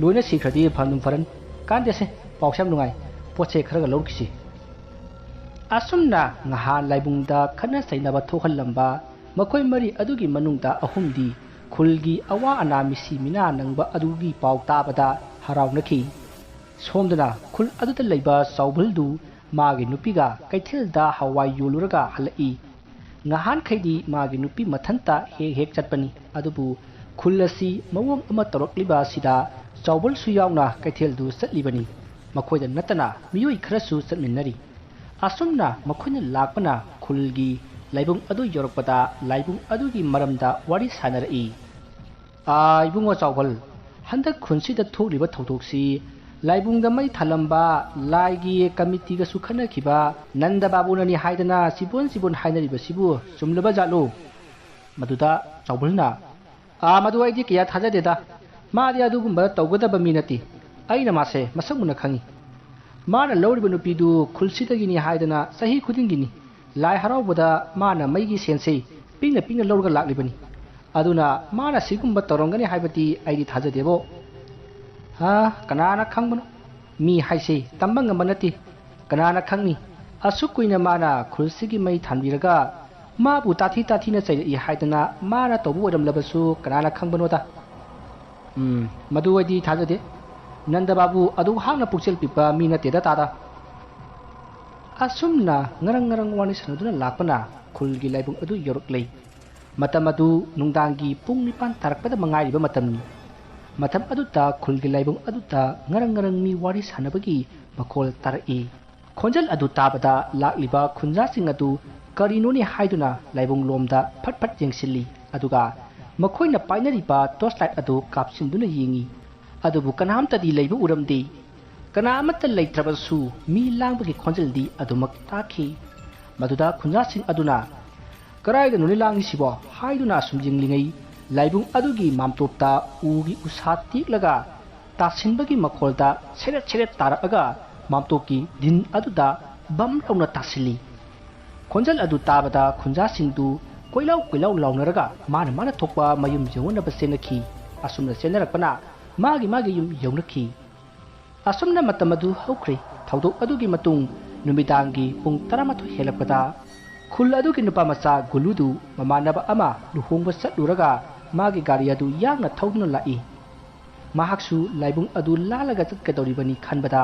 ꯂꯣꯏꯅ ꯁꯤꯈ꯭ꯔꯗꯤ ꯐꯝꯗꯨꯝ ꯐꯔꯅꯤ꯫ ꯀꯥꯟꯗꯦꯁꯦ, ꯄꯥꯎꯁꯦ ꯌꯥꯝ ꯅꯨꯡꯉꯥꯏ꯫ ꯄꯣꯠꯁꯦ ꯈꯔꯒ ꯂꯧꯔꯨꯈꯤꯁꯤ꯫" ꯑꯁꯨꯝꯅ ꯉꯍꯥꯟ ꯂꯥꯏꯕꯨꯡꯗ ꯈꯠꯅ ꯆꯩꯅꯕ ꯊꯣꯛꯍꯜꯂꯝꯕ ꯃꯈꯣꯏ ꯃꯔꯤ ꯑꯗꯨꯒꯤ ꯃꯅꯨꯡꯗ ꯑꯍꯨꯝꯗꯤ ꯈꯨꯜꯒꯤ ꯑꯋꯥ ꯑꯅꯥ ꯃꯤꯁꯤ ꯃꯤꯅꯥ ꯅꯪꯕ ꯑꯗꯨꯒꯤ ꯄꯥꯎ ꯇꯥꯕꯗ ꯍꯔꯥꯎꯅꯈꯤ꯫ ꯁꯣꯝꯗꯅ ꯈꯨꯜ ꯑꯗꯨꯗ ꯂꯩꯕ ꯆꯥꯎꯕꯜꯗꯨ ꯃꯥꯒꯤ ꯅꯨꯄꯤꯒ ꯀꯩꯊꯦꯜꯗ ꯍꯋꯥꯏ ꯌꯣꯜꯂꯨꯔꯒ ꯍꯜꯂꯛꯏ꯫ ꯉꯍꯥꯟꯈꯩꯗꯤ ꯃꯥꯒꯤ ꯅꯨꯄꯤ ꯃꯊꯟꯇ ꯍꯦꯛ ꯍꯦꯛ ꯆꯠꯄꯅꯤ꯫ ꯑꯗꯨꯕꯨ ꯈꯨꯜ ꯑꯁꯤ ꯃꯑꯣꯡ ꯑꯃ ꯇꯧꯔꯛꯂꯤꯕ ꯑꯁꯤꯗ ꯆꯥꯎꯕꯜꯁꯨ ꯌꯥꯎꯅ ꯀꯩꯊꯦꯜꯗꯨ ꯆꯠꯂꯤꯕꯅꯤ꯫ ꯃꯈꯣꯏꯗ ꯅꯠꯇꯅ ꯃꯤꯑꯣꯏ ꯈꯔꯁꯨ ꯆꯠꯃꯤꯟꯅꯔꯤ꯫ ꯑꯁꯨꯝꯅ ꯃꯈꯣꯏꯅ ꯂꯥꯛꯄꯅ ꯈꯨꯜꯒꯤ ꯂꯥꯏꯕꯨꯡ ꯑꯗꯨ ꯌꯧꯔꯛꯄꯗ ꯂꯥꯏꯕꯨꯡ ꯑꯗꯨꯒꯤ ꯃꯔꯝꯗ ꯋꯥꯔꯤ ꯁꯥꯟꯅꯔꯛꯏ꯫ "ꯑꯥ, ꯏꯕꯨꯡꯉꯣ ꯆꯥꯎꯕꯜ, ꯍꯟꯗꯛ ꯈꯨꯟꯁꯤꯗ ꯊꯣꯛꯂꯤꯕ ꯊꯧꯗꯣꯛꯁꯤ ꯂꯥꯏꯕꯨꯡꯗ ꯃꯩ ꯊꯥꯂꯝꯕ ꯂꯥꯏꯒꯤ ꯀꯃꯤꯇꯤꯒꯁꯨ ꯈꯠꯅꯈꯤꯕ ꯅꯟꯗ ꯕꯥꯕꯨꯅꯅꯤ ꯍꯥꯏꯗꯅ ꯆꯤꯕꯣꯟ ꯆꯤꯕꯣꯟ ꯍꯥꯏꯅꯔꯤꯕꯁꯤꯕꯨ ꯆꯨꯝꯂꯕ ꯖꯥꯠꯂꯣ?" ꯃꯗꯨꯗ ꯆꯥꯎꯕꯜꯅ, "ꯑꯥ, ꯃꯗꯨ ꯑꯩꯗꯤ ꯀꯌꯥ ꯊꯥꯖꯗꯦꯗ꯫ ꯃꯥꯗꯤ ꯑꯗꯨꯒꯨꯝꯕ ꯇꯧꯒꯗꯕ ꯃꯤ ꯅꯠꯇꯦ꯫ ꯑꯩꯅ ꯃꯥꯁꯦ ꯃꯁꯛ ꯃꯨꯟꯅ ꯈꯪꯉꯤ꯫ ꯃꯥꯅ ꯂꯧꯔꯤꯕ ꯅꯨꯄꯤꯗꯨ ꯈꯨꯜꯁꯤꯗꯒꯤꯅꯤ ꯍꯥꯏꯗꯅ ꯆꯍꯤ ꯈꯨꯗꯤꯡꯒꯤꯅꯤ ꯂꯥꯏ ꯍꯔꯥꯎꯕꯗ ꯃꯥꯅ ꯃꯩꯒꯤ ꯁꯦꯟꯁꯦ ꯄꯤꯛꯅ ꯄꯤꯛꯅ ꯂꯧꯔꯒ ꯂꯥꯛꯂꯤꯕꯅꯤ꯫ ꯑꯗꯨꯅ ꯃꯥꯅ ꯁꯤꯒꯨꯝꯕ ꯇꯧꯔꯝꯒꯅꯤ ꯍꯥꯏꯕꯗꯤ ꯑꯩꯗꯤ ꯊꯥꯖꯗꯦꯕꯣ꯫" ꯍꯥ? ꯀꯅꯥꯅ ꯈꯪꯕꯅꯣ? ꯃꯤ ꯍꯥꯏꯁꯦ ꯇꯝꯕ ꯉꯝꯕ ꯅꯠꯇꯦ꯫ ꯀꯅꯥꯅ ꯈꯪꯅꯤ? ꯑꯁꯨꯛ ꯀꯨꯏꯅ ꯃꯥꯅ ꯈꯨꯜꯁꯤꯒꯤ ꯃꯩ ꯊꯥꯟꯕꯤꯔꯒ ꯃꯥꯕꯨ ꯇꯥꯊꯤ ꯇꯥꯊꯤꯅ ꯆꯩꯔꯛꯏ ꯍꯥꯏꯗꯅ ꯃꯥꯅ ꯇꯧꯕ ꯑꯣꯏꯔꯝꯂꯕꯁꯨ ꯀꯅꯥꯅ ꯈꯪꯕꯅꯣꯗ? ꯎꯝ, ꯃꯗꯨ ꯑꯩꯗꯤ ꯊꯥꯖꯗꯦ꯫ ꯅꯟꯗ ꯕꯥꯕꯨ ꯑꯗꯨꯛ ꯍꯥꯛꯅ ꯄꯨꯛꯆꯦꯜ ꯄꯤꯛꯄ ꯃꯤ ꯅꯠꯇꯦꯗ, ꯇꯥꯗ꯫ ꯑꯁꯨꯝꯅ ꯉꯔꯪ ꯉꯔꯪ ꯋꯥꯔꯤ ꯁꯥꯟꯅꯗꯨꯅ ꯂꯥꯛꯄꯅ ꯈꯨꯜꯒꯤ ꯂꯥꯏꯕꯨꯡ ꯑꯗꯨ ꯌꯧꯔꯛꯂꯦ꯫ ꯃꯇꯝ ꯑꯗꯨ ꯅꯨꯡꯗꯥꯡꯒꯤ ꯄꯨꯡ ꯅꯤꯄꯥꯟ ꯇꯥꯔꯛꯄꯗ ꯃꯉꯥꯏꯔꯤꯕ ꯃꯇꯝꯅꯤ꯫ ꯃꯇꯝ ꯑꯗꯨꯗ ꯈꯨꯜꯒꯤ ꯂꯥꯏꯕꯨꯡ ꯑꯗꯨꯗ ꯉꯔꯪ ꯉꯔꯪ ꯃꯤ ꯋꯥꯔꯤ ꯁꯥꯟꯅꯕꯒꯤ ꯃꯈꯣꯜ ꯇꯥꯔꯛꯏ꯫ ꯈꯣꯟꯖꯦꯜ ꯑꯗꯨ ꯇꯥꯕꯗ ꯂꯥꯛꯂꯤꯕ ꯈꯨꯟꯖꯥꯁꯤꯡ ꯑꯗꯨ ꯀꯔꯤꯅꯣꯅꯦ ꯍꯥꯏꯗꯨꯅ ꯂꯥꯏꯕꯨꯡ ꯂꯣꯝꯗ ꯐꯠ ꯐꯠ ꯌꯦꯡꯁꯤꯜꯂꯤ꯫ ꯑꯗꯨꯒ ꯃꯈꯣꯏꯅ ꯄꯥꯏꯅꯔꯤꯕ torch light ꯑꯗꯨ ꯀꯥꯞꯁꯤꯟꯗꯨꯅ ꯌꯦꯡꯉꯤ꯫ ꯑꯗꯨꯕꯨ ꯀꯅꯥꯝꯇꯗꯤ ꯂꯩꯕ ꯎꯔꯝꯗꯦ꯫ ꯀꯅꯥ ꯑꯃꯠꯇ ꯂꯩꯇ꯭ꯔꯕꯁꯨ ꯃꯤ ꯂꯥꯡꯕꯒꯤ ꯈꯣꯟꯖꯦꯜꯗꯤ ꯑꯗꯨꯃꯛ ꯇꯥꯈꯤ꯫ ꯃꯗꯨꯗ ꯈꯨꯟꯖꯥꯁꯤꯡ ꯑꯗꯨꯅ "ꯀꯗꯥꯏꯗꯅꯣꯅꯦ ꯂꯥꯡꯉꯤꯁꯤꯕꯣ?" ꯍꯥꯏꯗꯨꯅ ꯑꯁꯨꯝ ꯌꯦꯡꯂꯤꯉꯩ, ꯂꯥꯏꯕꯨꯡ ꯑꯗꯨꯒꯤ ꯃꯥꯝꯇꯣꯞꯇ ꯎꯒꯤ ꯎꯁꯥ ꯇꯦꯛꯂꯒ ꯇꯥꯁꯤꯟꯕꯒꯤ ꯃꯈꯣꯜꯗ ꯁꯦꯔꯦꯠ ꯁꯦꯔꯦꯠ ꯇꯥꯔꯛꯑꯒ ꯃꯥꯝꯇꯣꯞꯀꯤ ꯗꯤꯟ ꯑꯗꯨꯗ ꯕꯝ ꯂꯥꯎꯅ ꯇꯥꯁꯤꯜꯂꯤ꯫ ꯈꯣꯟꯖꯦꯜ ꯑꯗꯨ ꯇꯥꯕꯗ ꯈꯨꯟꯖꯥꯁꯤꯡꯗꯨ ꯀꯣꯏꯂꯥꯎ ꯀꯣꯏꯂꯥꯎ ꯂꯥꯎꯅꯔꯒ ꯃꯥꯅ ꯃꯥꯅ ꯊꯣꯛꯄ ꯃꯌꯨꯝ ꯌꯧꯅꯅꯕ ꯆꯦꯟꯅꯈꯤ꯫ ꯑꯁꯨꯝꯅ ꯆꯦꯟꯅꯔꯛꯄꯅ ꯃꯥꯒꯤ ꯃꯥꯒꯤ ꯌꯨꯝ ꯌꯧꯅꯈꯤ꯫ ꯑꯁꯨꯝꯅ ꯃꯇꯝ ꯑꯗꯨ ꯍꯧꯈ꯭ꯔꯦ꯫ ꯊꯧꯗꯣꯛ ꯑꯗꯨꯒꯤ ꯃꯇꯨꯡ ꯅꯨꯃꯤꯗꯥꯡꯒꯤ ꯄꯨꯡ ꯇꯔꯥꯃꯥꯊꯣꯏ ꯍꯦꯜꯂꯛꯄꯗ ꯈꯨꯜ ꯑꯗꯨꯒꯤ ꯅꯨꯄꯥ ꯃꯆꯥ ꯒꯨꯂꯨꯗꯨ ꯃꯃꯥꯟꯅꯕ ꯑꯃ ꯂꯨꯍꯣꯡꯕ ꯆꯠꯂꯨꯔꯒ ꯃꯥꯒꯤ ꯒꯥꯔꯤ ꯑꯗꯨ ꯌꯥꯡꯅ ꯊꯧꯗꯨꯅ ꯂꯥꯛꯏ꯫ ꯃꯍꯥꯛꯁꯨ ꯂꯥꯏꯕꯨꯡ ꯑꯗꯨ ꯂꯥꯜꯂꯒ ꯆꯠꯀꯗꯧꯔꯤꯕꯅꯤ ꯈꯟꯕꯗ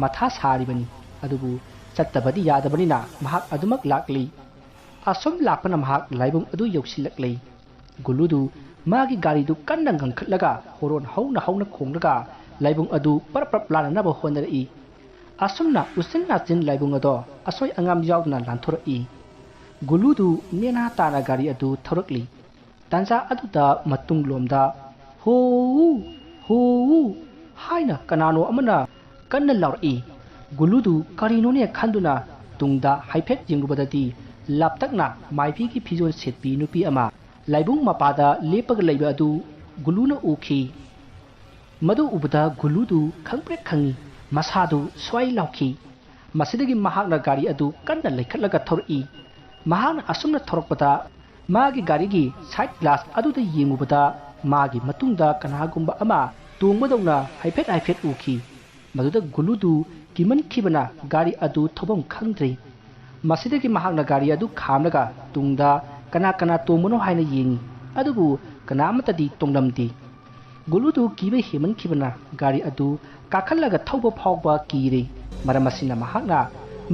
ꯃꯊꯥ ꯁꯥꯔꯤꯕꯅꯤ꯫ ꯑꯗꯨꯕꯨ ꯆꯠꯇꯕꯗꯤ ꯌꯥꯗꯕꯅꯤꯅ ꯃꯍꯥꯛ ꯑꯗꯨꯃꯛ ꯂꯥꯛꯂꯤ꯫ ꯑꯁꯨꯝ ꯂꯥꯛꯄꯅ ꯃꯍꯥꯛ ꯂꯥꯏꯕꯨꯡ ꯑꯗꯨ ꯌꯧꯁꯤꯜꯂꯛꯂꯦ꯫ ꯒꯨꯂꯨꯗꯨ ꯃꯥꯒꯤ ꯒꯥꯔꯤꯗꯨ ꯀꯟꯅ ꯉꯪꯈꯠꯂꯒ ꯍꯣꯔꯣꯟ ꯍꯧꯅ ꯍꯧꯅ ꯈꯣꯡꯂꯒ ꯂꯥꯏꯕꯨꯡ ꯑꯗꯨ ꯄꯔꯞ ꯄꯔꯞ ꯂꯥꯟꯅꯅꯕ ꯍꯣꯠꯅꯔꯛꯏ꯫ ꯑꯁꯨꯝꯅ ꯎꯆꯤꯟ ꯅꯥꯆꯤꯟ ꯂꯥꯏꯕꯨꯡ ꯑꯗꯣ ꯑꯁꯣꯏ ꯑꯉꯥꯝ ꯌꯥꯎꯗꯅ ꯂꯥꯟꯊꯣꯔꯛꯏ꯫ ꯒꯨꯂꯨꯗꯨ ꯅꯦꯅꯥ ꯇꯥꯅ ꯒꯥꯔꯤ ꯑꯗꯨ ꯊꯧꯔꯛꯂꯤ꯫ ꯇꯥꯟꯖꯥ ꯑꯗꯨꯗ ꯃꯇꯨꯡꯂꯣꯝꯗ "ꯍꯣ-ꯎ! ꯍꯣ-ꯎ!" ꯍꯥꯏꯅ ꯀꯅꯥꯅꯣ ꯑꯃꯅ ꯀꯟꯅ ꯂꯥꯎꯔꯛꯏ꯫ ꯒꯨꯂꯨꯗꯨ ꯀꯔꯤꯅꯣꯅꯦ ꯈꯟꯗꯨꯅ ꯇꯨꯡꯗ ꯍꯥꯏꯐꯦꯠ ꯌꯦꯡꯂꯨꯕꯗꯗꯤ ꯂꯥꯞꯇꯛꯅ ꯃꯥꯏꯕꯤꯒꯤ ꯐꯤꯖꯣꯜ ꯁꯦꯠꯄꯤ ꯅꯨꯄꯤ ꯑꯃ ꯂꯥꯏꯕꯨꯡ ꯃꯄꯥꯗ ꯂꯦꯞꯄꯒ ꯂꯩꯕ ꯑꯗꯨ ꯒꯨꯂꯨꯅ ꯎꯈꯤ꯫ ꯃꯗꯨ ꯎꯕꯗ ꯒꯨꯂꯨꯗꯨ ꯈꯪꯄ꯭ꯔꯦꯛ ꯈꯪꯉꯤ꯫ ꯃꯁꯥꯗꯨ ꯁ꯭ꯋꯥꯏ ꯂꯥꯎꯈꯤ꯫ ꯃꯁꯤꯗꯒꯤ ꯃꯍꯥꯛꯅ ꯒꯥꯔꯤ ꯑꯗꯨ ꯀꯟꯅ ꯂꯩꯈꯠꯂꯒ ꯊꯧꯔꯛꯏ꯫ ꯃꯍꯥꯛꯅ ꯑꯁꯨꯝꯅ ꯊꯧꯔꯛꯄꯗ ꯃꯥꯒꯤ ꯒꯥꯔꯤꯒꯤ side glass ꯑꯗꯨꯗ ꯌꯦꯡꯉꯨꯕꯗ ꯃꯥꯒꯤ ꯃꯇꯨꯡꯗ ꯀꯅꯥꯒꯨꯝꯕ ꯑꯃ ꯇꯣꯡꯕꯗꯧꯅ ꯍꯥꯏꯐꯦꯠ ꯍꯥꯏꯐꯦꯠ ꯎꯈꯤ꯫ ꯃꯗꯨꯗ ꯒꯨꯂꯨꯗꯨ ꯀꯤꯃꯟꯈꯤꯕꯅ ꯒꯥꯔꯤ ꯑꯗꯨ ꯊꯧꯐꯝ ꯈꯪꯗ꯭ꯔꯦ꯫ ꯃꯁꯤꯗꯒꯤ ꯃꯍꯥꯛꯅ ꯒꯥꯔꯤ ꯑꯗꯨ ꯈꯥꯝꯂꯒ ꯇꯨꯡꯗ ꯀꯅꯥ ꯀꯅꯥ ꯇꯣꯡꯕꯅꯣ ꯍꯥꯏꯅ ꯌꯦꯡꯉꯤ꯫ ꯑꯗꯨꯕꯨ ꯀꯅꯥ ꯑꯃꯠꯇꯗꯤ ꯇꯣꯡꯂꯝꯗꯦ꯫ ꯒꯨꯂꯨꯗꯨ ꯀꯤꯕ ꯍꯦꯟꯃꯟꯈꯤꯕꯅ ꯒꯥꯔꯤ ꯑꯗꯨ ꯀꯥꯈꯠꯂꯒ ꯊꯧꯕ ꯐꯥꯎꯕ ꯀꯤꯔꯦ꯫ ꯃꯔꯝ ꯑꯁꯤꯅ ꯃꯍꯥꯛꯅ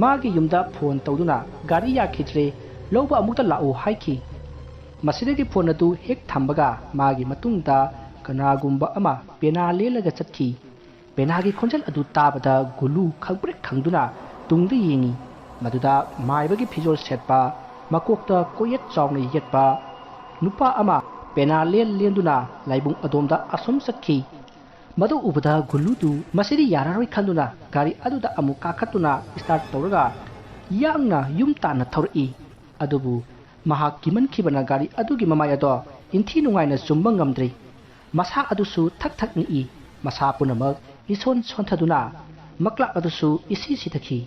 ꯃꯥꯒꯤ ꯌꯨꯝꯗ ꯐꯣꯟ ꯇꯧꯗꯨꯅ ꯒꯥꯔꯤ ꯌꯥꯈꯤꯗ꯭ꯔꯦ, ꯂꯧꯕ ꯑꯃꯨꯛꯇ ꯂꯥꯛꯎ ꯍꯥꯏꯈꯤ꯫ ꯃꯁꯤꯗꯒꯤ ꯐꯣꯟ ꯑꯗꯨ ꯍꯦꯛ ꯊꯝꯕꯒ ꯃꯥꯒꯤ ꯃꯇꯨꯡꯗ ꯀꯅꯥꯒꯨꯝꯕ ꯑꯃ ꯄꯦꯅꯥ ꯂꯦꯜꯂꯒ ꯆꯠꯈꯤ꯫ ꯄꯦꯅꯥꯒꯤ ꯈꯣꯟꯖꯦꯜ ꯑꯗꯨ ꯇꯥꯕꯗ ꯒꯨꯂꯨ ꯈꯪꯄ꯭ꯔꯦꯛ ꯈꯪꯗꯨꯅ ꯇꯨꯡꯗ ꯌꯦꯡꯉꯤ꯫ ꯃꯗꯨꯗ ꯃꯥꯏꯕꯒꯤ ꯐꯤꯖꯣꯜ ꯁꯦꯠꯄ, ꯃꯀꯣꯛꯇ ꯀꯣꯌꯦꯠ ꯆꯥꯎꯅ ꯌꯦꯠꯄ ꯅꯨꯄꯥ ꯑꯃ ꯄꯦꯅꯥ ꯂꯦꯟ ꯂꯦꯟꯗꯨꯅ ꯂꯥꯏꯕꯨꯡ ꯑꯗꯣꯝꯗ ꯑꯁꯨꯝ ꯆꯠꯈꯤ꯫ ꯃꯗꯨ ꯎꯕꯗ ꯒꯨꯂꯨꯗꯨ ꯃꯁꯤꯗꯤ ꯌꯥꯔꯔꯣꯏ ꯈꯟꯗꯨꯅ ꯒꯥꯔꯤ ꯑꯗꯨꯗ ꯑꯃꯨꯛ ꯀꯥꯈꯠꯇꯨꯅ start ꯇꯧꯔꯒ ꯌꯥꯡꯅ ꯌꯨꯝ ꯇꯥꯟꯅ ꯊꯧꯔꯛꯏ꯫ ꯑꯗꯨꯕꯨ ꯃꯍꯥꯛ ꯀꯤꯃꯟꯈꯤꯕꯅ ꯒꯥꯔꯤ ꯑꯗꯨꯒꯤ ꯃꯃꯥꯏ ꯑꯗꯣ ꯏꯟꯊꯤ ꯅꯨꯡꯉꯥꯏꯅ ꯆꯨꯝꯕ ꯉꯝꯗ꯭ꯔꯤ꯫ ꯃꯁꯥ ꯑꯗꯨꯁꯨ ꯊꯛ ꯊꯛ ꯅꯤꯛꯏ꯫ ꯃꯁꯥ ꯄꯨꯝꯅꯃꯛ ꯏꯁꯣꯟ ꯁꯣꯟꯊꯗꯨꯅ ꯃꯀ꯭ꯂꯥꯛ ꯑꯗꯨꯁꯨ ꯏꯁꯤ ꯁꯤꯊꯈꯤ꯫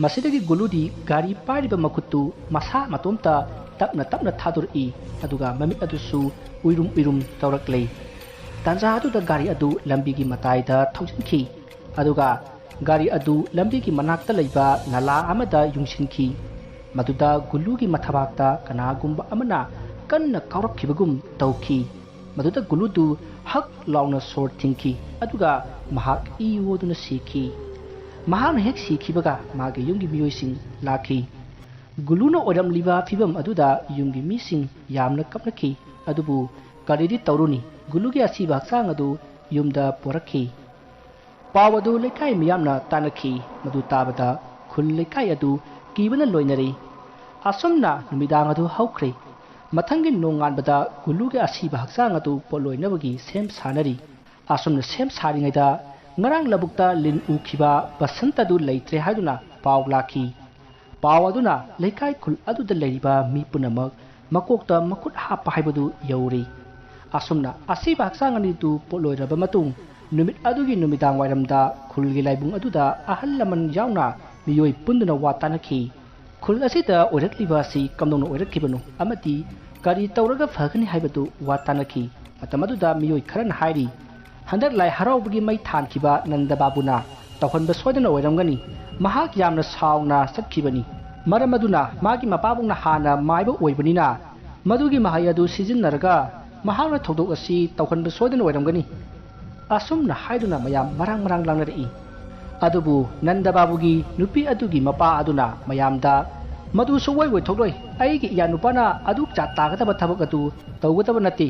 ꯃꯁꯤꯗꯒꯤ ꯒꯨꯂꯨꯗꯤ ꯒꯥꯔꯤ ꯄꯥꯏꯔꯤꯕ ꯃꯈꯨꯠꯇꯨ ꯃꯁꯥ ꯃꯇꯣꯝꯇ ꯇꯞꯅ ꯇꯞꯅ ꯊꯥꯗꯣꯔꯛꯏ꯫ ꯑꯗꯨꯒ ꯃꯃꯤꯠ ꯑꯗꯨꯁꯨ ꯎꯏꯔꯨꯝ ꯎꯏꯔꯨꯝ ꯇꯧꯔꯛꯂꯦ꯫ ꯇꯥꯟꯖꯥ ꯑꯗꯨꯗ ꯒꯥꯔꯤ ꯑꯗꯨ ꯂꯝꯕꯤꯒꯤ ꯃꯇꯥꯏꯗ ꯊꯧꯖꯤꯟꯈꯤ꯫ ꯑꯗꯨꯒ ꯒꯥꯔꯤ ꯑꯗꯨ ꯂꯝꯕꯤꯒꯤ ꯃꯅꯥꯛꯇ ꯂꯩꯕ ꯅꯂꯥ ꯑꯃꯗ ꯌꯨꯡꯁꯤꯟꯈꯤ꯫ ꯃꯗꯨꯗ ꯒꯨꯂꯨꯒꯤ ꯃꯊꯕꯥꯛꯇ ꯀꯅꯥꯒꯨꯝꯕ ꯑꯃꯅ ꯀꯟꯅ ꯀꯥꯎꯔꯛꯈꯤꯕꯒꯨꯝ ꯇꯧꯈꯤ꯫ ꯃꯗꯨꯗ ꯒꯨꯂꯨꯗꯨ ꯍꯛ ꯂꯥꯎꯅ ꯁꯣꯔ ꯊꯤꯡꯈꯤ, ꯑꯗꯨꯒ ꯃꯍꯥꯛ ꯏ ꯑꯣꯗꯨꯅ ꯁꯤꯈꯤ꯫ ꯃꯍꯥꯛꯅ ꯍꯦꯛ ꯁꯤꯈꯤꯕꯒ ꯃꯥꯒꯤ ꯌꯨꯝꯒꯤ ꯃꯤꯑꯣꯏꯁꯤꯡ ꯂꯥꯛꯈꯤ꯫ ꯒꯨꯂꯨꯅ ꯑꯣꯏꯔꯝꯂꯤꯕ ꯐꯤꯕꯝ ꯑꯗꯨꯗ ꯌꯨꯝꯒꯤ ꯃꯤꯁꯤꯡ ꯌꯥꯝꯅ ꯀꯞꯅꯈꯤ꯫ ꯑꯗꯨꯕꯨ ꯀꯔꯤꯗꯤ ꯇꯧꯔꯨꯅꯤ, ꯒꯨꯂꯨꯒꯤ ꯑꯁꯤꯕ ꯍꯛꯆꯥꯡ ꯑꯗꯨ ꯌꯨꯝꯗ ꯄꯣꯔꯛꯈꯤ꯫ ꯄꯥꯎ ꯑꯗꯨ ꯂꯩꯀꯥꯏ ꯃꯤꯌꯥꯝꯅ ꯇꯥꯅꯈꯤ꯫ ꯃꯗꯨ ꯇꯥꯕꯗ ꯈꯨꯜ ꯂꯩꯀꯥꯏ ꯑꯗꯨ ꯀꯤꯕꯅ ꯂꯣꯏꯅꯔꯦ꯫ ꯑꯁꯨꯝꯅ ꯅꯨꯃꯤꯗꯥꯡ ꯑꯗꯨ ꯍꯧꯈ꯭ꯔꯦ꯫ ꯃꯊꯪꯒꯤ ꯅꯣꯡꯉꯥꯟꯕꯗ ꯒꯨꯂꯨꯒꯤ ꯑꯁꯤꯕ ꯍꯛꯆꯥꯡ ꯑꯗꯨ ꯄꯣꯠꯂꯣꯏꯅꯕꯒꯤ ꯁꯦꯝ ꯁꯥꯅꯔꯤ꯫ ꯑꯁꯨꯝꯅ ꯁꯦꯝ ꯁꯥꯔꯤꯉꯩꯗ ꯉꯔꯥꯡ ꯂꯧꯕꯨꯛꯇ ꯂꯤꯟ ꯎꯈꯤꯕ ꯕꯁꯟꯇ ꯑꯗꯨ ꯂꯩꯇ꯭ꯔꯦ ꯍꯥꯏꯗꯨꯅ ꯄꯥꯎ ꯂꯥꯛꯈꯤ꯫ ꯄꯥꯎ ꯑꯗꯨꯅ ꯂꯩꯀꯥꯏ ꯈꯨꯜ ꯑꯗꯨꯗ ꯂꯩꯔꯤꯕ ꯃꯤ ꯄꯨꯝꯅꯃꯛ ꯃꯀꯣꯛꯇ ꯃꯈꯨꯠ ꯍꯥꯞꯄ ꯍꯥꯏꯕꯗꯨ ꯌꯧꯔꯤ꯫ ꯑꯁꯨꯝꯅ ꯑꯁꯤꯕ ꯍꯛꯆꯥꯡ ꯑꯅꯤꯗꯨ ꯄꯣꯠꯂꯣꯏꯔꯕ ꯃꯇꯨꯡ, ꯅꯨꯃꯤꯠ ꯑꯗꯨꯒꯤ ꯅꯨꯃꯤꯗꯥꯡ ꯋꯥꯏꯔꯝꯗ ꯈꯨꯜꯒꯤ ꯂꯥꯏꯕꯨꯡ ꯑꯗꯨꯗ ꯑꯍꯜ ꯂꯃꯟ ꯌꯥꯎꯅ ꯃꯤꯑꯣꯏ ꯄꯨꯟꯗꯨꯅ ꯋꯥ ꯇꯥꯅꯈꯤ꯫ ꯈꯨꯜ ꯑꯁꯤꯗ ꯑꯣꯏꯔꯛꯂꯤꯕ ꯑꯁꯤ ꯀꯝꯗꯧꯅ ꯑꯣꯏꯔꯛꯈꯤꯕꯅꯣ ꯑꯃꯗꯤ ꯀꯔꯤ ꯇꯧꯔꯒ ꯐꯒꯅꯤ ꯍꯥꯏꯕꯗꯨ ꯋꯥ ꯇꯥꯅꯈꯤ꯫ ꯃꯇꯝ ꯑꯗꯨꯗ ꯃꯤꯑꯣꯏ ꯈꯔꯅ ꯍꯥꯏꯔꯤ, ꯍꯟꯗꯛ ꯂꯥꯏ ꯍꯔꯥꯎꯕꯒꯤ ꯃꯩ ꯊꯥꯟꯈꯤꯕ ꯅꯟꯗ ꯕꯥꯕꯨꯅ ꯇꯧꯍꯟꯕ ꯁꯣꯏꯗꯅ ꯑꯣꯏꯔꯝꯒꯅꯤ꯫ ꯃꯍꯥꯛ ꯌꯥꯝꯅ ꯁꯥꯎꯅ ꯆꯠꯈꯤꯕꯅꯤ꯫ ꯃꯔꯝ ꯑꯗꯨꯅ ꯃꯥꯒꯤ ꯃꯄꯥꯕꯨꯡꯅ ꯍꯥꯟꯅ ꯃꯥꯏꯕ ꯑꯣꯏꯕꯅꯤꯅ ꯃꯗꯨꯒꯤ ꯃꯍꯩ ꯑꯗꯨ ꯁꯤꯖꯤꯟꯅꯔꯒ ꯃꯍꯥꯛꯅ ꯊꯧꯗꯣꯛ ꯑꯁꯤ ꯇꯧꯍꯟꯕ ꯁꯣꯏꯗꯅ ꯑꯣꯏꯔꯝꯒꯅꯤ꯫ ꯑꯁꯨꯝꯅ ꯍꯥꯏꯗꯨꯅ ꯃꯌꯥꯝ ꯃꯔꯥꯡ ꯃꯔꯥꯡ ꯂꯥꯡꯅꯔꯛꯏ꯫ ꯑꯗꯨꯕꯨ ꯅꯟꯗ ꯕꯥꯕꯨꯒꯤ ꯅꯨꯄꯤ ꯑꯗꯨꯒꯤ ꯃꯄꯥ ꯑꯗꯨꯅ ꯃꯌꯥꯝꯗ, "ꯃꯗꯨ ꯁꯨꯡꯑꯣꯏ ꯑꯣꯏꯊꯣꯛꯂꯣꯏ꯫ ꯑꯩꯒꯤ ꯏꯌꯥ ꯅꯨꯄꯥꯅ ꯑꯗꯨꯛ ꯆꯥ ꯇꯥꯒꯗꯕ ꯊꯕꯛ ꯑꯗꯨ ꯇꯧꯒꯗꯕ ꯅꯠꯇꯦ꯫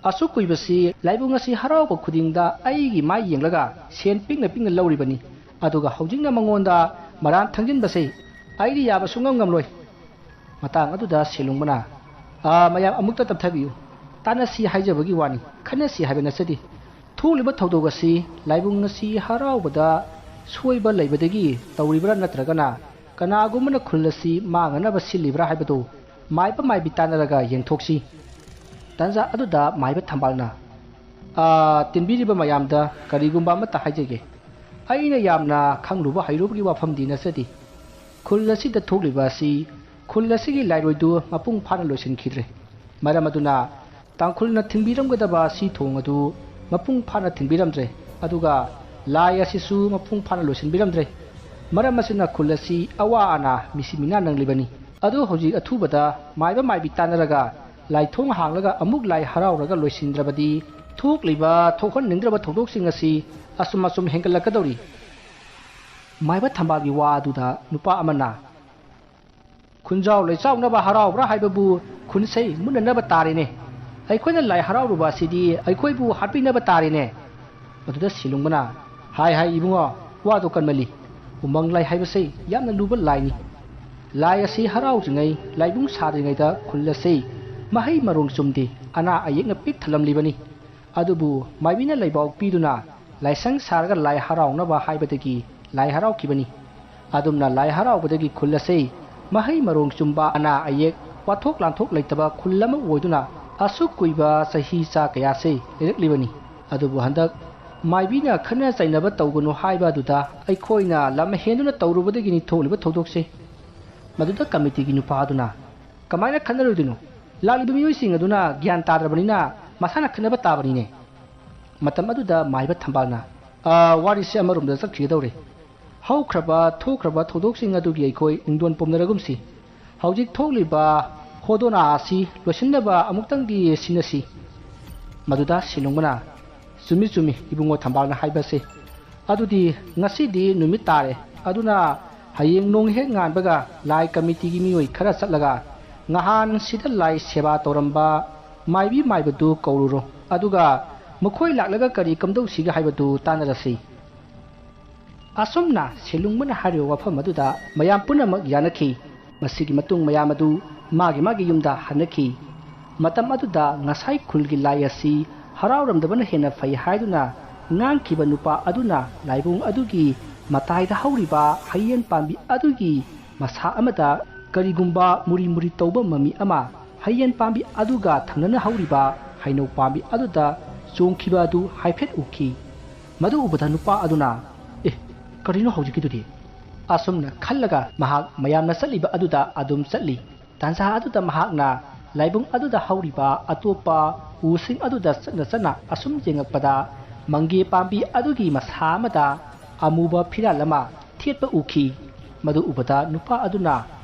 ꯑꯁꯨꯛ ꯀꯨꯏꯕꯁꯤ ꯂꯥꯏꯕꯨꯡ ꯑꯁꯤ ꯍꯔꯥꯎꯕ ꯈꯨꯗꯤꯡꯗ ꯑꯩꯒꯤ ꯃꯥꯏ ꯌꯦꯡꯂꯒ ꯁꯦꯟ ꯄꯤꯛꯅ ꯄꯤꯛꯅ ꯂꯧꯔꯤꯕꯅꯤ꯫ ꯑꯗꯨꯒ ꯍꯧꯖꯤꯛꯅ ꯃꯉꯣꯟꯗ ꯃꯔꯥꯟ ꯊꯪꯖꯤꯟꯕꯁꯤ ꯑꯩꯗꯤ ꯌꯥꯕ ꯁꯨꯡꯉꯝ ꯉꯝꯂꯣꯏ"꯫ ꯃꯇꯥꯡ ꯑꯗꯨꯗ ꯁꯦꯂꯨꯡꯕꯅ, "ꯑꯥ, ꯃꯌꯥꯝ ꯑꯃꯨꯛꯇ ꯇꯞꯊꯕꯤꯌꯨ꯫ ꯇꯥꯟꯅꯁꯤ ꯍꯥꯏꯖꯕꯒꯤ ꯋꯥꯅꯤ, ꯈꯟꯅꯁꯤ ꯍꯥꯏꯕ ꯅꯠꯆꯗꯦ꯫ ꯊꯣꯛꯂꯤꯕ ꯊꯧꯗꯣꯛ ꯑꯁꯤ ꯂꯥꯏꯕꯨꯡ ꯑꯁꯤ ꯍꯔꯥꯎꯕꯗ ꯁꯣꯏꯕ ꯂꯩꯕꯗꯒꯤ ꯇꯧꯔꯤꯕ꯭ꯔꯥ ꯅꯠꯇ꯭ꯔꯒꯅ ꯀꯅꯥꯒꯨꯝꯕꯅ ꯈꯨꯜ ꯑꯁꯤ ꯃꯥꯡꯅꯅꯕ ꯁꯤꯜꯂꯤꯕ꯭ꯔꯥ ꯍꯥꯏꯕꯗꯨ ꯃꯥꯏꯕ ꯃꯥꯏꯕꯤ ꯇꯥꯟꯅꯔꯒ ꯌꯦꯡꯊꯣꯛꯁꯤ"꯫ ꯇꯟꯖꯥ ꯑꯗꯨꯗ ꯃꯥꯏꯕ ꯊꯝꯕꯥꯜꯅ, "ꯑꯥ, ꯇꯤꯟꯕꯤꯔꯤꯕ ꯃꯌꯥꯝꯗ ꯀꯔꯤꯒꯨꯝꯕ ꯑꯃꯠꯇ ꯍꯥꯏꯖꯒꯦ꯫ ꯑꯩꯅ ꯌꯥꯝꯅ ꯈꯪꯂꯨꯕ ꯍꯩꯔꯨꯕꯒꯤ ꯋꯥꯐꯝꯗꯤ ꯅꯠꯆꯗꯦ꯫ ꯈꯨꯜ ꯑꯁꯤꯗ ꯊꯣꯛꯂꯤꯕ ꯑꯁꯤ ꯈꯨꯜ ꯑꯁꯤꯒꯤ ꯂꯥꯏꯔꯣꯏꯗꯨ ꯃꯄꯨꯡ ꯐꯥꯅ ꯂꯣꯏꯁꯤꯟꯈꯤꯗ꯭ꯔꯦ꯫ ꯃꯔꯝ ꯑꯗꯨꯅ ꯇꯥꯡꯈꯨꯜꯅ ꯊꯤꯡꯕꯤꯔꯝꯒꯗꯕ ꯁꯤ ꯊꯣꯡ ꯑꯗꯨ ꯃꯄꯨꯡ ꯐꯥꯅ ꯊꯤꯡꯕꯤꯔꯝꯗ꯭ꯔꯦ꯫ ꯑꯗꯨꯒ ꯂꯥꯏ ꯑꯁꯤꯁꯨ ꯃꯄꯨꯡ ꯐꯥꯅ ꯂꯣꯏꯁꯤꯟꯕꯤꯔꯝꯗ꯭ꯔꯦ꯫ ꯃꯔꯝ ꯑꯁꯤꯅ ꯈꯨꯜ ꯑꯁꯤ ꯑꯋꯥ ꯑꯅꯥ ꯃꯤꯁꯤ ꯃꯤꯅꯥ ꯅꯪꯂꯤꯕꯅꯤ꯫ ꯑꯗꯨ ꯍꯧꯖꯤꯛ ꯑꯊꯨꯕꯗ ꯃꯥꯏꯕ ꯃꯥꯏꯕꯤ ꯇꯥꯟꯅꯔꯒ ꯂꯥꯏꯊꯣꯡ ꯍꯥꯡꯂꯒ ꯑꯃꯨꯛ ꯂꯥꯏ ꯍꯔꯥꯎꯔꯒ ꯂꯣꯏꯁꯤꯟꯗ꯭ꯔꯕꯗꯤ ꯊꯣꯛꯂꯤꯕ ꯊꯣꯛꯍꯟꯅꯤꯡꯗ꯭ꯔꯕ ꯊꯧꯗꯣꯛꯁꯤꯡ ꯑꯁꯤ ꯑꯁꯨꯝ ꯑꯁꯨꯝ ꯍꯦꯟꯒꯠꯂꯛꯀꯗꯧꯔꯤ"꯫ ꯃꯥꯏꯕ ꯊꯝꯕꯥꯜꯒꯤ ꯋꯥ ꯑꯗꯨꯗ ꯅꯨꯄꯥ ꯑꯃꯅ, "ꯈꯨꯟꯖꯥꯎ ꯂꯩꯆꯥꯎꯅꯕ ꯍꯔꯥꯎꯕ꯭ꯔꯥ ꯍꯥꯏꯕꯕꯨ ꯈꯨꯟꯁꯩ ꯃꯨꯠꯅꯅꯕ ꯇꯥꯔꯦꯅꯦ꯫ ꯑꯩꯈꯣꯏꯅ ꯂꯥꯏ ꯍꯔꯥꯎꯔꯨꯕ ꯑꯁꯤꯗꯤ ꯑꯩꯈꯣꯏꯕꯨ ꯍꯥꯠꯄꯤꯅꯕ ꯇꯥꯔꯦꯅꯦ"꯫ ꯑꯗꯨꯗ ꯁꯤꯂꯨꯡꯕꯅ, "ꯍꯥꯏ ꯍꯥꯏ ꯏꯕꯨꯡꯉꯣ, ꯋꯥꯗꯣ ꯀꯟꯃꯜꯂꯤ꯫ ꯎꯃꯪ ꯂꯥꯏ ꯍꯥꯏꯕꯁꯤ ꯌꯥꯝꯅ ꯂꯨꯕ ꯂꯥꯏꯅꯤ꯫ ꯂꯥꯏ ꯑꯁꯤ ꯍꯔꯥꯎꯗ꯭ꯔꯤꯉꯩ, ꯂꯥꯏꯕꯨꯡ ꯁꯥꯗ꯭ꯔꯤꯉꯩꯗ ꯈꯨꯜ ꯑꯁꯤ ꯃꯍꯩ ꯃꯔꯣꯡ ꯆꯨꯝꯗꯦ, ꯑꯅꯥ ꯑꯌꯦꯛꯅ ꯄꯤꯛ ꯊꯜꯂꯝꯂꯤꯕꯅꯤ꯫ ꯑꯗꯨꯕꯨ ꯃꯥꯏꯕꯤꯅ ꯂꯩꯕꯥꯎ ꯄꯤꯗꯨꯅ ꯂꯥꯏꯁꯪ ꯁꯥꯔꯒ ꯂꯥꯏ ꯍꯔꯥꯎꯅꯕ ꯍꯥꯏꯕꯗꯒꯤ ꯂꯥꯏ ꯍꯔꯥꯎꯈꯤꯕꯅꯤ꯫ ꯑꯗꯨꯝꯅ ꯂꯥꯏ ꯍꯔꯥꯎꯕꯗꯒꯤ ꯈꯨꯜ ꯑꯁꯤ ꯃꯍꯩ ꯃꯔꯣꯡ ꯆꯨꯝꯕ, ꯑꯅꯥ ꯑꯌꯦꯛ, ꯋꯥꯊꯣꯛ ꯂꯥꯟꯊꯣꯛ ꯂꯩꯇꯕ ꯈꯨꯜ ꯑꯃ ꯑꯣꯏꯗꯨꯅ ꯑꯁꯨꯛ ꯀꯨꯏꯕ ꯆꯍꯤ ꯆꯥ ꯀꯌꯥꯁꯤ ꯂꯩꯔꯛꯂꯤꯕꯅꯤ꯫ ꯑꯗꯨꯕꯨ ꯍꯟꯗꯛ ꯃꯥꯏꯕꯤꯅ ꯈꯠꯅ ꯆꯩꯅꯕ ꯇꯧꯒꯅꯨ ꯍꯥꯏꯕ ꯑꯗꯨꯗ ꯑꯩꯈꯣꯏꯅ ꯂꯝ ꯍꯦꯟꯗꯨꯅ ꯇꯧꯔꯨꯕꯗꯒꯤꯅꯤ ꯊꯣꯛꯂꯤꯕ ꯊꯧꯗꯣꯛꯁꯦ"꯫ ꯃꯗꯨꯗ ꯀꯃꯤꯇꯤꯒꯤ ꯅꯨꯄꯥ ꯑꯗꯨꯅ, "ꯀꯃꯥꯏꯅ ꯈꯠꯅꯔꯣꯏꯗꯣꯏꯅꯣ? ꯂꯥꯛꯂꯤꯕ ꯃꯤꯑꯣꯏꯁꯤꯡ ꯑꯗꯨꯅ ꯒ꯭ꯌꯥꯟ ꯇꯥꯗ꯭ꯔꯕꯅꯤꯅ ꯃꯁꯥꯅ ꯈꯠꯅꯕ ꯇꯥꯕꯅꯤꯅꯦ"꯫ ꯃꯇꯝ ꯑꯗꯨꯗ ꯃꯥꯏꯕ ꯊꯝꯕꯥꯜꯅ, "ꯑꯥ, ꯋꯥꯔꯤꯁꯦ ꯑꯃꯔꯣꯝꯗ ꯆꯠꯈꯤꯒꯗꯧꯔꯦ꯫ ꯍꯧꯈ꯭ꯔꯕ, ꯊꯣꯛꯈ꯭ꯔꯕ ꯊꯧꯗꯣꯛꯁꯤꯡ ꯑꯗꯨꯒꯤ ꯑꯩꯈꯣꯏ ꯅꯤꯡꯗꯣꯟ ꯄꯣꯝꯅꯔꯒꯨꯝꯁꯤ꯫ ꯍꯧꯖꯤꯛ ꯊꯣꯛꯂꯤꯕ ꯍꯣꯗꯣꯅꯥ ꯑꯁꯤ ꯂꯣꯏꯁꯤꯟꯅꯕ ꯑꯃꯨꯛꯇꯪꯗꯤ ꯁꯤꯟꯅꯁꯤ꯫" ꯃꯗꯨꯗ ꯁꯤꯂꯨꯡꯕꯅ, "ꯆꯨꯝꯃꯤ, ꯆꯨꯝꯃꯤ, ꯏꯕꯨꯡꯉꯣ ꯊꯝꯕꯥꯜꯅ ꯍꯥꯏꯕꯁꯦ꯫ ꯑꯗꯨꯗꯤ ꯉꯁꯤꯗꯤ ꯅꯨꯃꯤꯠ ꯇꯥꯔꯦ, ꯑꯗꯨꯅ ꯍꯌꯦꯡ ꯅꯣꯡ ꯍꯦꯛ ꯉꯥꯟꯕꯒ ꯂꯥꯏ ꯀꯃꯤꯇꯤꯒꯤ ꯃꯤꯑꯣꯏ ꯈꯔ ꯆꯠꯂꯒ ꯉꯍꯥꯟ ꯁꯤꯗ ꯂꯥꯏ ꯁꯦꯕꯥ ꯇꯧꯔꯝꯕ ꯃꯥꯏꯕꯤ ꯃꯥꯏꯕꯗꯨ ꯀꯧꯔꯨꯔꯣ, ꯑꯗꯨꯒ ꯃꯈꯣꯏ ꯂꯥꯛꯂꯒ ꯀꯔꯤ ꯀꯝꯗꯧꯁꯤꯒꯦ ꯍꯥꯏꯕꯗꯨ ꯇꯥꯟꯅꯔꯁꯤ꯫" ꯑꯁꯨꯝꯅ ꯁꯦꯂꯨꯡꯕꯅ ꯍꯥꯏꯔꯤꯕ ꯋꯥꯐꯝ ꯑꯗꯨꯗ ꯃꯌꯥꯝ ꯄꯨꯝꯅꯃꯛ ꯌꯥꯅꯈꯤ꯫ ꯃꯁꯤꯒꯤ ꯃꯇꯨꯡ ꯃꯌꯥꯝ ꯑꯗꯨ ꯃꯥꯒꯤ ꯃꯥꯒꯤ ꯌꯨꯝꯗ ꯍꯟꯅꯈꯤ꯫ ꯃꯇꯝ ꯑꯗꯨꯗ ꯉꯁꯥꯏ ꯈꯨꯜꯒꯤ ꯂꯥꯏ ꯑꯁꯤ ꯍꯔꯥꯎꯔꯝꯗꯕꯅ ꯍꯦꯟꯅ ꯐꯩ ꯍꯥꯏꯗꯨꯅ ꯉꯥꯡꯈꯤꯕ ꯅꯨꯄꯥ ꯑꯗꯨꯅ ꯂꯥꯏꯕꯨꯡ ꯑꯗꯨꯒꯤ ꯃꯇꯥꯏꯗ ꯍꯧꯔꯤꯕ ꯍꯩꯌꯦꯟ ꯄꯥꯝꯕꯤ ꯑꯗꯨꯒꯤ ꯃꯁꯥ ꯑꯃꯗ ꯀꯔꯤꯒꯨꯝꯕ ꯃꯨꯔꯤ ꯃꯨꯔꯤ ꯇꯧꯕ ꯃꯃꯤ ꯑꯃ ꯍꯩꯌꯦꯟ ꯄꯥꯝꯕꯤ ꯑꯗꯨꯒ ꯊꯪꯅꯅ ꯍꯧꯔꯤꯕ ꯍꯩꯅꯧ ꯄꯥꯝꯕꯤ ꯑꯗꯨꯗ ꯆꯣꯡꯈꯤꯕ ꯑꯗꯨ ꯍꯥꯏꯐꯦꯠ ꯎꯈꯤ꯫ ꯃꯗꯨ ꯎꯕꯗ ꯅꯨꯄꯥ ꯑꯗꯨꯅ, "ꯑꯦ, ꯀꯔꯤꯅꯣ ꯍꯧꯖꯤꯛꯀꯤꯗꯨꯗꯤ?" ꯑꯁꯨꯝꯅ ꯈꯜꯂꯒ ꯃꯍꯥꯛ ꯃꯌꯥꯝꯅ ꯆꯠꯂꯤꯕ ꯑꯗꯨꯗ ꯑꯗꯨꯝ ꯆꯠꯂꯤ꯫ ꯇꯥꯟꯖꯥ ꯑꯗꯨꯗ ꯃꯍꯥꯛꯅ ꯂꯥꯏꯕꯨꯡ ꯑꯗꯨꯗ ꯍꯧꯔꯤꯕ ꯑꯇꯣꯞꯄ ꯎꯁꯤꯡ ꯑꯗꯨꯗ ꯆꯠꯅ ꯆꯠꯅ ꯑꯁꯨꯝ ꯌꯦꯡꯉꯛꯄꯗ, ꯃꯪꯒꯦ ꯄꯥꯝꯕꯤ ꯑꯗꯨꯒꯤ ꯃꯁꯥ ꯑꯃꯗ ꯑꯃꯨꯕ ꯐꯤꯔꯥꯜ ꯑꯃ ꯊꯦꯠꯄ ꯎꯈꯤ꯫ ꯃꯗꯨ ꯎꯕꯗ ꯅꯨꯄꯥ ꯑꯗꯨꯅ,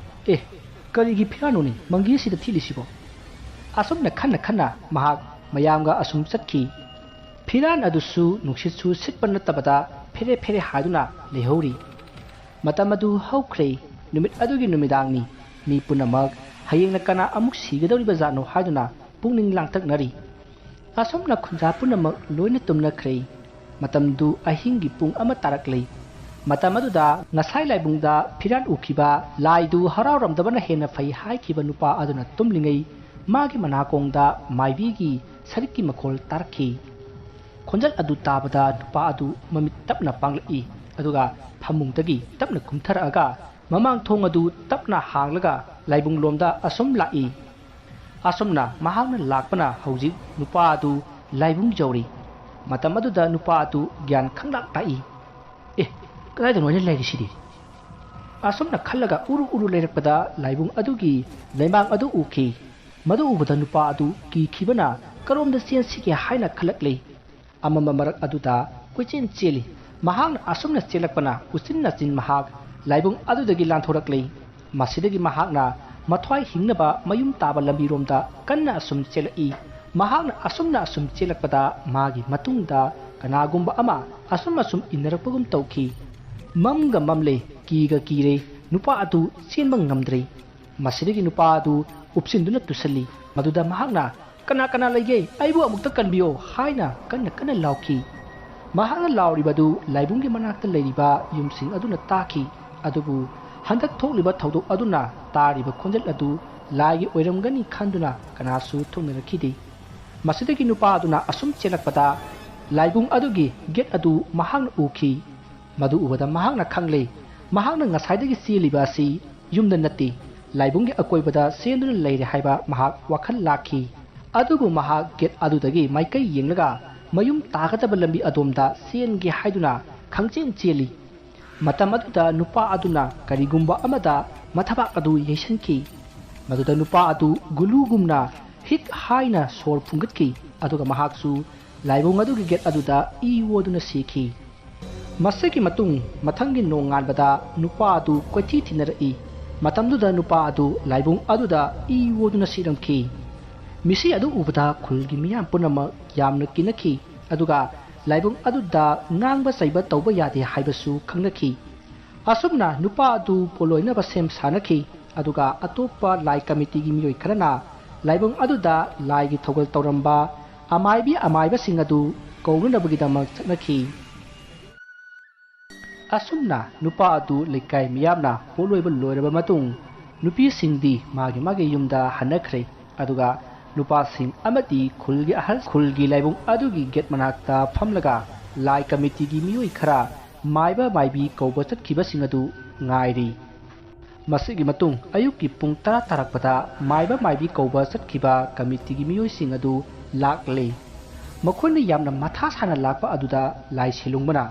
"ꯑꯦ, ꯀꯔꯤꯒꯤ ꯐꯤꯔꯥꯜꯅꯣꯅꯦ ꯃꯪꯒꯦꯁꯤꯗ ꯊꯦꯠꯂꯤꯁꯤꯕꯣ?" ꯑꯁꯨꯝꯅ ꯈꯟꯅ ꯈꯟꯅ ꯃꯍꯥꯛ ꯃꯌꯥꯝꯒ ꯑꯁꯨꯝ ꯆꯠꯈꯤ꯫ ꯐꯤꯔꯥꯜ ꯑꯗꯨꯁꯨ ꯅꯨꯡꯁꯤꯠꯁꯨ ꯁꯤꯠꯄ ꯅꯠꯇꯕꯗ ꯐꯦꯔꯦ ꯐꯦꯔꯦ ꯍꯥꯏꯗꯨꯅ ꯂꯩꯍꯧꯔꯤ꯫ ꯃꯇꯝ ꯑꯗꯨ ꯍꯧꯈ꯭ꯔꯦ꯫ ꯅꯨꯃꯤꯠ ꯑꯗꯨꯒꯤ ꯅꯨꯃꯤꯗꯥꯡꯅꯤ꯫ ꯃꯤ ꯄꯨꯝꯅꯃꯛ ꯍꯌꯦꯡꯅ ꯀꯅꯥ ꯑꯃꯨꯛ ꯁꯤꯒꯗꯧꯔꯤꯕꯖꯥꯠꯅꯣ ꯍꯥꯏꯗꯨꯅ ꯄꯨꯛꯅꯤꯡ ꯂꯥꯡꯇꯛꯅꯔꯤ꯫ ꯑꯁꯨꯝꯅ ꯈꯨꯟꯖꯥ ꯄꯨꯝꯅꯃꯛ ꯂꯣꯏꯅ ꯇꯨꯝꯅꯈ꯭ꯔꯦ꯫ ꯃꯇꯝꯗꯨ ꯑꯍꯤꯡꯒꯤ ꯄꯨꯡ ꯑꯃ ꯇꯥꯔꯛꯂꯦ꯫ ꯃꯇꯝ ꯑꯗꯨꯗ ꯉꯁꯥꯏ ꯂꯥꯏꯕꯨꯡꯗ ꯐꯤꯔꯥꯜ ꯎꯈꯤꯕ, ꯂꯥꯏꯗꯨ ꯍꯔꯥꯎꯔꯝꯗꯕꯅ ꯍꯦꯟꯅ ꯐꯩ ꯍꯥꯏꯈꯤꯕ ꯅꯨꯄꯥ ꯑꯗꯨꯅ ꯇꯨꯝꯂꯤꯉꯩ ꯃꯥꯒꯤ ꯃꯅꯥꯀꯣꯡꯗ ꯃꯥꯏꯕꯤꯒꯤ ꯁꯔꯤꯛꯀꯤ ꯃꯈꯣꯜ ꯇꯥꯔꯛꯈꯤ꯫ ꯈꯣꯟꯖꯦꯜ ꯑꯗꯨ ꯇꯥꯕꯗ ꯅꯨꯄꯥ ꯑꯗꯨ ꯃꯃꯤꯠ ꯇꯞꯅ ꯄꯥꯡꯂꯛꯏ, ꯑꯗꯨꯒ ꯐꯃꯨꯡꯗꯒꯤ ꯇꯞꯅ ꯀꯨꯝꯊꯔꯛꯑꯒ ꯃꯃꯥꯡ ꯊꯣꯡ ꯑꯗꯨ ꯇꯞꯅ ꯍꯥꯡꯂꯒ ꯂꯥꯏꯕꯨꯡ ꯂꯣꯝꯗ ꯑꯁꯨꯝ ꯂꯥꯛꯏ꯫ ꯑꯁꯨꯝꯅ ꯃꯍꯥꯛꯅ ꯂꯥꯛꯄꯅ ꯍꯧꯖꯤꯛ ꯅꯨꯄꯥ ꯑꯗꯨ ꯂꯥꯏꯕꯨꯡ ꯌꯧꯔꯤ꯫ ꯃꯇꯝ ꯑꯗꯨꯗ ꯅꯨꯄꯥ ꯑꯗꯨ ꯒ꯭ꯌꯥꯟ ꯈꯪꯂꯥꯛ ꯂꯥꯛꯏ꯫ "ꯑꯦ, ꯀꯗꯥꯏꯗꯅꯣ ꯑꯩꯅ ꯂꯩꯔꯤꯁꯤꯗꯤ?" ꯑꯁꯨꯝꯅ ꯈꯜꯂꯒ ꯎꯔꯨ ꯎꯔꯨ ꯂꯩꯔꯛꯄꯗ ꯂꯥꯏꯕꯨꯡ ꯑꯗꯨꯒꯤ ꯂꯩꯃꯥꯡ ꯑꯗꯨ ꯎꯈꯤ꯫ ꯃꯗꯨ ꯎꯕꯗ ꯅꯨꯄꯥ ꯑꯗꯨ ꯀꯤꯈꯤꯕꯅ ꯀꯔꯣꯝꯗ ꯆꯦꯟꯁꯤꯒꯦ ꯍꯥꯏꯅ ꯈꯜꯂꯛꯂꯤ꯫ ꯑꯃꯝꯕ ꯃꯔꯛ ꯑꯗꯨꯗ ꯀꯣꯏꯆꯦꯟ ꯆꯦꯜꯂꯤ꯫ ꯃꯍꯥꯛꯅ ꯑꯁꯨꯝꯅ ꯆꯦꯜꯂꯛꯄꯅ ꯎꯆꯤꯟ ꯅꯥꯆꯤꯟ ꯃꯍꯥꯛ ꯂꯥꯏꯕꯨꯡ ꯑꯗꯨꯗꯒꯤ ꯂꯥꯟꯊꯣꯔꯛꯂꯤ꯫ ꯃꯁꯤꯗꯒꯤ ꯃꯍꯥꯛꯅ ꯃꯊ꯭ꯋꯥꯏ ꯍꯤꯡꯅꯕ ꯃꯌꯨꯝ ꯇꯥꯕ ꯂꯝꯕꯤꯔꯣꯝꯗ ꯀꯟꯅ ꯑꯁꯨꯝ ꯆꯦꯜꯂꯛꯏ꯫ ꯃꯍꯥꯛꯅ ꯑꯁꯨꯝꯅ ꯑꯁꯨꯝ ꯆꯦꯜꯂꯛꯄꯗ ꯃꯥꯒꯤ ꯃꯇꯨꯡꯗ ꯀꯅꯥꯒꯨꯝꯕ ꯑꯃ ꯑꯁꯨꯝ ꯑꯁꯨꯝ ꯏꯟꯅꯔꯛꯄꯒꯨꯝ ꯇꯧꯈꯤ꯫ ꯃꯝꯒ ꯃꯝꯂꯦ, ꯀꯤꯒ ꯀꯤꯔꯦ, ꯅꯨꯄꯥ ꯑꯗꯨ ꯆꯦꯟꯕ ꯉꯝꯗ꯭ꯔꯦ꯫ ꯃꯁꯤꯗꯒꯤ ꯅꯨꯄꯥ ꯑꯗꯨ ꯎꯞꯁꯤꯟꯗꯨꯅ ꯇꯨꯁꯜꯂꯤ꯫ ꯃꯗꯨꯗ ꯃꯍꯥꯛꯅ, "ꯀꯅꯥ ꯀꯅꯥ ꯂꯩꯒꯦ? ꯑꯩꯕꯨ ꯑꯃꯨꯛꯇ ꯀꯟꯕꯤꯌꯣ" ꯍꯥꯏꯅ ꯀꯟꯅ ꯀꯟꯅ ꯂꯥꯎꯈꯤ꯫ ꯃꯍꯥꯛꯅ ꯂꯥꯎꯔꯤꯕꯗꯨ ꯂꯥꯏꯕꯨꯡꯒꯤ ꯃꯅꯥꯛꯇ ꯂꯩꯔꯤꯕ ꯌꯨꯝꯁꯤꯡ ꯑꯗꯨꯅ ꯇꯥꯈꯤ꯫ ꯑꯗꯨꯕꯨ ꯍꯟꯗꯛ ꯊꯣꯛꯂꯤꯕ ꯊꯧꯗꯣꯛ ꯑꯗꯨꯅ ꯇꯥꯔꯤꯕ ꯈꯣꯟꯖꯦꯜ ꯑꯗꯨ ꯂꯥꯏꯒꯤ ꯑꯣꯏꯔꯝꯒꯅꯤ ꯈꯟꯗꯨꯅ ꯀꯅꯥꯁꯨ ꯊꯣꯛꯅꯔꯛꯈꯤꯗꯦ꯫ ꯃꯁꯤꯗꯒꯤ ꯅꯨꯄꯥ ꯑꯗꯨꯅ ꯑꯁꯨꯝ ꯆꯦꯜꯂꯛꯄꯗ ꯂꯥꯏꯕꯨꯡ ꯑꯗꯨꯒꯤ ꯒꯦꯠ ꯑꯗꯨ ꯃꯍꯥꯛꯅ ꯎꯈꯤ꯫ ꯃꯗꯨ ꯎꯕꯗ ꯃꯍꯥꯛꯅ ꯈꯪꯂꯦ꯫ ꯃꯍꯥꯛꯅ ꯉꯁꯥꯏꯗꯒꯤ ꯆꯦꯜꯂꯤꯕ ꯑꯁꯤ ꯌꯨꯝꯗ ꯅꯠꯇꯦ, ꯂꯥꯏꯕꯨꯡꯒꯤ ꯑꯀꯣꯏꯕꯗ ꯆꯦꯟꯗꯨꯅ ꯂꯩꯔꯦ ꯍꯥꯏꯕ ꯃꯍꯥꯛ ꯋꯥꯈꯜ ꯂꯥꯛꯈꯤ꯫ ꯑꯗꯨꯕꯨ ꯃꯍꯥꯛ ꯒꯦꯠ ꯑꯗꯨꯗꯒꯤ ꯃꯥꯏꯀꯩ ꯌꯦꯡꯂꯒ ꯃꯌꯨꯝ ꯇꯥꯒꯗꯕ ꯂꯝꯕꯤ ꯑꯗꯣꯝꯗ ꯆꯦꯟꯒꯦ ꯍꯥꯏꯗꯨꯅ ꯈꯪꯆꯦꯟ ꯆꯦꯜꯂꯤ꯫ ꯃꯇꯝ ꯑꯗꯨꯗ ꯅꯨꯄꯥ ꯑꯗꯨꯅ ꯀꯔꯤꯒꯨꯝꯕ ꯑꯃꯗ ꯃꯊꯕꯥꯛ ꯑꯗꯨ ꯌꯩꯁꯟꯈꯤ꯫ ꯃꯗꯨꯗ ꯅꯨꯄꯥ ꯑꯗꯨ ꯒꯨꯂꯨꯒꯨꯝꯅ ꯍꯤꯛ ꯍꯥꯏꯅ ꯁꯣꯔ ꯐꯨꯡꯒꯠꯈꯤ, ꯑꯗꯨꯒ ꯃꯍꯥꯛꯁꯨ ꯂꯥꯏꯕꯨꯡ ꯑꯗꯨꯒꯤ ꯒꯦꯠ ꯑꯗꯨꯗ ꯏ ꯑꯣꯗꯨꯅ ꯁꯤꯈꯤ꯫ ꯃꯁꯤꯒꯤ ꯃꯇꯨꯡ ꯃꯊꯪꯒꯤ ꯅꯣꯡꯉꯥꯟꯕꯗ ꯅꯨꯄꯥ ꯑꯗꯨ ꯀꯣꯏꯊꯤ ꯊꯤꯅꯔꯛꯏ꯫ ꯃꯇꯝꯗꯨꯗ ꯅꯨꯄꯥ ꯑꯗꯨ ꯂꯥꯏꯕꯨꯡ ꯑꯗꯨꯗ ꯏ ꯑꯣꯗꯨꯅ ꯁꯤꯔꯝꯈꯤ꯫ ꯃꯤꯁꯤ ꯑꯗꯨ ꯎꯕꯗ ꯈꯨꯜꯒꯤ ꯃꯤꯌꯥꯝ ꯄꯨꯝꯅꯃꯛ ꯌꯥꯝꯅ ꯀꯤꯅꯈꯤ, ꯑꯗꯨꯒ ꯂꯥꯏꯕꯨꯡ ꯑꯗꯨꯗ ꯉꯥꯡꯕ ꯆꯩꯕ ꯇꯧꯕ ꯌꯥꯗꯦ ꯍꯥꯏꯕꯁꯨ ꯈꯪꯅꯈꯤ꯫ ꯑꯁꯨꯝꯅ ꯅꯨꯄꯥ ꯑꯗꯨ ꯄꯣꯂꯣꯏꯅꯕ ꯁꯦꯝ ꯁꯥꯅꯈꯤ, ꯑꯗꯨꯒ ꯑꯇꯣꯞꯄ ꯂꯥꯏ ꯀꯃꯤꯇꯤꯒꯤ ꯃꯤꯑꯣꯏ ꯈꯔꯅ ꯂꯥꯏꯕꯨꯡ ꯑꯗꯨꯗ ꯂꯥꯏꯒꯤ ꯊꯧꯒꯜ ꯇꯧꯔꯝꯕ ꯑꯃꯥꯏꯕꯤ ꯑꯃꯥꯏꯕꯁꯤꯡ ꯑꯗꯨ ꯀꯧꯅꯅꯕꯒꯤꯗꯃꯛ ꯆꯠꯅꯈꯤ꯫ ꯑꯁꯨꯝꯅ ꯅꯨꯄꯥ ꯑꯗꯨ ꯂꯩꯀꯥꯏ ꯃꯤꯌꯥꯝꯅ ꯄꯣꯠꯂꯣꯏꯕ ꯂꯣꯏꯔꯕ ꯃꯇꯨꯡ, ꯅꯨꯄꯤꯁꯤꯡꯗꯤ ꯃꯥꯒꯤ ꯃꯥꯒꯤ ꯌꯨꯝꯗ ꯍꯟꯅꯈ꯭ꯔꯦ꯫ ꯑꯗꯨꯒ ꯅꯨꯄꯥꯁꯤꯡ ꯑꯃꯗꯤ ꯈꯨꯜꯒꯤ ꯑꯍꯜ ꯈꯨꯜꯒꯤ ꯂꯥꯏꯕꯨꯡ ꯑꯗꯨꯒꯤ ꯒꯦꯠ ꯃꯅꯥꯛꯇ ꯐꯝꯂꯒ ꯂꯥꯏ ꯀꯃꯤꯇꯤꯒꯤ ꯃꯤꯑꯣꯏ ꯈꯔ ꯃꯥꯏꯕ ꯃꯥꯏꯕꯤ ꯀꯧꯕ ꯆꯠꯈꯤꯕꯁꯤꯡ ꯑꯗꯨ ꯉꯥꯏꯔꯤ꯫ ꯃꯁꯤꯒꯤ ꯃꯇꯨꯡ ꯑꯌꯨꯛꯀꯤ ꯄꯨꯡ ꯇꯔꯥ ꯇꯥꯔꯛꯄꯗ ꯃꯥꯏꯕ ꯃꯥꯏꯕꯤ ꯀꯧꯕ ꯆꯠꯈꯤꯕ ꯀꯃꯤꯇꯤꯒꯤ ꯃꯤꯑꯣꯏꯁꯤꯡ ꯑꯗꯨ ꯂꯥꯛꯂꯦ꯫ ꯃꯈꯣꯏꯅ ꯌꯥꯝꯅ ꯃꯊꯥ ꯁꯥꯅ ꯂꯥꯛꯄ ꯑꯗꯨꯗ ꯂꯥꯏ ꯁꯦꯂꯨꯡꯕꯅ,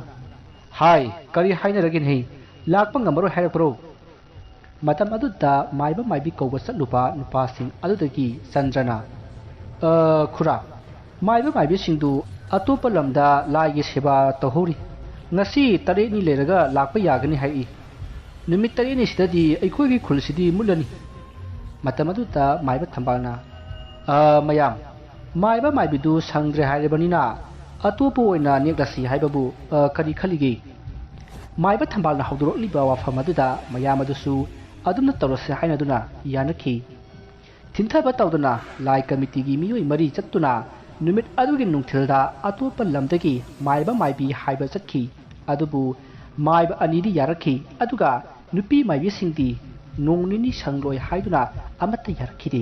"ꯍꯥꯏ, ꯀꯔꯤ ꯍꯥꯏꯅꯔꯒꯦꯅꯦꯍꯦ? ꯂꯥꯛꯄ ꯉꯝꯃꯔꯣꯏ ꯍꯥꯏꯔꯛꯄ꯭ꯔꯣ?" ꯃꯇꯝ ꯑꯗꯨꯗ ꯃꯥꯏꯕ ꯃꯥꯏꯕꯤ ꯀꯧꯕ ꯆꯠꯂꯨꯕ ꯅꯨꯄꯥꯁꯤꯡ ꯑꯗꯨꯗꯒꯤ ꯆꯟꯗ꯭ꯔꯅ, "ꯑ, ꯈꯨꯔꯥ, ꯃꯥꯏꯕ ꯃꯥꯏꯕꯤꯁꯤꯡꯗꯨ ꯑꯇꯣꯞꯄ ꯂꯝꯗ ꯂꯥꯏꯒꯤ ꯁꯦꯕꯥ ꯇꯧꯍꯧꯔꯤ꯫ ꯉꯁꯤ ꯇꯔꯦꯠꯅꯤ ꯂꯩꯔꯒ ꯂꯥꯛꯄ ꯌꯥꯒꯅꯤ ꯍꯥꯏꯔꯛꯏ꯫ ꯅꯨꯃꯤꯠ ꯇꯔꯦꯠꯅꯤꯁꯤꯗꯗꯤ ꯑꯩꯈꯣꯏꯒꯤ ꯈꯨꯜꯁꯤꯗꯤ ꯃꯨꯠꯂꯅꯤ꯫ ꯃꯇꯝ ꯑꯗꯨꯗ ꯃꯥꯏꯕ ꯊꯝꯕꯥꯜꯅ, "ꯑ, ꯃꯌꯥꯝ, ꯃꯥꯏꯕ ꯃꯥꯏꯕꯤꯗꯨ ꯁꯪꯗ꯭ꯔꯦ ꯍꯥꯏꯔꯕꯅꯤꯅ ꯑꯇꯣꯞꯄ ꯑꯣꯏꯅ ꯅꯦꯛꯂꯁꯤ ꯍꯥꯏꯕꯕꯨ, ꯑ, ꯀꯔꯤ ꯈꯜꯂꯤꯒꯦ?" ꯃꯥꯏꯕ ꯊꯝꯕꯥꯜꯅ ꯍꯧꯗꯣꯔꯛꯂꯤꯕ ꯋꯥꯐꯝ ꯑꯗꯨꯗ ꯃꯌꯥꯝ ꯑꯗꯨꯁꯨ ꯑꯗꯨꯝꯅ ꯇꯧꯔꯁꯤ ꯍꯥꯏꯅꯗꯨꯅ ꯌꯥꯅꯈꯤ꯫ ꯊꯤꯟꯊꯕ ꯇꯧꯗꯅ ꯂꯥꯏ ꯀꯃꯤꯇꯤꯒꯤ ꯃꯤꯑꯣꯏ ꯃꯔꯤ ꯆꯠꯇꯨꯅ ꯅꯨꯃꯤꯠ ꯑꯗꯨꯒꯤ ꯅꯨꯡꯊꯤꯜꯗ ꯑꯇꯣꯞꯄ ꯂꯝꯗꯒꯤ ꯃꯥꯏꯕ ꯃꯥꯏꯕꯤ ꯍꯥꯏꯕ ꯆꯠꯈꯤ꯫ ꯑꯗꯨꯕꯨ ꯃꯥꯏꯕ ꯑꯅꯤꯗꯤ ꯌꯥꯔꯛꯈꯤ, ꯑꯗꯨꯒ ꯅꯨꯄꯤ ꯃꯥꯏꯕꯤꯁꯤꯡꯗꯤ ꯅꯣꯡ ꯅꯤꯅꯤ ꯁꯪꯂꯣꯏ ꯍꯥꯏꯗꯨꯅ ꯑꯃꯠꯇ ꯌꯥꯔꯛꯈꯤꯗꯦ꯫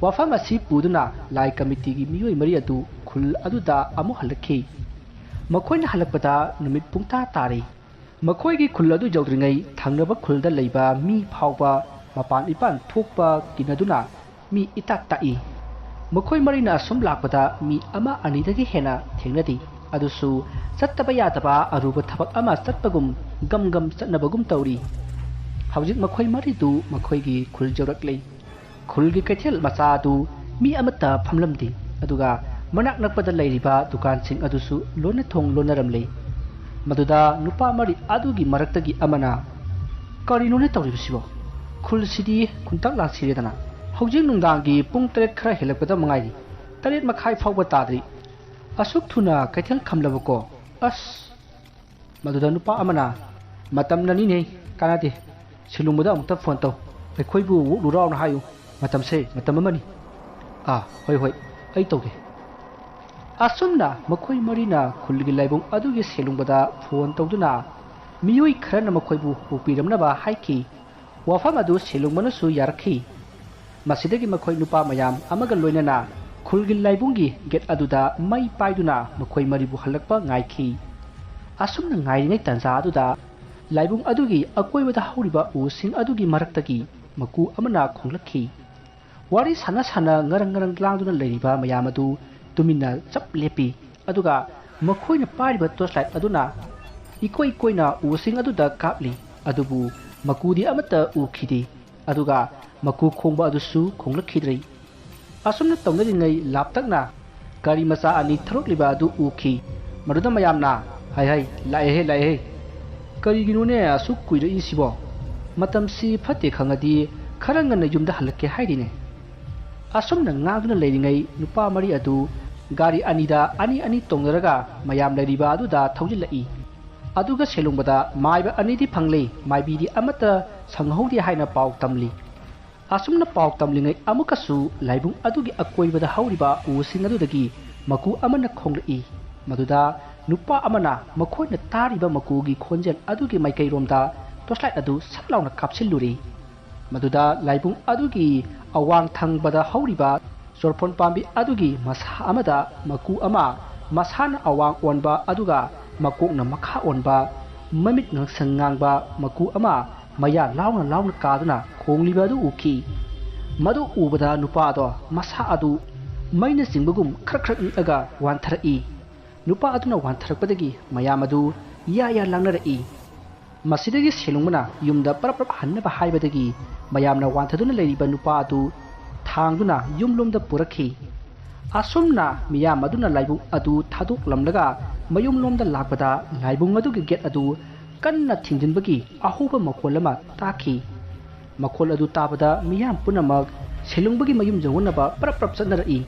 ꯋꯥꯐꯝ ꯑꯁꯤ ꯄꯨꯗꯨꯅ ꯂꯥꯏ ꯀꯃꯤꯇꯤꯒꯤ ꯃꯤꯑꯣꯏ ꯃꯔꯤ ꯑꯗꯨ ꯈꯨꯜ ꯑꯗꯨꯗ ꯑꯃꯨꯛ ꯍꯜꯂꯛꯈꯤ꯫ ꯃꯈꯣꯏꯅ ꯍꯜꯂꯛꯄꯗ ꯅꯨꯃꯤꯠ ꯄꯨꯡꯇꯥ ꯇꯥꯔꯦ꯫ ꯃꯈꯣꯏꯒꯤ ꯈꯨꯜ ꯑꯗꯨ ꯌꯧꯗ꯭ꯔꯤꯉꯩ ꯊꯪꯅꯕ ꯈꯨꯜꯗ ꯂꯩꯕ ꯃꯤ ꯐꯥꯎꯕ ꯃꯄꯥꯟ ꯏꯄꯥꯟ ꯊꯣꯛꯄ ꯀꯤꯅꯗꯨꯅ ꯃꯤ ꯏꯇꯥꯛ ꯇꯥꯛꯏ꯫ ꯃꯈꯣꯏ ꯃꯔꯤꯅ ꯑꯁꯨꯝ ꯂꯥꯛꯄꯗ ꯃꯤ ꯑꯃ ꯑꯅꯤꯗꯒꯤ ꯍꯦꯟꯅ ꯊꯦꯡꯅꯗꯦ꯫ ꯑꯗꯨꯁꯨ ꯆꯠꯇꯕ ꯌꯥꯗꯕ ꯑꯔꯨꯕ ꯊꯕꯛ ꯑꯃ ꯆꯠꯄꯒꯨꯝ ꯒꯝ ꯒꯝ ꯆꯠꯅꯕꯒꯨꯝ ꯇꯧꯔꯤ꯫ ꯍꯧꯖꯤꯛ ꯃꯈꯣꯏ ꯃꯔꯤꯗꯨ ꯃꯈꯣꯏꯒꯤ ꯈꯨꯜ ꯌꯧꯔꯛꯂꯦ꯫ ꯈꯨꯜꯒꯤ ꯀꯩꯊꯦꯜ ꯃꯆꯥ ꯑꯗꯨ ꯃꯤ ꯑꯃꯠꯇ ꯐꯝꯂꯝꯗꯦ, ꯑꯗꯨꯒ ꯃꯅꯥꯛ ꯅꯛꯄꯗ ꯂꯩꯔꯤꯕ ꯗꯨꯀꯥꯟꯁꯤꯡ ꯑꯗꯨꯁꯨ ꯂꯣꯏꯅ ꯊꯣꯡ ꯂꯣꯟꯅꯔꯝꯂꯦ꯫ ꯃꯗꯨꯗ ꯅꯨꯄꯥ ꯃꯔꯤ ꯑꯗꯨꯒꯤ ꯃꯔꯛꯇꯒꯤ ꯑꯃꯅ, "ꯀꯔꯤꯅꯣꯅꯦ ꯇꯧꯔꯤꯕꯁꯤꯕꯣ? ꯈꯨꯜꯁꯤꯗꯤ ꯈꯨꯟꯇꯛ ꯂꯥꯛꯁꯤꯔꯦꯗꯅ꯫ ꯍꯧꯖꯤꯛ ꯅꯨꯡꯗꯥꯡꯒꯤ ꯄꯨꯡ ꯇꯔꯦꯠ ꯈꯔ ꯍꯦꯜꯂꯛꯄꯗ ꯃꯉꯥꯏꯔꯤ, ꯇꯔꯦꯠ ꯃꯈꯥꯏ ꯐꯥꯎꯕ ꯇꯥꯗ꯭ꯔꯤ꯫ ꯑꯁꯨꯛ ꯊꯨꯅ ꯀꯩꯊꯦꯜ ꯈꯝꯂꯕꯀꯣ? ꯑꯁ!" ꯃꯗꯨꯗ ꯅꯨꯄꯥ ꯑꯃꯅ, "ꯃꯇꯝꯅꯅꯤꯅꯦ, ꯀꯥꯟꯅꯗꯦ꯫ ꯁꯤꯂꯨꯡꯕꯗ ꯑꯃꯨꯛꯇ ꯐꯣꯟ ꯇꯧ꯫ ꯑꯩꯈꯣꯏꯕꯨ ꯋꯣꯛꯂꯨꯔꯥꯎꯅ ꯍꯥꯏꯌꯨ꯫ ꯃꯇꯝꯁꯦ ꯃꯇꯝ ꯑꯃꯅꯤ꯫" "ꯑꯥ, ꯍꯣꯏ, ꯍꯣꯏ, ꯑꯩ ꯇꯧꯒꯦ꯫" ꯑꯁꯨꯝꯅ ꯃꯈꯣꯏ ꯃꯔꯤꯅ ꯈꯨꯜꯒꯤ ꯂꯥꯏꯕꯨꯡ ꯑꯗꯨꯒꯤ ꯁꯦꯂꯨꯡꯕꯗ ꯐꯣꯟ ꯇꯧꯗꯨꯅ ꯃꯤꯑꯣꯏ ꯈꯔꯅ ꯃꯈꯣꯏꯕꯨ ꯄꯨꯕꯤꯔꯝꯅꯕ ꯍꯥꯏꯈꯤ꯫ ꯋꯥꯐꯝ ꯑꯗꯨ ꯁꯦꯂꯨꯡꯕꯅꯁꯨ ꯌꯥꯔꯛꯈꯤ꯫ ꯃꯁꯤꯗꯒꯤ ꯃꯈꯣꯏ ꯅꯨꯄꯥ ꯃꯌꯥꯝ ꯑꯃꯒ ꯂꯣꯏꯅꯅ ꯈꯨꯜꯒꯤ ꯂꯥꯏꯕꯨꯡꯒꯤ ꯒꯦꯠ ꯑꯗꯨꯗ ꯃꯩ ꯄꯥꯏꯗꯨꯅ ꯃꯈꯣꯏ ꯃꯔꯤꯕꯨ ꯍꯜꯂꯛꯄ ꯉꯥꯏꯈꯤ꯫ ꯑꯁꯨꯝꯅ ꯉꯥꯏꯔꯤꯉꯩ ꯇꯥꯟꯖꯥ ꯑꯗꯨꯗ ꯂꯥꯏꯕꯨꯡ ꯑꯗꯨꯒꯤ ꯑꯀꯣꯏꯕꯗ ꯍꯧꯔꯤꯕ ꯎꯁꯤꯡ ꯑꯗꯨꯒꯤ ꯃꯔꯛꯇꯒꯤ ꯃꯀꯨ ꯑꯃꯅ ꯈꯣꯡꯂꯛꯈꯤ꯫ ꯋꯥꯔꯤ ꯁꯥꯟꯅ ꯁꯥꯟꯅ ꯉꯔꯪ ꯉꯔꯪ ꯂꯥꯡꯗꯨꯅ ꯂꯩꯔꯤꯕ ꯃꯌꯥꯝ ꯑꯗꯨ ꯇꯨꯃꯤꯟꯅ ꯆꯞ ꯂꯦꯞꯄꯤ꯫ ꯑꯗꯨꯒ ꯃꯈꯣꯏꯅ ꯄꯥꯏꯔꯤꯕ torch light ꯑꯗꯨꯅ ꯏꯀꯣꯏ ꯀꯣꯏꯅ ꯎꯁꯤꯡ ꯑꯗꯨꯗ ꯀꯥꯞꯂꯤ꯫ ꯑꯗꯨꯕꯨ ꯃꯀꯨꯗꯤ ꯑꯃꯠꯇ ꯎꯈꯤꯗꯦ꯫ ꯑꯗꯨꯒ ꯃꯀꯨ ꯈꯣꯡꯕ ꯑꯗꯨꯁꯨ ꯈꯣꯡꯂꯛꯈꯤꯗ꯭ꯔꯦ꯫ ꯑꯁꯨꯝꯅ ꯇꯧꯅꯔꯤꯉꯩ ꯂꯥꯞꯇꯛꯅ ꯒꯥꯔꯤ ꯃꯆꯥ ꯑꯅꯤ ꯊꯧꯔꯛꯂꯤꯕ ꯑꯗꯨ ꯎꯈꯤ꯫ ꯃꯗꯨꯗ ꯃꯌꯥꯝꯅ, "ꯍꯥꯏ ꯍꯥꯏ, ꯂꯥꯛꯑꯦꯍꯦ, ꯂꯥꯛꯑꯦꯍꯦ꯫ ꯀꯔꯤꯒꯤꯅꯣꯅꯦ ꯑꯁꯨꯛ ꯀꯨꯏꯔꯛꯏꯁꯤꯕꯣ? ꯃꯇꯝꯁꯤ ꯐꯠꯇꯦ ꯈꯪꯉꯗꯤ ꯈꯔ ꯉꯟꯅ ꯌꯨꯝꯗ ꯍꯜꯂꯛꯀꯦ ꯍꯥꯏꯔꯤꯅꯦ"꯫ ꯑꯁꯨꯝꯅ ꯉꯥꯡꯗꯨꯅ ꯂꯩꯔꯤꯉꯩ ꯅꯨꯄꯥ ꯃꯔꯤ ꯑꯗꯨ ꯒꯥꯔꯤ ꯑꯅꯤꯗ ꯑꯅꯤ ꯑꯅꯤ ꯇꯣꯡꯅꯔꯒ ꯃꯌꯥꯝ ꯂꯩꯔꯤꯕ ꯑꯗꯨꯗ ꯊꯧꯖꯤꯜꯂꯛꯏ꯫ ꯑꯗꯨꯒ ꯁꯦꯂꯨꯡꯕꯗ ꯃꯥꯏꯕ ꯑꯅꯤꯗꯤ ꯐꯪꯂꯦ, ꯃꯥꯏꯕꯤꯗꯤ ꯑꯃꯠꯇ ꯁꯪꯍꯧꯗꯦ ꯍꯥꯏꯅ ꯄꯥꯎ ꯇꯝꯂꯤ꯫ ꯑꯁꯨꯝꯅ ꯄꯥꯎ ꯇꯝꯂꯤꯉꯩ ꯑꯃꯨꯛꯀꯁꯨ ꯂꯥꯏꯕꯨꯡ ꯑꯗꯨꯒꯤ ꯑꯀꯣꯏꯕꯗ ꯍꯧꯔꯤꯕ ꯎꯁꯤꯡ ꯑꯗꯨꯗꯒꯤ ꯃꯀꯨ ꯑꯃꯅ ꯈꯣꯡꯂꯛꯏ꯫ ꯃꯗꯨꯗ ꯅꯨꯄꯥ ꯑꯃꯅ ꯃꯈꯣꯏꯅ ꯇꯥꯔꯤꯕ ꯃꯀꯨꯒꯤ ꯈꯣꯟꯖꯦꯜ ꯑꯗꯨꯒꯤ ꯃꯥꯏꯀꯩꯔꯣꯝꯗ ꯇꯣꯔꯆꯂꯥꯏꯠ ꯑꯗꯨ ꯁꯠ ꯂꯥꯎꯅ ꯀꯥꯞꯁꯤꯜꯂꯨꯔꯦ꯫ ꯃꯗꯨꯗ ꯂꯥꯏꯕꯨꯡ ꯑꯗꯨꯒꯤ ꯑꯋꯥꯡ ꯊꯪꯕꯗ ꯍꯧꯔꯤꯕ ꯆꯣꯔꯐꯣꯟ ꯄꯥꯝꯕꯤ ꯑꯗꯨꯒꯤ ꯃꯁꯥ ꯑꯃꯗ ꯃꯀꯨ ꯑꯃ, ꯃꯁꯥꯅ ꯑꯋꯥꯡ ꯑꯣꯟꯕ ꯑꯗꯨꯒ ꯃꯀꯣꯛꯅ ꯃꯈꯥ ꯑꯣꯟꯕ, ꯃꯃꯤꯠ ꯉꯥꯡꯁꯪ ꯉꯥꯡꯕ ꯃꯀꯨ ꯑꯃ ꯃꯌꯥ ꯂꯥꯎꯅ ꯂꯥꯎꯅ ꯀꯥꯗꯨꯅ ꯈꯣꯡꯂꯤꯕ ꯑꯗꯨ ꯎꯈꯤ꯫ ꯃꯗꯨ ꯎꯕꯗ ꯅꯨꯄꯥ ꯑꯗꯣ ꯃꯁꯥ ꯑꯗꯨ ꯃꯩꯅ ꯆꯤꯡꯕꯒꯨꯝ ꯈ꯭ꯔꯛ ꯈ꯭ꯔꯛ ꯅꯤꯛꯑꯒ ꯋꯥꯟꯊꯔꯛꯏ꯫ ꯅꯨꯄꯥ ꯑꯗꯨꯅ ꯋꯥꯟꯊꯔꯛꯄꯗꯒꯤ ꯃꯌꯥꯝ ꯑꯗꯨ ꯌꯥ ꯌꯥ ꯂꯥꯡꯅꯔꯛꯏ꯫ ꯃꯁꯤꯗꯒꯤ ꯁꯦꯂꯨꯡꯕꯅ ꯌꯨꯝꯗ ꯄꯔꯞ ꯄꯔꯞ ꯍꯟꯅꯕ ꯍꯥꯏꯕꯗꯒꯤ ꯃꯌꯥꯝꯅ ꯋꯥꯟꯊꯗꯨꯅ ꯂꯩꯔꯤꯕ ꯅꯨꯄꯥ ꯑꯗꯨ ꯊꯥꯡꯗꯨꯅ ꯌꯨꯝꯂꯣꯝꯗ ꯄꯨꯔꯛꯈꯤ꯫ ꯑꯁꯨꯝꯅ ꯃꯤꯌꯥꯝ ꯑꯗꯨꯅ ꯂꯥꯏꯕꯨꯡ ꯑꯗꯨ ꯊꯥꯗꯣꯛꯂꯝꯂꯒ ꯃꯌꯨꯝꯂꯣꯝꯗ ꯂꯥꯛꯄꯗ ꯂꯥꯏꯕꯨꯡ ꯑꯗꯨꯒꯤ ꯒꯦꯠ ꯑꯗꯨ ꯀꯟꯅ ꯊꯤꯡꯖꯤꯟꯕꯒꯤ ꯑꯍꯧꯕ ꯃꯈꯣꯜ ꯑꯃ ꯇꯥꯈꯤ꯫ ꯃꯈꯣꯜ ꯑꯗꯨ ꯇꯥꯕꯗ ꯃꯤꯌꯥꯝ ꯄꯨꯝꯅꯃꯛ ꯁꯦꯂꯨꯡꯕꯒꯤ ꯃꯌꯨꯝ ꯌꯧꯅꯅꯕ ꯄꯔꯞ ꯄꯔꯞ ꯆꯠꯅꯔꯛꯏ꯫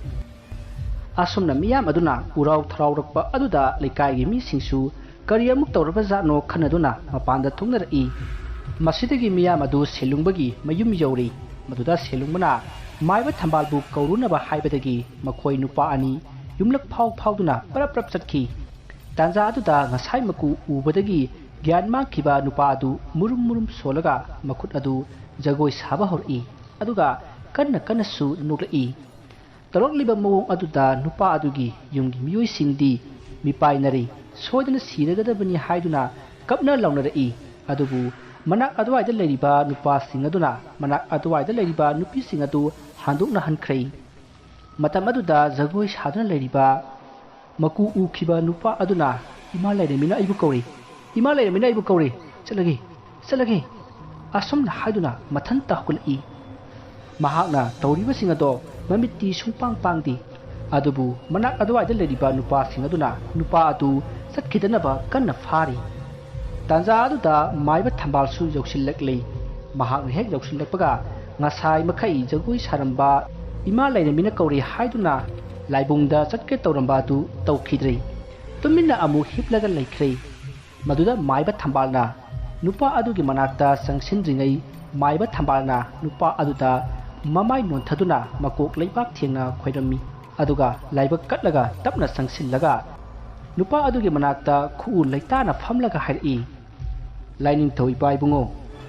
ꯑꯁꯨꯝꯅ ꯃꯤꯌꯥꯝ ꯑꯗꯨꯅ ꯎꯔꯥꯎ ꯊꯔꯥꯎꯔꯛꯄ ꯑꯗꯨꯗ ꯂꯩꯀꯥꯏꯒꯤ ꯃꯤꯁꯤꯡꯁꯨ ꯀꯔꯤ ꯑꯃꯨꯛ ꯇꯧꯔꯕꯖꯥꯠꯅꯣ ꯈꯟꯅꯗꯨꯅ ꯃꯄꯥꯟꯗ ꯊꯣꯛꯅꯔꯛꯏ꯫ ꯃꯁꯤꯗꯒꯤ ꯃꯤꯌꯥꯝ ꯑꯗꯨ ꯁꯦꯂꯨꯡꯕꯒꯤ ꯃꯌꯨꯝ ꯌꯧꯔꯤ꯫ ꯃꯗꯨꯗ ꯁꯦꯂꯨꯡꯕꯅ ꯃꯥꯏꯕ ꯊꯝꯕꯥꯜꯕꯨ ꯀꯧꯔꯨꯅꯕ ꯍꯥꯏꯕꯗꯒꯤ ꯃꯈꯣꯏ ꯅꯨꯄꯥ ꯑꯅꯤ ꯌꯨꯝꯂꯛ ꯐꯥꯎ ꯐꯥꯎꯗꯨꯅ ꯄꯔꯞ ꯄꯔꯞ ꯆꯠꯈꯤ꯫ ꯇꯥꯟꯖꯥ ꯑꯗꯨꯗ ꯉꯁꯥꯏ ꯃꯀꯨ ꯎꯕꯗꯒꯤ ꯒ꯭ꯌꯥꯟ ꯃꯥꯡꯈꯤꯕ ꯅꯨꯄꯥ ꯑꯗꯨ ꯃꯨꯔꯨꯝ ꯃꯨꯔꯨꯝ ꯁꯣꯜꯂꯒ ꯃꯈꯨꯠ ꯑꯗꯨ ꯖꯒꯣꯏ ꯁꯥꯕ ꯍꯧꯔꯛꯏ, ꯑꯗꯨꯒ ꯀꯟꯅ ꯀꯟꯅꯁꯨ ꯅꯣꯛꯂꯛꯏ꯫ ꯇꯧꯔꯛꯂꯤꯕ ꯃꯑꯣꯡ ꯑꯗꯨꯗ ꯅꯨꯄꯥ ꯑꯗꯨꯒꯤ ꯌꯨꯝꯒꯤ ꯃꯤꯑꯣꯏꯁꯤꯡꯗꯤ ꯃꯤꯄꯥꯏꯅꯔꯤ, ꯁꯣꯏꯗꯅ ꯁꯤꯔꯒꯗꯕꯅꯤ ꯍꯥꯏꯗꯨꯅ ꯀꯞꯅ ꯂꯥꯎꯅꯔꯛꯏ꯫ ꯑꯗꯨꯕꯨ ꯃꯅꯥꯛ ꯑꯗꯨꯋꯥꯏꯗ ꯂꯩꯔꯤꯕ ꯅꯨꯄꯥꯁꯤꯡ ꯑꯗꯨꯅ ꯃꯅꯥꯛ ꯑꯗꯨꯋꯥꯏꯗ ꯂꯩꯔꯤꯕ ꯅꯨꯄꯤꯁꯤꯡ ꯑꯗꯨ ꯍꯟꯗꯣꯛꯅꯍꯟꯈ꯭ꯔꯦ꯫ ꯃꯇꯝ ꯑꯗꯨꯗ ꯖꯒꯣꯏ ꯁꯥꯗꯨꯅ ꯂꯩꯔꯤꯕ ꯃꯀꯨ ꯎꯈꯤꯕ ꯅꯨꯄꯥ ꯑꯗꯨꯅ, "ꯏꯃꯥ ꯂꯥꯏꯔꯦꯝꯕꯤꯅ ꯑꯩꯕꯨ ꯀꯧꯔꯤ, ꯏꯃꯥ ꯂꯥꯏꯔꯦꯝꯕꯤꯅ ꯑꯩꯕꯨ ꯀꯧꯔꯤ, ꯆꯠꯂꯒꯦ, ꯆꯠꯂꯒꯦ" ꯑꯁꯨꯝꯅ ꯍꯥꯏꯗꯨꯅ ꯃꯊꯟꯇ ꯍꯧꯒꯠꯂꯛꯏ꯫ ꯃꯍꯥꯛꯅ ꯇꯧꯔꯤꯕꯁꯤꯡ ꯑꯗꯣ ꯃꯃꯤꯠꯇꯤ ꯁꯨꯡꯄꯥꯡ ꯄꯥꯡꯗꯦ꯫ ꯑꯗꯨꯕꯨ ꯃꯅꯥꯛ ꯑꯗꯨꯋꯥꯏꯗ ꯂꯩꯔꯤꯕ ꯅꯨꯄꯥꯁꯤꯡ ꯑꯗꯨꯅ ꯅꯨꯄꯥ ꯑꯗꯨ ꯆꯠꯈꯤꯗꯅꯕ ꯀꯟꯅ ꯐꯥꯔꯤ꯫ ꯇꯥꯟꯖꯥ ꯑꯗꯨꯗ ꯃꯥꯏꯕ ꯊꯝꯕꯥꯜꯁꯨ ꯌꯧꯁꯤꯜꯂꯛꯂꯤ꯫ ꯃꯍꯥꯛꯅ ꯍꯦꯛ ꯌꯧꯁꯤꯜꯂꯛꯄꯒ ꯉꯁꯥꯏ ꯃꯈꯩ ꯖꯒꯣꯏ ꯁꯥꯔꯝꯕ ꯏꯃꯥ ꯂꯩꯔꯦꯝꯕꯤꯅ ꯀꯧꯔꯦ ꯍꯥꯏꯗꯨꯅ ꯂꯥꯏꯕꯨꯡꯗ ꯆꯠꯀꯦ ꯇꯧꯔꯝꯕ ꯑꯗꯨ ꯇꯧꯈꯤꯗ꯭ꯔꯦ꯫ ꯇꯨꯃꯤꯟꯅ ꯑꯃꯨꯛ ꯍꯤꯞꯂꯒ ꯂꯩꯈ꯭ꯔꯦ꯫ ꯃꯗꯨꯗ ꯃꯥꯏꯕ ꯊꯝꯕꯥꯜꯅ ꯅꯨꯄꯥ ꯑꯗꯨꯒꯤ ꯃꯅꯥꯛꯇ ꯆꯪꯁꯤꯟꯗ꯭ꯔꯤꯉꯩ ꯃꯥꯏꯕ ꯊꯝꯕꯥꯜꯅ ꯅꯨꯄꯥ ꯑꯗꯨꯗ ꯃꯃꯥꯏ ꯅꯣꯟꯊꯗꯨꯅ ꯃꯀꯣꯛ ꯂꯩꯕꯥꯛ ꯊꯦꯡꯅ ꯈꯣꯏꯔꯝꯃꯤ꯫ ꯑꯗꯨꯒ ꯂꯥꯏꯕꯛ ꯀꯠꯂꯒ ꯇꯞꯅ ꯆꯪꯁꯤꯜꯂꯒ ꯅꯨꯄꯥ ꯑꯗꯨꯒꯤ ꯃꯅꯥꯛꯇ ꯈꯨꯎ ꯂꯩꯇꯥꯅ ꯐꯝꯂꯒ ꯍꯥꯏꯔꯛꯏ, "ꯂꯥꯏꯅꯤꯡꯊꯧ ꯏꯄꯥ ꯏꯕꯨꯡꯉꯣ,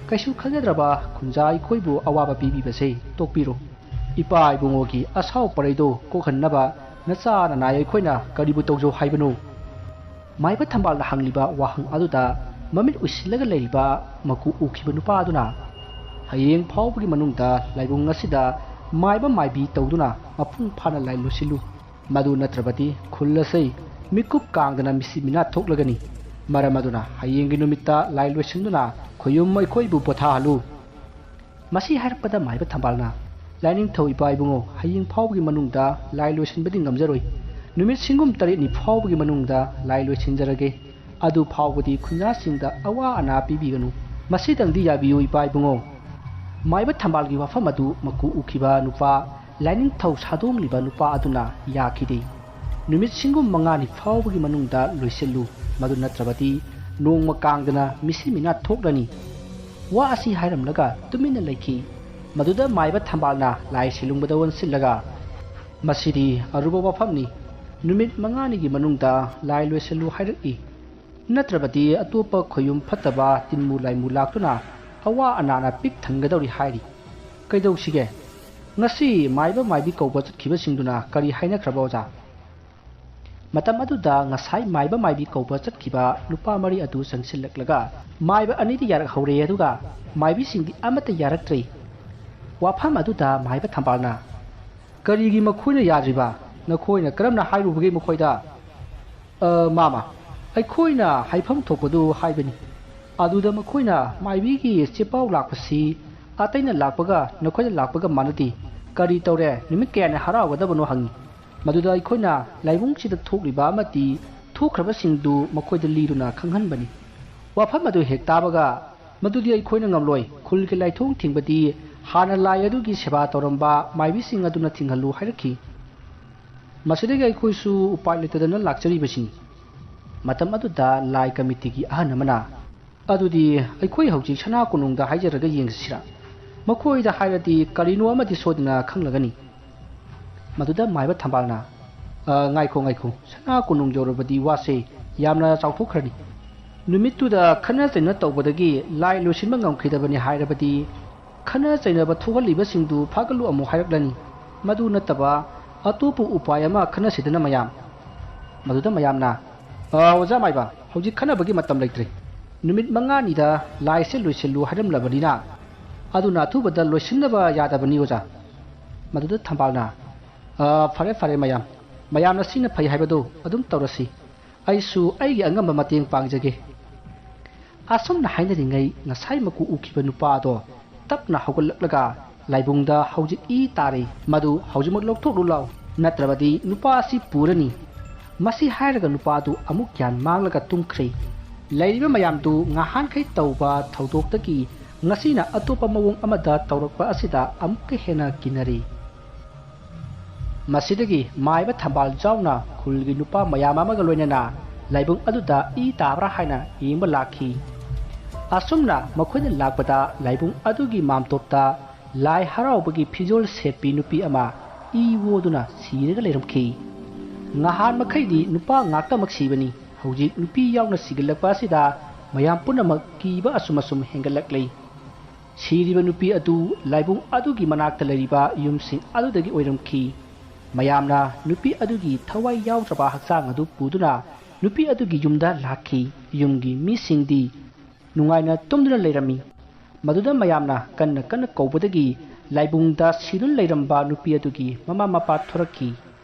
ꯀꯩꯁꯨ ꯈꯟꯖꯗ꯭ꯔꯕ ꯈꯨꯟꯖꯥ ꯑꯩꯈꯣꯏꯕꯨ ꯑꯋꯥꯕ ꯄꯤꯕꯤꯕꯁꯦ ꯇꯣꯛꯄꯤꯔꯣ꯫ ꯏꯄꯥ ꯏꯕꯨꯡꯉꯣꯒꯤ ꯑꯁꯥꯎ ꯄꯔꯩꯗꯣ ꯀꯣꯛꯍꯟꯅꯕ ꯅꯆꯥ ꯅꯅꯥꯏ ꯑꯩꯈꯣꯏꯅ ꯀꯔꯤꯕꯨ ꯇꯧꯖꯧ ꯍꯥꯏꯕꯅꯣ?" ꯃꯥꯏꯕ ꯊꯝꯕꯥꯜꯅ ꯍꯪꯂꯤꯕ ꯋꯥꯍꯪ ꯑꯗꯨꯗ ꯃꯃꯤꯠ ꯎꯏꯁꯤꯜꯂꯒ ꯂꯩꯔꯤꯕ ꯃꯀꯨ ꯎꯈꯤꯕ ꯅꯨꯄꯥ ꯑꯗꯨꯅ, "ꯍꯌꯦꯡ ꯐꯥꯎꯕꯒꯤ ꯃꯅꯨꯡꯗ ꯂꯥꯏꯕꯨꯡ ꯑꯁꯤꯗ ꯃꯥꯏꯕ ꯃꯥꯏꯕꯤ ꯇꯧꯗꯨꯅ ꯃꯄꯨꯡ ꯐꯥꯅ ꯂꯥꯏ ꯂꯣꯏꯁꯤꯜꯂꯨ꯫ ꯃꯗꯨ ꯅꯠꯇ꯭ꯔꯕꯗꯤ ꯈꯨꯜ ꯑꯁꯤ ꯃꯤꯀꯨꯞ ꯀꯥꯡꯗꯅ ꯃꯤꯁꯤ ꯃꯤꯅꯥ ꯊꯣꯛꯂꯒꯅꯤ꯫ ꯃꯔꯝ ꯑꯗꯨꯅ ꯍꯌꯦꯡꯒꯤ ꯅꯨꯃꯤꯠꯇ ꯂꯥꯏ ꯂꯣꯏꯁꯤꯟꯗꯨꯅ ꯈꯣꯌꯨꯝ ꯑꯩꯈꯣꯏꯕꯨ ꯄꯣꯊꯥꯍꯜꯂꯨ꯫" ꯃꯁꯤ ꯍꯥꯏꯔꯛꯄꯗ ꯃꯥꯏꯕ ꯊꯝꯕꯥꯜꯅ, "ꯂꯥꯏꯅꯤꯡꯊꯧ ꯏꯄꯥ ꯏꯕꯨꯡꯉꯣ, ꯍꯌꯦꯡ ꯐꯥꯎꯕꯒꯤ ꯃꯅꯨꯡꯗ ꯂꯥꯏ ꯂꯣꯏꯁꯤꯟꯕꯗꯤ ꯉꯝꯖꯔꯣꯏ꯫ ꯅꯨꯃꯤꯠ ꯁꯤꯡꯒꯨꯝ ꯇꯔꯦꯠꯅꯤ ꯐꯥꯎꯕꯒꯤ ꯃꯅꯨꯡꯗ ꯂꯥꯏ ꯂꯣꯏꯁꯤꯟꯖꯔꯒꯦ꯫ ꯑꯗꯨ ꯐꯥꯎꯕꯗꯤ ꯈꯨꯟꯖꯥꯁꯤꯡꯗ ꯑꯋꯥ ꯑꯅꯥ ꯄꯤꯕꯤꯒꯅꯨ꯫ ꯃꯁꯤꯗꯪꯗꯤ ꯌꯥꯕꯤꯌꯨ ꯏꯄꯥ ꯏꯕꯨꯡꯉꯣ꯫" ꯃꯥꯏꯕ ꯊꯝꯕꯥꯜꯒꯤ ꯋꯥꯐꯝ ꯑꯗꯨ ꯃꯀꯨ ꯎꯈꯤꯕ ꯅꯨꯄꯥ, ꯂꯥꯏꯅꯤꯡꯊꯧ ꯁꯥꯗꯣꯡꯂꯤꯕ ꯅꯨꯄꯥ ꯑꯗꯨꯅ ꯌꯥꯈꯤꯗꯦ꯫ "ꯅꯨꯃꯤꯠ ꯁꯤꯡꯒꯨꯝ ꯃꯉꯥꯅꯤ ꯐꯥꯎꯕꯒꯤ ꯃꯅꯨꯡꯗ ꯂꯣꯏꯁꯤꯜꯂꯨ, ꯃꯗꯨ ꯅꯠꯇ꯭ꯔꯕꯗꯤ ꯅꯣꯡꯃ ꯀꯥꯡꯗꯅ ꯃꯤꯁꯤ ꯃꯤꯅꯥ ꯊꯣꯛꯂꯅꯤ꯫" ꯋꯥ ꯑꯁꯤ ꯍꯥꯏꯔꯝꯂꯒ ꯇꯨꯃꯤꯟꯅ ꯂꯩꯈꯤ꯫ ꯃꯗꯨꯗ ꯃꯥꯏꯕ ꯊꯝꯕꯥꯜꯅ ꯂꯥꯏ ꯁꯤꯂꯨꯡꯕꯗ ꯑꯣꯟꯁꯤꯜꯂꯒ, "ꯃꯁꯤꯗꯤ ꯑꯔꯨꯕ ꯋꯥꯐꯝꯅꯤ꯫ ꯅꯨꯃꯤꯠ ꯃꯉꯥꯅꯤꯒꯤ ꯃꯅꯨꯡꯗ ꯂꯥꯏ ꯂꯣꯏꯁꯤꯜꯂꯨ ꯍꯥꯏꯔꯛꯏ꯫ ꯅꯠꯇ꯭ꯔꯕꯗꯤ ꯑꯇꯣꯞꯄ ꯈꯣꯌꯨꯝ ꯐꯠꯇꯕ ꯇꯤꯟꯃꯨ ꯂꯥꯏꯃꯨ ꯂꯥꯛꯇꯨꯅ ꯑꯋꯥ ꯑꯅꯥꯅ ꯄꯤꯛ ꯊꯟꯒꯗꯧꯔꯤ ꯍꯥꯏꯔꯤ꯫ ꯀꯩꯗꯧꯁꯤꯒꯦ? ꯉꯁꯤ ꯃꯥꯏꯕ ꯃꯥꯏꯕꯤ ꯀꯧꯕ ꯆꯠꯈꯤꯕꯁꯤꯡꯗꯨꯅ ꯀꯔꯤ ꯍꯥꯏꯅꯈ꯭ꯔꯕ, ꯑꯣꯖꯥ?" ꯃꯇꯝ ꯑꯗꯨꯗ ꯉꯁꯥꯏ ꯃꯥꯏꯕ ꯃꯥꯏꯕꯤ ꯀꯧꯕ ꯆꯠꯈꯤꯕ ꯅꯨꯄꯥ ꯃꯔꯤ ꯑꯗꯨ ꯆꯪꯁꯤꯜꯂꯛꯂꯒ, "ꯃꯥꯏꯕ ꯑꯅꯤꯗꯤ ꯌꯥꯔꯛꯍꯧꯔꯦ, ꯑꯗꯨꯒ ꯃꯥꯏꯕꯤꯁꯤꯡꯗꯤ ꯑꯃꯠꯇ ꯌꯥꯔꯛꯇ꯭ꯔꯦ꯫" ꯋꯥꯐꯝ ꯑꯗꯨꯗ ꯃꯥꯏꯕ ꯊꯝꯕꯥꯜꯅ, "ꯀꯔꯤꯒꯤ ꯃꯈꯣꯏꯅ ꯌꯥꯗ꯭ꯔꯤꯕ? ꯅꯈꯣꯏꯅ ꯀꯔꯝꯅ ꯍꯥꯏꯔꯨꯕꯒꯦ ꯃꯈꯣꯏꯗ?" "ꯑ, ꯃꯥꯃ, ꯑꯩꯈꯣꯏꯅ ꯍꯥꯏꯐꯝ ꯊꯣꯛꯄꯗꯨ ꯍꯥꯏꯕꯅꯤ꯫ ꯑꯗꯨꯗ ꯃꯈꯣꯏꯅ ꯃꯥꯏꯕꯤꯒꯤ ꯆꯦꯄꯥꯎ ꯂꯥꯛꯄꯁꯤ ꯑꯇꯩꯅ ꯂꯥꯛꯄꯒ ꯅꯈꯣꯏꯅ ꯂꯥꯛꯄꯒ ꯃꯥꯟꯅꯗꯦ꯫ ꯀꯔꯤ ꯇꯧꯔꯦ? ꯅꯨꯃꯤꯠ ꯀꯌꯥꯅꯤ ꯍꯔꯥꯎꯒꯗꯕꯅꯣ?" ꯍꯪꯉꯤ꯫ ꯃꯗꯨꯗ ꯑꯩꯈꯣꯏꯅ ꯂꯥꯏꯕꯨꯡꯁꯤꯗ ꯊꯣꯛꯂꯤꯕ ꯑꯃꯗꯤ ꯊꯣꯛꯈ꯭ꯔꯕꯁꯤꯡꯗꯨ ꯃꯈꯣꯏꯗ ꯂꯤꯗꯨꯅ ꯈꯪꯍꯟꯕꯅꯤ꯫ ꯋꯥꯐꯝ ꯑꯗꯨ ꯍꯦꯛ ꯇꯥꯕꯒ, "ꯃꯗꯨꯗꯤ ꯑꯩꯈꯣꯏꯅ ꯉꯝꯂꯣꯏ, ꯈꯨꯜꯒꯤ ꯂꯥꯏꯊꯣꯡ ꯊꯤꯡꯕꯗꯤ ꯍꯥꯟꯅ ꯂꯥꯏ ꯑꯗꯨꯒꯤ ꯁꯦꯕꯥ ꯇꯧꯔꯝꯕ ꯃꯥꯏꯕꯤꯁꯤꯡ ꯑꯗꯨꯅ ꯊꯤꯡꯍꯜꯂꯨ" ꯍꯥꯏꯔꯛꯈꯤ꯫ ꯃꯁꯤꯗꯒꯤ ꯑꯩꯈꯣꯏꯁꯨ ꯎꯄꯥꯏ ꯂꯩꯇꯗꯅ ꯂꯥꯛꯆꯔꯤꯕꯁꯤꯅꯤ꯫ ꯃꯇꯝ ꯑꯗꯨꯗ ꯂꯥꯏ ꯀꯃꯤꯇꯤꯒꯤ ꯑꯍꯟ ꯑꯃꯅ, "ꯑꯗꯨꯗꯤ ꯑꯩꯈꯣꯏ ꯍꯧꯖꯤꯛ ꯁꯅꯥ ꯀꯣꯅꯨꯡꯗ ꯍꯥꯏꯖꯔꯒ ꯌꯦꯡꯁꯤꯔꯥ? ꯃꯈꯣꯏꯗ ꯍꯥꯏꯔꯗꯤ ꯀꯔꯤꯅꯣ ꯑꯃꯗꯤ ꯁꯣꯏꯗꯅ ꯈꯪꯂꯒꯅꯤ꯫" ꯃꯗꯨꯗ ꯃꯥꯏꯕ ꯊꯝꯕꯥꯜꯅ, "ꯑ, ꯉꯥꯏꯈꯣ, ꯉꯥꯏꯈꯣ, ꯁꯅꯥ ꯀꯣꯅꯨꯡ ꯌꯧꯔꯕꯗꯤ ꯋꯥꯁꯦ ꯌꯥꯝꯅ ꯆꯥꯎꯊꯣꯛꯈ꯭ꯔꯅꯤ꯫ ꯅꯨꯃꯤꯠꯇꯨꯗ ꯈꯠꯅ ꯆꯩꯅ ꯇꯧꯕꯗꯒꯤ ꯂꯥꯏ ꯂꯣꯏꯁꯤꯟꯕ ꯉꯝꯈꯤꯗꯕꯅꯤ ꯍꯥꯏꯔꯕꯗꯤ, ꯈꯠꯅ ꯆꯩꯅꯕ ꯊꯣꯛꯍꯜꯂꯤꯕꯁꯤꯡꯗꯨ ꯐꯥꯒꯠꯂꯨ ꯑꯃꯨꯛ ꯍꯥꯏꯔꯛꯂꯅꯤ꯫ ꯃꯗꯨ ꯅꯠꯇꯕ ꯑꯇꯣꯞꯄ ꯎꯄꯥꯏ ꯑꯃ ꯈꯟꯅꯁꯤꯗꯅ ꯃꯌꯥꯝ꯫" ꯃꯗꯨꯗ ꯃꯌꯥꯝꯅ, "ꯑ, ꯑꯣꯖꯥ ꯃꯥꯏꯕ, ꯍꯧꯖꯤꯛ ꯈꯟꯅꯕꯒꯤ ꯃꯇꯝ ꯂꯩꯇ꯭ꯔꯦ꯫ ꯅꯨꯃꯤꯠ ꯃꯉꯥꯅꯤꯗ ꯂꯥꯏꯁꯦ ꯂꯣꯏꯁꯤꯜꯂꯨ ꯍꯥꯏꯔꯝꯂꯕꯅꯤꯅ, ꯑꯗꯨꯅ ꯑꯊꯨꯕꯗ ꯂꯣꯏꯁꯤꯟꯅꯕ ꯌꯥꯗꯕꯅꯤ ꯑꯣꯖꯥ꯫" ꯃꯗꯨꯗ ꯊꯝꯕꯥꯜꯅ, "ꯑ, ꯐꯔꯦ, ꯐꯔꯦ ꯃꯌꯥꯝ, ꯃꯌꯥꯝꯅ ꯁꯤꯅ ꯐꯩ ꯍꯥꯏꯕꯗꯣ ꯑꯗꯨꯝ ꯇꯧꯔꯁꯤ꯫ ꯑꯩꯁꯨ ꯑꯩꯒꯤ ꯑꯉꯝꯕ ꯃꯇꯦꯡ ꯄꯥꯡꯖꯒꯦ꯫" ꯑꯁꯨꯝꯅ ꯍꯥꯏꯅꯔꯤꯉꯩ, ꯉꯁꯥꯏ ꯃꯀꯨ ꯎꯈꯤꯕ ꯅꯨꯄꯥ ꯑꯗꯣ ꯇꯞꯅ ꯍꯧꯒꯠꯂꯛꯂꯒ ꯂꯥꯏꯕꯨꯡꯗ ꯍꯧꯖꯤꯛ ꯏ ꯇꯥꯔꯤ, ꯃꯗꯨ ꯍꯧꯖꯤꯛꯃꯛ ꯂꯧꯊꯣꯛꯂꯨ ꯂꯥꯎ, ꯅꯠꯇ꯭ꯔꯕꯗꯤ ꯅꯨꯄꯥ ꯑꯁꯤ ꯄꯨꯔꯅꯤ꯫ ꯃꯁꯤ ꯍꯥꯏꯔꯒ ꯅꯨꯄꯥ ꯑꯗꯨ ꯑꯃꯨꯛ ꯒ꯭ꯌꯥꯟ ꯃꯥꯡꯂꯒ ꯇꯨꯝꯈ꯭ꯔꯦ꯫ ꯂꯩꯔꯤꯕ ꯃꯌꯥꯝꯗꯨ ꯉꯍꯥꯟꯈꯩ ꯇꯧꯕ ꯊꯧꯗꯣꯛꯇꯒꯤ ꯉꯁꯤꯅ ꯑꯇꯣꯞꯄ ꯃꯑꯣꯡ ꯑꯃꯗ ꯇꯧꯔꯛꯄ ꯑꯁꯤꯗ ꯑꯃꯨꯛꯀ ꯍꯦꯟꯅ ꯀꯤꯅꯔꯦ꯫ ꯃꯁꯤꯗꯒꯤ ꯃꯥꯏꯕ ꯊꯝꯕꯥꯜ ꯌꯥꯎꯅ ꯈꯨꯜꯒꯤ ꯅꯨꯄꯥ ꯃꯌꯥꯝ ꯑꯃꯒ ꯂꯣꯏꯅꯅ ꯂꯥꯏꯕꯨꯡ ꯑꯗꯨꯗ ꯏ ꯇꯥꯕ꯭ꯔꯥ ꯍꯥꯏꯅ ꯌꯦꯡꯕ ꯂꯥꯛꯈꯤ꯫ ꯑꯁꯨꯝꯅ ꯃꯈꯣꯏꯅ ꯂꯥꯛꯄꯗ ꯂꯥꯏꯕꯨꯡ ꯑꯗꯨꯒꯤ ꯃꯥꯝꯇꯣꯞꯇ ꯂꯥꯏ ꯍꯔꯥꯎꯕꯒꯤ ꯐꯤꯖꯣꯜ ꯁꯦꯠꯄꯤ ꯅꯨꯄꯤ ꯑꯃ ꯏ ꯑꯣꯗꯨꯅ ꯁꯤꯔꯒ ꯂꯩꯔꯝꯈꯤ꯫ ꯉꯍꯥꯟ ꯃꯈꯩꯗꯤ ꯅꯨꯄꯥ ꯉꯥꯛꯇꯃꯛ ꯁꯤꯕꯅꯤ, ꯍꯧꯖꯤꯛ ꯅꯨꯄꯤ ꯌꯥꯎꯅ ꯁꯤꯒꯠꯂꯛꯄ ꯑꯁꯤꯗ ꯃꯌꯥꯝ ꯄꯨꯝꯅꯃꯛ ꯀꯤꯕ ꯑꯁꯨꯝ ꯑꯁꯨꯝ ꯍꯦꯟꯒꯠꯂꯛꯂꯤ꯫ ꯁꯤꯔꯤꯕ ꯅꯨꯄꯤ ꯑꯗꯨ ꯂꯥꯏꯕꯨꯡ ꯑꯗꯨꯒꯤ ꯃꯅꯥꯛꯇ ꯂꯩꯔꯤꯕ ꯌꯨꯝꯁꯤꯡ ꯑꯗꯨꯗꯒꯤ ꯑꯣꯏꯔꯝꯈꯤ꯫ ꯃꯌꯥꯝꯅ ꯅꯨꯄꯤ ꯑꯗꯨꯒꯤ ꯊꯋꯥꯏ ꯌꯥꯎꯗ꯭ꯔꯕ ꯍꯛꯆꯥꯡ ꯑꯗꯨ ꯄꯨꯗꯨꯅ ꯅꯨꯄꯤ ꯑꯗꯨꯒꯤ ꯌꯨꯝꯗ ꯂꯥꯛꯈꯤ꯫ ꯌꯨꯝꯒꯤ ꯃꯤꯁꯤꯡꯗꯤ ꯅꯨꯡꯉꯥꯏꯅ ꯇꯨꯝꯗꯨꯅ ꯂꯩꯔꯝꯃꯤ꯫ ꯃꯗꯨꯗ ꯃꯌꯥꯝꯅ ꯀꯟꯅ ꯀꯟꯅ ꯀꯧꯕꯗꯒꯤ ꯂꯥꯏꯕꯨꯡꯗ ꯁꯤꯗꯨꯅ ꯂꯩꯔꯝꯕ ꯅꯨꯄꯤ ꯑꯗꯨꯒꯤ ꯃꯃꯥ ꯃꯄꯥ ꯊꯣꯔꯛꯈꯤ꯫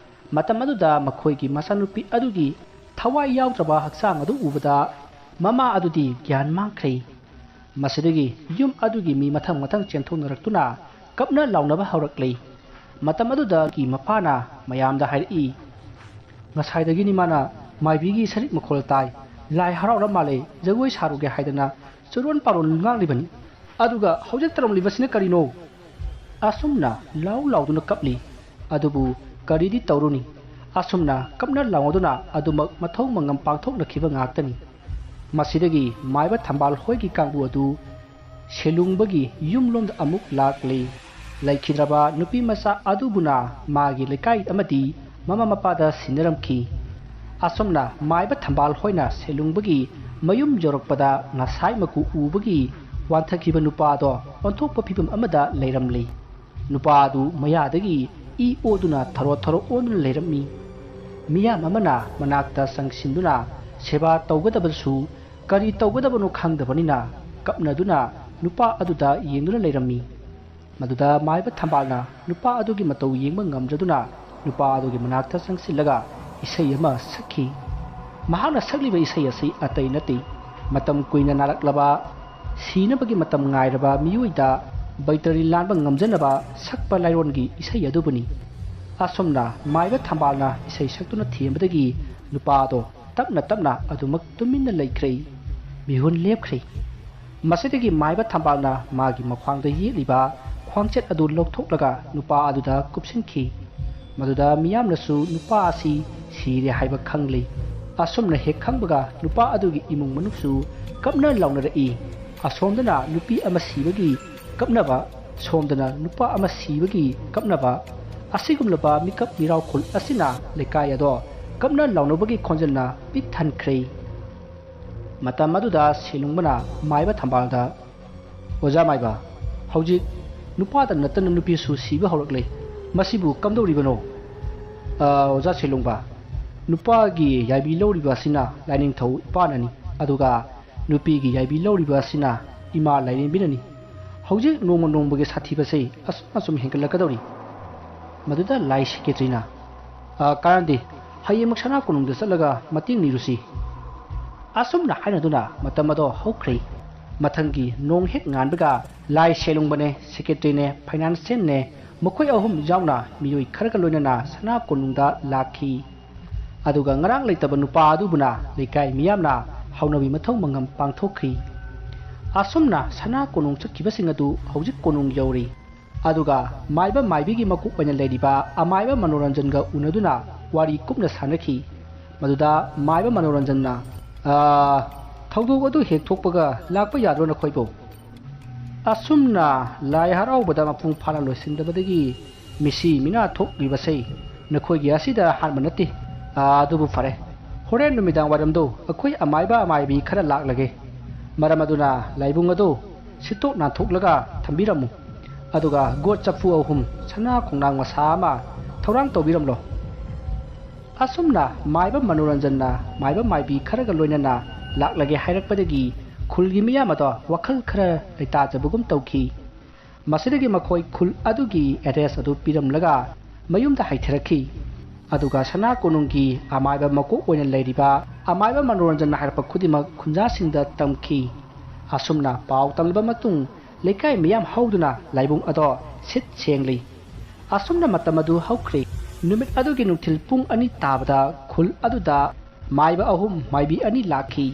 ꯃꯇꯝ ꯑꯗꯨꯗ ꯃꯈꯣꯏꯒꯤ ꯃꯆꯥꯅꯨꯄꯤ ꯑꯗꯨꯒꯤ ꯊꯋꯥꯏ ꯌꯥꯎꯗ꯭ꯔꯕ ꯍꯛꯆꯥꯡ ꯑꯗꯨ ꯎꯕꯗ ꯃꯃꯥ ꯑꯗꯨꯗꯤ ꯒ꯭ꯌꯥꯟ ꯃꯥꯡꯈ꯭ꯔꯦ꯫ ꯃꯁꯤꯗꯒꯤ ꯌꯨꯝ ꯑꯗꯨꯒꯤ ꯃꯤ ꯃꯊꯪ ꯃꯊꯪ ꯆꯦꯟꯊꯣꯛꯅꯔꯛꯇꯨꯅ ꯀꯞꯅ ꯂꯥꯎꯅꯕ ꯍꯧꯔꯛꯂꯦ꯫ ꯃꯇꯝ ꯑꯗꯨꯗꯒꯤ ꯃꯄꯥꯅ ꯃꯌꯥꯝꯗ ꯍꯥꯏꯔꯛꯏ, "ꯉꯁꯥꯏꯗꯒꯤꯅꯤ ꯃꯥꯅ ꯃꯥꯏꯕꯤꯒꯤ ꯁꯔꯤꯛ ꯃꯈꯣꯜ ꯇꯥꯏ, ꯂꯥꯏ ꯍꯔꯥꯎꯔ ꯃꯥꯜꯂꯦ, ꯖꯒꯣꯏ ꯁꯥꯔꯨꯒꯦ ꯍꯥꯏꯗꯅ ꯆꯨꯔꯣꯟ ꯄꯥꯔꯣꯟ ꯉꯥꯡꯂꯤꯕꯅꯤ꯫ ꯑꯗꯨꯒ ꯍꯧꯖꯤꯛ ꯇꯧꯔꯝꯂꯤꯕꯁꯤꯅ ꯀꯔꯤꯅꯣ?" ꯑꯁꯨꯝꯅ ꯂꯥꯎ ꯂꯥꯎꯗꯨꯅ ꯀꯞꯂꯤ꯫ ꯑꯗꯨꯕꯨ ꯀꯔꯤꯗꯤ ꯇꯧꯔꯨꯅꯤ? ꯑꯁꯨꯝꯅ ꯀꯞꯅ ꯂꯥꯎꯅꯗꯨꯅ ꯑꯗꯨꯃꯛ ꯃꯊꯧ ꯃꯉꯝ ꯄꯥꯡꯊꯣꯛꯅꯈꯤꯕ ꯉꯥꯛꯇꯅꯤ꯫ ꯃꯁꯤꯗꯒꯤ ꯃꯥꯏꯕ ꯊꯝꯕꯥꯜ ꯍꯣꯏꯒꯤ ꯀꯥꯡꯕꯨ ꯑꯗꯨ ꯁꯦꯂꯨꯡꯕꯒꯤ ꯌꯨꯝꯂꯣꯝꯗ ꯑꯃꯨꯛ ꯂꯥꯛꯂꯤ꯫ ꯂꯩꯈꯤꯗ꯭ꯔꯕ ꯅꯨꯄꯤ ꯃꯆꯥ ꯑꯗꯨꯕꯨꯅ ꯃꯥꯒꯤ ꯂꯩꯀꯥꯏ ꯑꯃꯗꯤ ꯃꯃꯥ ꯃꯄꯥꯗ ꯁꯤꯟꯅꯔꯝꯈꯤ꯫ ꯑꯁꯨꯝꯅ ꯃꯥꯏꯕ ꯊꯝꯕꯥꯜ ꯍꯣꯏꯅ ꯁꯦꯂꯨꯡꯕꯒꯤ ꯃꯌꯨꯝ ꯌꯧꯔꯛꯄꯗ ꯉꯁꯥꯏ ꯃꯀꯨ ꯎꯕꯒꯤ ꯋꯥꯟꯊꯈꯤꯕ ꯅꯨꯄꯥꯗꯣ ꯑꯣꯟꯊꯣꯛꯄ ꯐꯤꯕꯝ ꯑꯃꯗ ꯂꯩꯔꯝꯂꯤ꯫ ꯅꯨꯄꯥ ꯑꯗꯨ ꯃꯌꯥꯗꯒꯤ ꯏ ꯑꯣꯗꯨꯅ ꯊꯔꯣ ꯊꯔꯣ ꯑꯣꯟꯗꯨꯅ ꯂꯩꯔꯝꯃꯤ꯫ ꯃꯤꯌꯥꯝ ꯑꯃꯅ ꯃꯅꯥꯛꯇ ꯆꯪꯁꯤꯟꯗꯨꯅ ꯁꯦꯕꯥ ꯇꯧꯒꯗꯕꯁꯨ ꯀꯔꯤ ꯇꯧꯒꯗꯕꯅꯣ ꯈꯪꯗꯕꯅꯤꯅ ꯀꯞꯅꯗꯨꯅ ꯅꯨꯄꯥ ꯑꯗꯨꯗ ꯌꯦꯡꯗꯨꯅ ꯂꯩꯔꯝꯃꯤ꯫ ꯃꯗꯨꯗ ꯃꯥꯏꯕ ꯊꯝꯕꯥꯜꯅ ꯅꯨꯄꯥ ꯑꯗꯨꯒꯤ ꯃꯇꯧ ꯌꯦꯡꯕ ꯉꯝꯗ꯭ꯔꯗꯨꯅ ꯅꯨꯄꯥ ꯑꯗꯨꯒꯤ ꯃꯅꯥꯛꯇ ꯆꯪꯁꯤꯜꯂꯒ ꯏꯁꯩ ꯑꯃ ꯁꯛꯈꯤ꯫ ꯃꯍꯥꯛꯅ ꯁꯛꯂꯤꯕ ꯏꯁꯩ ꯑꯁꯤ ꯑꯇꯩ ꯅꯠꯇꯦ, ꯃꯇꯝ ꯀꯨꯏꯅ ꯅꯥꯔꯛꯂꯕ ꯁꯤꯅꯕꯒꯤ ꯃꯇꯝ ꯉꯥꯏꯔꯕ ꯃꯤꯑꯣꯏꯗ ꯕꯩꯇꯔꯤ ꯂꯥꯟꯕ ꯉꯝꯖꯅꯕ ꯁꯛꯄ ꯂꯥꯏꯔꯣꯟꯒꯤ ꯏꯁꯩ ꯑꯗꯨꯕꯨꯅꯤ꯫ ꯑꯁꯨꯝꯅ ꯃꯥꯏꯕ ꯊꯝꯕꯥꯜꯅ ꯏꯁꯩ ꯁꯛꯇꯨꯅ ꯊꯦꯝꯕꯗꯒꯤ ꯅꯨꯄꯥ ꯑꯗꯣ ꯇꯞꯅ ꯇꯞꯅ ꯑꯗꯨꯃꯛ ꯇꯨꯃꯤꯟꯅ ꯂꯩꯈ꯭ꯔꯦ꯫ ꯃꯤꯍꯨꯟ ꯂꯦꯞꯈ꯭ꯔꯦ꯫ ꯃꯁꯤꯗꯒꯤ ꯃꯥꯏꯕ ꯊꯝꯕꯥꯜꯅ ꯃꯥꯒꯤ ꯃꯈ꯭ꯋꯥꯡꯗ ꯌꯦꯠꯂꯤꯕ ꯈ꯭ꯋꯥꯡꯆꯦꯠ ꯑꯗꯨ ꯂꯧꯊꯣꯛꯂꯒ ꯅꯨꯄꯥ ꯑꯗꯨꯗ ꯀꯨꯞꯁꯤꯟꯈꯤ꯫ ꯃꯗꯨꯗ ꯃꯤꯌꯥꯝꯅꯁꯨ ꯅꯨꯄꯥ ꯑꯁꯤ ꯁꯤꯔꯦ ꯍꯥꯏꯕ ꯈꯪꯂꯤ꯫ ꯑꯁꯨꯝꯅ ꯍꯦꯛ ꯈꯪꯕꯒ ꯅꯨꯄꯥ ꯑꯗꯨꯒꯤ ꯏꯃꯨꯡ ꯃꯅꯨꯡꯁꯨ ꯀꯞꯅ ꯂꯥꯎꯅꯔꯛꯏ꯫ ꯑꯁꯣꯝꯗꯅ ꯅꯨꯄꯤ ꯑꯃ ꯁꯤꯕꯒꯤ ꯀꯞꯅꯕ, ꯁꯣꯝꯗꯅ ꯅꯨꯄꯥ ꯑꯃ ꯁꯤꯕꯒꯤ ꯀꯞꯅꯕ꯫ ꯑꯁꯤꯒꯨꯝꯂꯕ ꯃꯤꯀꯞ ꯃꯤꯔꯥꯎꯈꯣꯜ ꯑꯁꯤꯅ ꯂꯩꯀꯥꯏ ꯑꯗꯣ ꯀꯞꯅ ꯂꯥꯎꯅꯕꯒꯤ ꯈꯣꯟꯖꯦꯜꯅ ꯄꯤꯛ ꯊꯟꯈ꯭ꯔꯦ꯫ ꯃꯇꯝ ꯑꯗꯨꯗ ꯁꯦꯂꯨꯡꯕꯅ ꯃꯥꯏꯕ ꯊꯝꯕꯥꯜꯗ, "ꯑꯣꯖꯥ ꯃꯥꯏꯕ, ꯍꯧꯖꯤꯛ ꯅꯨꯄꯥꯗ ꯅꯠꯇꯅ ꯅꯨꯄꯤꯁꯨ ꯁꯤꯕ ꯍꯧꯔꯛꯂꯦ꯫ ꯃꯁꯤꯕꯨ ꯀꯝꯗꯧꯔꯤꯕꯅꯣ?" "ꯑ, ꯑꯣꯖꯥ ꯁꯦꯂꯨꯡꯕ, ꯅꯨꯄꯥꯒꯤ ꯌꯥꯏꯕꯤ ꯂꯧꯔꯤꯕ ꯑꯁꯤꯅ ꯂꯥꯏꯅꯤꯡꯊꯧ ꯏꯄꯥꯅꯅꯤ, ꯑꯗꯨꯒ ꯅꯨꯄꯤꯒꯤ ꯌꯥꯏꯕꯤ ꯂꯧꯔꯤꯕ ꯑꯁꯤꯅ ꯏꯃꯥ ꯂꯥꯏꯔꯦꯝꯕꯤꯅꯅꯤ꯫ ꯍꯧꯖꯤꯛ ꯅꯣꯡꯃ ꯅꯣꯡꯃꯒꯤ ꯁꯥꯊꯤꯕꯁꯦ ꯑꯁꯨꯝ ꯑꯁꯨꯝ ꯍꯦꯟꯒꯠꯂꯛꯀꯗꯧꯔꯤ꯫" ꯃꯗꯨꯗ ꯂꯥꯏ ꯁꯦꯀ꯭ꯔꯦꯇꯔꯤꯅ, "ꯑ, ꯀꯥꯟꯅꯗꯦ, ꯍꯌꯦꯡꯃꯛ ꯁꯅꯥ ꯀꯣꯅꯨꯡꯗ ꯆꯠꯂꯒ ꯃꯇꯦꯡ ꯅꯤꯔꯨꯁꯤ꯫" ꯑꯁꯨꯝꯅ ꯍꯥꯏꯅꯗꯨꯅ ꯃꯇꯝ ꯑꯗꯣ ꯍꯧꯈ꯭ꯔꯦ꯫ ꯃꯊꯪꯒꯤ ꯅꯣꯡ ꯍꯦꯛ ꯉꯥꯟꯕꯒ ꯂꯥꯏ ꯁꯦꯂꯨꯡꯕꯅꯦ, ꯁꯦꯀ꯭ꯔꯦꯇꯔꯤꯅꯦ, ꯐꯥꯏꯅꯥꯟꯁꯤꯌꯦꯜꯅꯦ, ꯃꯈꯣꯏ ꯑꯍꯨꯝ ꯌꯥꯎꯅ ꯃꯤꯑꯣꯏ ꯈꯔꯒ ꯂꯣꯏꯅꯅ ꯁꯅꯥ ꯀꯣꯅꯨꯡꯗ ꯂꯥꯛꯈꯤ꯫ ꯑꯗꯨꯒ ꯉꯔꯥꯡ ꯂꯩꯇꯕ ꯅꯨꯄꯥ ꯑꯗꯨꯕꯨꯅ ꯂꯩꯀꯥꯏ ꯃꯤꯌꯥꯝꯅ ꯍꯧꯅꯕꯤ ꯃꯊꯧ ꯃꯉꯝ ꯄꯥꯡꯊꯣꯛꯈꯤ꯫ ꯑꯁꯨꯝꯅ ꯁꯅꯥ ꯀꯣꯅꯨꯡ ꯆꯠꯈꯤꯕꯁꯤꯡ ꯑꯗꯨ ꯍꯧꯖꯤꯛ ꯀꯣꯅꯨꯡ ꯌꯧꯔꯤ꯫ ꯑꯗꯨꯒ ꯃꯥꯏꯕ ꯃꯥꯏꯕꯤꯒꯤ ꯃꯀꯣꯛ ꯑꯣꯏꯅ ꯂꯩꯔꯤꯕ ꯑꯃꯥꯏꯕ ꯃꯅꯣꯔꯟꯖꯟꯒ ꯎꯅꯗꯨꯅ ꯋꯥꯔꯤ ꯀꯨꯞꯅ ꯁꯥꯟꯅꯈꯤ꯫ ꯃꯗꯨꯗ ꯃꯥꯏꯕ ꯃꯅꯣꯔꯟꯖꯟꯅ, "ꯑꯥ, ꯊꯧꯗꯣꯛ ꯑꯗꯨ ꯍꯦꯛ ꯊꯣꯛꯄꯒ ꯂꯥꯛꯄ ꯌꯥꯗ꯭ꯔꯣ ꯅꯈꯣꯏꯕꯨ? ꯑꯁꯨꯝꯅ ꯂꯥꯏ ꯍꯔꯥꯎꯕꯗ ꯃꯄꯨꯡ ꯐꯥꯅ ꯂꯣꯏꯁꯤꯟꯗꯕꯗꯒꯤ ꯃꯤꯁꯤ ꯃꯤꯅꯥ ꯊꯣꯛꯂꯤꯕꯁꯦ ꯅꯈꯣꯏꯒꯤ ꯑꯁꯤꯗ ꯑꯍꯥꯟꯕ ꯅꯠꯇꯦ꯫ ꯑꯥ, ꯑꯗꯨꯕꯨ ꯐꯔꯦ, ꯍꯣꯔꯦꯟ ꯅꯨꯃꯤꯗꯥꯡ ꯋꯥꯏꯔꯝꯗꯣ ꯑꯩꯈꯣꯏ ꯑꯃꯥꯏꯕ ꯑꯃꯥꯏꯕꯤ ꯈꯔ ꯂꯥꯛꯂꯒꯦ꯫ ꯃꯔꯝ ꯑꯗꯨꯅ ꯂꯥꯏꯕꯨꯡ ꯑꯗꯨ ꯁꯤꯠꯇꯣꯛ ꯅꯥꯟꯊꯣꯛꯂꯒ ꯊꯝꯕꯤꯔꯝꯃꯨ꯫ ꯑꯗꯨꯒ ꯒꯣꯠ ꯆꯐꯨ ꯑꯍꯨꯝ, ꯁꯅꯥ ꯈꯣꯡꯅꯥꯡ ꯃꯁꯥ ꯑꯃ ꯊꯧꯔꯥꯡ ꯇꯧꯕꯤꯔꯝꯂꯣ꯫" ꯑꯁꯨꯝꯅ ꯃꯥꯏꯕ ꯃꯅꯣꯔꯟꯖꯟꯅ ꯃꯥꯏꯕ ꯃꯥꯏꯕꯤ ꯈꯔꯒ ꯂꯣꯏꯅꯅ ꯂꯥꯛꯂꯒꯦ ꯍꯥꯏꯔꯛꯄꯗꯒꯤ ꯈꯨꯜꯒꯤ ꯃꯤꯌꯥꯝ ꯑꯗꯣ ꯋꯥꯈꯜ ꯈꯔ ꯂꯩꯇꯥꯖꯕꯒꯨꯝ ꯇꯧꯈꯤ꯫ ꯃꯁꯤꯗꯒꯤ ꯃꯈꯣꯏ ꯈꯨꯜ ꯑꯗꯨꯒꯤ ꯑꯦꯗ꯭ꯔꯦꯁ ꯑꯗꯨ ꯄꯤꯔꯝꯂꯒ ꯃꯌꯨꯝꯗ ꯍꯥꯏꯊꯔꯛꯈꯤ꯫ ꯑꯗꯨꯒ ꯁꯅꯥ ꯀꯣꯅꯨꯡꯒꯤ ꯑꯃꯥꯏꯕ ꯃꯀꯣꯛ ꯑꯣꯏꯅ ꯂꯩꯔꯤꯕ ꯑꯃꯥꯏꯕ ꯃꯅꯣꯔꯟꯖꯟꯅ ꯍꯥꯏꯔꯛꯄ ꯈꯨꯗꯤꯡꯃꯛ ꯈꯨꯟꯖꯥꯁꯤꯡꯗ ꯇꯝꯈꯤ꯫ ꯑꯁꯨꯝꯅ ꯄꯥꯎ ꯇꯝꯂꯕ ꯃꯇꯨꯡ ꯂꯩꯀꯥꯏ ꯃꯤꯌꯥꯝ ꯍꯧꯗꯨꯅ ꯂꯥꯏꯕꯨꯡ ꯑꯗꯣ ꯁꯤꯠ ꯁꯦꯡꯂꯤ꯫ ꯑꯁꯨꯝꯅ ꯃꯇꯝ ꯑꯗꯨ ꯍꯧꯈ꯭ꯔꯦ꯫ ꯅꯨꯃꯤꯠ ꯑꯗꯨꯒꯤ ꯅꯨꯡꯊꯤꯜ ꯄꯨꯡ ꯑꯅꯤ ꯇꯥꯕꯗ ꯈꯨꯜ ꯑꯗꯨꯗ ꯃꯥꯏꯕ ꯑꯍꯨꯝ, ꯃꯥꯏꯕꯤ ꯑꯅꯤ ꯂꯥꯛꯈꯤ꯫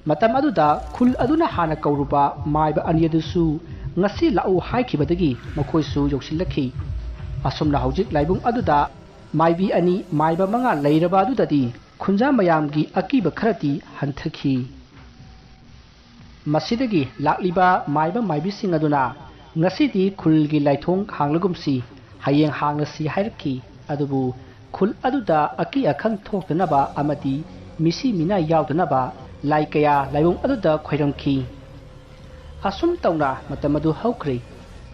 ꯃꯇꯝ ꯑꯗꯨꯗ ꯈꯨꯜ ꯑꯗꯨꯅ ꯍꯥꯟꯅ ꯀꯧꯔꯨꯕ ꯃꯥꯏꯕ ꯑꯅꯤ ꯑꯗꯨꯁꯨ ꯉꯁꯤ ꯂꯥꯛꯎ ꯍꯥꯏꯈꯤꯕꯗꯒꯤ ꯃꯈꯣꯏꯁꯨ ꯌꯧꯁꯤꯜꯂꯛꯈꯤ꯫ ꯑꯁꯨꯝꯅ ꯍꯧꯖꯤꯛ ꯂꯥꯏꯕꯨꯡ ꯑꯗꯨꯗ ꯃꯥꯏꯕꯤ ꯑꯅꯤ, ꯃꯥꯏꯕ ꯃꯉꯥ ꯂꯩꯔꯕ ꯑꯗꯨꯗꯗꯤ ꯈꯨꯟꯖꯥ ꯃꯌꯥꯝꯒꯤ ꯑꯀꯤꯕ ꯈꯔꯗꯤ ꯍꯟꯊꯈꯤ꯫ ꯃꯁꯤꯗꯒꯤ ꯂꯥꯛꯂꯤꯕ ꯃꯥꯏꯕ ꯃꯥꯏꯕꯤꯁꯤꯡ ꯑꯗꯨꯅ ꯉꯁꯤꯗꯤ ꯈꯨꯜꯒꯤ ꯂꯥꯏꯊꯣꯡ ꯍꯥꯡꯂꯒꯨꯝꯁꯤ, ꯍꯌꯦꯡ ꯍꯥꯡꯂꯁꯤ ꯍꯥꯏꯔꯛꯈꯤ꯫ ꯑꯗꯨꯕꯨ ꯈꯨꯜ ꯑꯗꯨꯗ ꯑꯀꯤ ꯑꯈꯪ ꯊꯣꯛꯇꯅꯕ ꯑꯃꯗꯤ ꯃꯤꯁꯤ ꯃꯤꯅꯥ ꯌꯥꯎꯗꯅꯕ ꯂꯥꯏ ꯀꯌꯥ ꯂꯥꯏꯕꯨꯡ ꯑꯗꯨꯗ ꯈꯣꯏꯔꯝꯈꯤ꯫ ꯑꯁꯨꯝ ꯇꯧꯅ ꯃꯇꯝ ꯑꯗꯨ ꯍꯧꯈ꯭ꯔꯦ꯫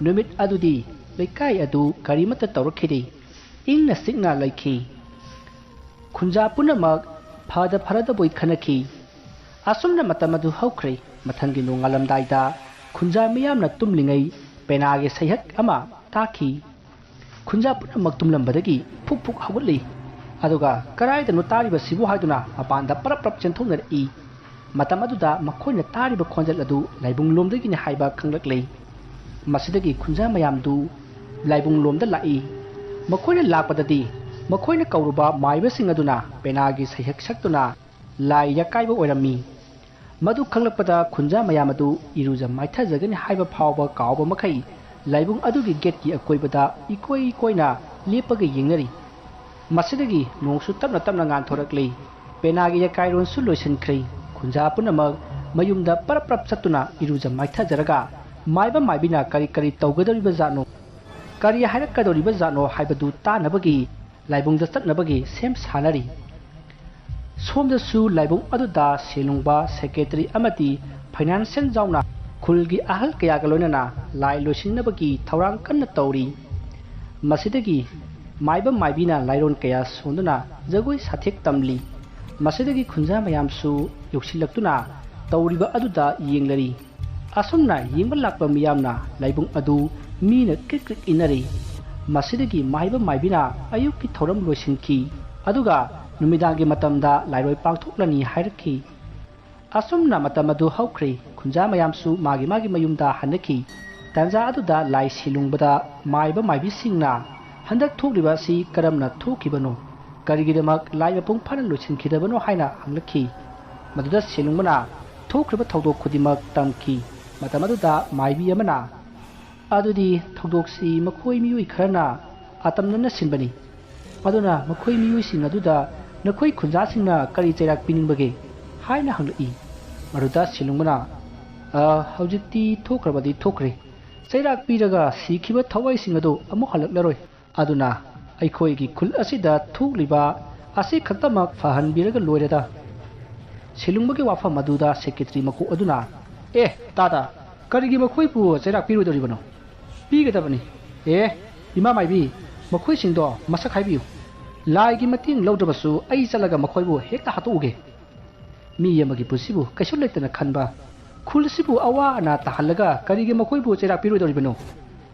ꯅꯨꯃꯤꯠ ꯑꯗꯨꯗꯤ ꯂꯩꯀꯥꯏ ꯑꯗꯨ ꯀꯔꯤꯃꯠꯇ ꯇꯧꯔꯛꯈꯤꯗꯦ꯫ ꯏꯪꯅ ꯆꯤꯛꯅ ꯂꯩꯈꯤ꯫ ꯈꯨꯟꯖꯥ ꯄꯨꯝꯅꯃꯛ ꯐꯗ ꯐꯔꯗꯕꯣꯏ ꯈꯟꯅꯈꯤ꯫ ꯑꯁꯨꯝꯅ ꯃꯇꯝ ꯑꯗꯨ ꯍꯧꯈ꯭ꯔꯦ꯫ ꯃꯊꯪꯒꯤ ꯅꯣꯡꯉꯥꯜꯂꯝꯗꯥꯏꯗ ꯈꯨꯟꯖꯥ ꯃꯤꯌꯥꯝꯅ ꯇꯨꯝꯂꯤꯉꯩ ꯄꯦꯅꯥꯒꯤ ꯁꯩꯍꯛ ꯑꯃ ꯇꯥꯈꯤ꯫ ꯈꯨꯟꯖꯥ ꯄꯨꯝꯅꯃꯛ ꯇꯨꯝꯂꯝꯕꯗꯒꯤ ꯐꯨꯛ ꯐꯨꯛ ꯍꯧꯒꯠꯂꯤ꯫ ꯑꯗꯨꯒ "ꯀꯗꯥꯏꯗꯅꯣ ꯇꯥꯔꯤꯕꯁꯤꯕꯨ?" ꯍꯥꯏꯗꯨꯅ ꯃꯄꯥꯟꯗ ꯄꯔꯞ ꯄꯔꯞ ꯆꯦꯟꯊꯣꯛꯅꯔꯛꯏ꯫ ꯃꯇꯝ ꯑꯗꯨꯗ ꯃꯈꯣꯏꯅ ꯇꯥꯔꯤꯕ ꯈꯣꯟꯖꯦꯜ ꯑꯗꯨ ꯂꯥꯏꯕꯨꯡ ꯂꯣꯝꯗꯒꯤꯅꯤ ꯍꯥꯏꯕ ꯈꯪꯂꯛꯂꯦ꯫ ꯃꯁꯤꯗꯒꯤ ꯈꯨꯟꯖꯥ ꯃꯌꯥꯝꯗꯨ ꯂꯥꯏꯕꯨꯡꯂꯣꯝꯗ ꯂꯥꯛꯏ꯫ ꯃꯈꯣꯏꯅ ꯂꯥꯛꯄꯗꯗꯤ ꯃꯈꯣꯏꯅ ꯀꯧꯔꯨꯕ ꯃꯥꯏꯕꯁꯤꯡ ꯑꯗꯨꯅ ꯄꯦꯅꯥꯒꯤ ꯁꯩꯍꯦꯛ ꯁꯛꯇꯨꯅ ꯂꯥꯏ ꯌꯥꯀꯥꯏꯕ ꯑꯣꯏꯔꯝꯃꯤ꯫ ꯃꯗꯨ ꯈꯪꯂꯛꯄꯗ ꯈꯨꯟꯖꯥ ꯃꯌꯥꯝ ꯑꯗꯨ ꯏꯔꯨꯖ ꯃꯥꯏꯊꯖꯒꯅꯤ ꯍꯥꯏꯕ ꯐꯥꯎꯕ ꯀꯥꯎꯕ ꯃꯈꯩ ꯂꯥꯏꯕꯨꯡ ꯑꯗꯨꯒꯤ ꯒꯦꯠꯀꯤ ꯑꯀꯣꯏꯕꯗ ꯏꯀꯣꯏ ꯀꯣꯏꯅ ꯂꯦꯞꯄꯒ ꯌꯦꯡꯅꯔꯤ꯫ ꯃꯁꯤꯗꯒꯤ ꯅꯣꯡꯁꯨ ꯇꯞꯅ ꯇꯞꯅ ꯉꯥꯟꯊꯣꯔꯛꯂꯤ꯫ ꯄꯦꯅꯥꯒꯤ ꯌꯥꯀꯥꯏꯔꯣꯟꯁꯨ ꯂꯣꯏꯁꯤꯟꯈ꯭ꯔꯦ꯫ ꯈꯨꯟꯖꯥ ꯄꯨꯝꯅꯃꯛ ꯃꯌꯨꯝꯗ ꯄꯔꯞ ꯄꯔꯞ ꯆꯠꯇꯨꯅ ꯏꯔꯨꯖ ꯃꯥꯏꯊꯖꯔꯒ ꯃꯥꯏꯕ ꯃꯥꯏꯕꯤꯅ ꯀꯔꯤ ꯀꯔꯤ ꯇꯧꯒꯗꯧꯔꯤꯕꯖꯥꯠꯅꯣ, ꯀꯔꯤ ꯍꯥꯏꯔꯛꯀꯗꯧꯔꯤꯕꯖꯥꯠꯅꯣ ꯍꯥꯏꯕꯗꯨ ꯇꯥꯅꯕꯒꯤ ꯂꯥꯏꯕꯨꯡꯗ ꯆꯠꯅꯕꯒꯤ ꯁꯦꯝ ꯁꯥꯅꯔꯤ꯫ ꯁꯣꯝꯗꯁꯨ ꯂꯥꯏꯕꯨꯡ ꯑꯗꯨꯗ ꯁꯦꯜꯂꯨꯡꯕ, ꯁꯦꯀ꯭ꯔꯦꯇꯔꯤ ꯑꯃꯗꯤ ꯐꯥꯏꯅꯥꯟꯁꯤꯌꯦꯜ ꯌꯥꯎꯅ ꯈꯨꯜꯒꯤ ꯑꯍꯜ ꯀꯌꯥꯒ ꯂꯣꯏꯅꯅ ꯂꯥꯏ ꯂꯣꯏꯁꯤꯟꯅꯕꯒꯤ ꯊꯧꯔꯥꯡ ꯀꯟꯅ ꯇꯧꯔꯤ꯫ ꯃꯁꯤꯗꯒꯤ ꯃꯥꯏꯕ ꯃꯥꯏꯕꯤꯅ ꯂꯥꯏꯔꯣꯟ ꯀꯌꯥ ꯁꯣꯟꯗꯨꯅ ꯖꯒꯣꯏ ꯁꯥꯊꯦꯛ ꯇꯝꯂꯤ꯫ ꯃꯁꯤꯗꯒꯤ ꯈꯨꯟꯖꯥ ꯃꯌꯥꯝꯁꯨ ꯌꯧꯁꯤꯜꯂꯛꯇꯨꯅ ꯇꯧꯔꯤꯕ ꯑꯗꯨꯗ ꯌꯦꯡꯂꯔꯤ꯫ ꯑꯁꯨꯝꯅ ꯌꯦꯡꯕ ꯂꯥꯛꯄ ꯃꯤꯌꯥꯝꯅ ꯂꯥꯏꯕꯨꯡ ꯑꯗꯨ ꯃꯤꯅ ꯀ꯭ꯔꯤꯛ ꯀ꯭ꯔꯤꯛ ꯏꯟꯅꯔꯤ꯫ ꯃꯁꯤꯗꯒꯤ ꯃꯥꯏꯕ ꯃꯥꯏꯕꯤꯅ ꯑꯌꯨꯛꯀꯤ ꯊꯧꯔꯝ ꯂꯣꯏꯁꯤꯟꯈꯤ꯫ ꯑꯗꯨꯒ ꯅꯨꯃꯤꯗꯥꯡꯒꯤ ꯃꯇꯝꯗ ꯂꯥꯏꯔꯣꯏ ꯄꯥꯡꯊꯣꯛꯂꯅꯤ ꯍꯥꯏꯔꯛꯈꯤ꯫ ꯑꯁꯨꯝꯅ ꯃꯇꯝ ꯑꯗꯨ ꯍꯧꯈ꯭ꯔꯦ꯫ ꯈꯨꯟꯖꯥ ꯃꯌꯥꯝꯁꯨ ꯃꯥꯒꯤ ꯃꯥꯒꯤ ꯃꯌꯨꯝꯗ ꯍꯟꯅꯈꯤ꯫ ꯇꯥꯟꯖꯥ ꯑꯗꯨꯗ ꯂꯥꯏ ꯁꯦꯜꯂꯨꯡꯕꯗ ꯃꯥꯏꯕ ꯃꯥꯏꯕꯤꯁꯤꯡꯅ ꯍꯟꯗꯛ ꯊꯣꯛꯂꯤꯕ ꯑꯁꯤ ꯀꯔꯝꯅ ꯊꯣꯛꯈꯤꯕꯅꯣ? ꯀꯔꯤꯒꯤꯗꯃꯛ ꯂꯥꯏ ꯃꯄꯨꯡ ꯐꯥꯅ ꯂꯣꯏꯁꯤꯟꯈꯤꯗꯕꯅꯣ ꯍꯥꯏꯅ ꯍꯪꯂꯛꯈꯤ꯫ ꯃꯗꯨꯗ ꯁꯦꯜꯂꯨꯡꯕꯅ ꯊꯣꯛꯈ꯭ꯔꯤꯕ ꯊꯧꯗꯣꯛ ꯈꯨꯗꯤꯡꯃꯛ ꯇꯝꯈꯤ꯫ ꯃꯇꯝ ꯑꯗꯨꯗ ꯃꯥꯏꯕꯤ ꯑꯃꯅ, "ꯑꯗꯨꯗꯤ ꯊꯧꯗꯣꯛꯁꯤ ꯃꯈꯣꯏ ꯃꯤꯑꯣꯏ ꯈꯔꯅ ꯑꯇꯝꯅꯅ ꯁꯤꯟꯕꯅꯤ꯫ ꯑꯗꯨꯅ ꯃꯈꯣꯏ ꯃꯤꯑꯣꯏꯁꯤꯡ ꯑꯗꯨꯗ ꯅꯈꯣꯏ ꯈꯨꯟꯖꯥꯁꯤꯡꯅ ꯀꯔꯤ ꯆꯩꯔꯥꯛ ꯄꯤꯅꯤꯡꯕꯒꯦ?" ꯍꯥꯏꯅ ꯍꯪꯂꯛꯏ꯫ ꯃꯗꯨꯗ ꯁꯦꯜꯂꯨꯡꯕꯅ, "ꯑ, ꯍꯧꯖꯤꯛꯇꯤ ꯊꯣꯛꯈ꯭ꯔꯕꯗꯤ ꯊꯣꯛꯈ꯭ꯔꯦ꯫ ꯆꯩꯔꯥꯛ ꯄꯤꯔꯒ ꯁꯤꯈꯤꯕ ꯊꯋꯥꯏꯁꯤꯡ ꯑꯗꯨ ꯑꯃꯨꯛ ꯍꯜꯂꯛꯂꯔꯣꯏ꯫ ꯑꯗꯨꯅ ꯑꯩꯈꯣꯏꯒꯤ ꯈꯨꯜ ꯑꯁꯤꯗ ꯊꯣꯛꯂꯤꯕ ꯑꯁꯤ ꯈꯛꯇꯃꯛ ꯐꯍꯟꯕꯤꯔꯒ ꯂꯣꯏꯔꯦꯗ꯫" ꯁꯦꯜꯂꯨꯡꯕꯒꯤ ꯋꯥꯐꯝ ꯑꯗꯨꯗ ꯁꯦꯀ꯭ꯔꯦꯇꯔꯤ ꯃꯀꯣꯛ ꯑꯗꯨꯅ, "ꯑꯦ, ꯇꯥꯗ, ꯀꯔꯤꯒꯤ ꯃꯈꯣꯏꯕꯨ ꯆꯩꯔꯥꯛ ꯄꯤꯔꯣꯏꯗꯧꯔꯤꯕꯅꯣ? ꯄꯤꯒꯗꯕꯅꯤ꯫ ꯑꯦ, ꯏꯃꯥ ꯃꯥꯏꯕꯤ, ꯃꯈꯣꯏꯁꯤꯡꯗꯣ ꯃꯁꯛ ꯍꯥꯏꯕꯤꯌꯨ꯫ ꯂꯥꯏꯒꯤ ꯃꯇꯦꯡ ꯂꯧꯗ꯭ꯔꯕꯁꯨ ꯑꯩ ꯆꯠꯂꯒ ꯃꯈꯣꯏꯕꯨ ꯍꯦꯛꯇ ꯍꯥꯠꯇꯣꯛꯎꯒꯦ꯫ ꯃꯤ ꯑꯃꯒꯤ ꯄꯨꯟꯁꯤꯕꯨ ꯀꯩꯁꯨ ꯂꯩꯇꯅ ꯈꯟꯕ, ꯈꯨꯜ ꯑꯁꯤꯕꯨ ꯑꯋꯥ ꯑꯅꯥ ꯇꯥꯍꯜꯂꯒ ꯀꯔꯤꯒꯤ ꯃꯈꯣꯏꯕꯨ ꯆꯩꯔꯥꯛ ꯄꯤꯔꯣꯏꯗꯧꯔꯤꯕꯅꯣ?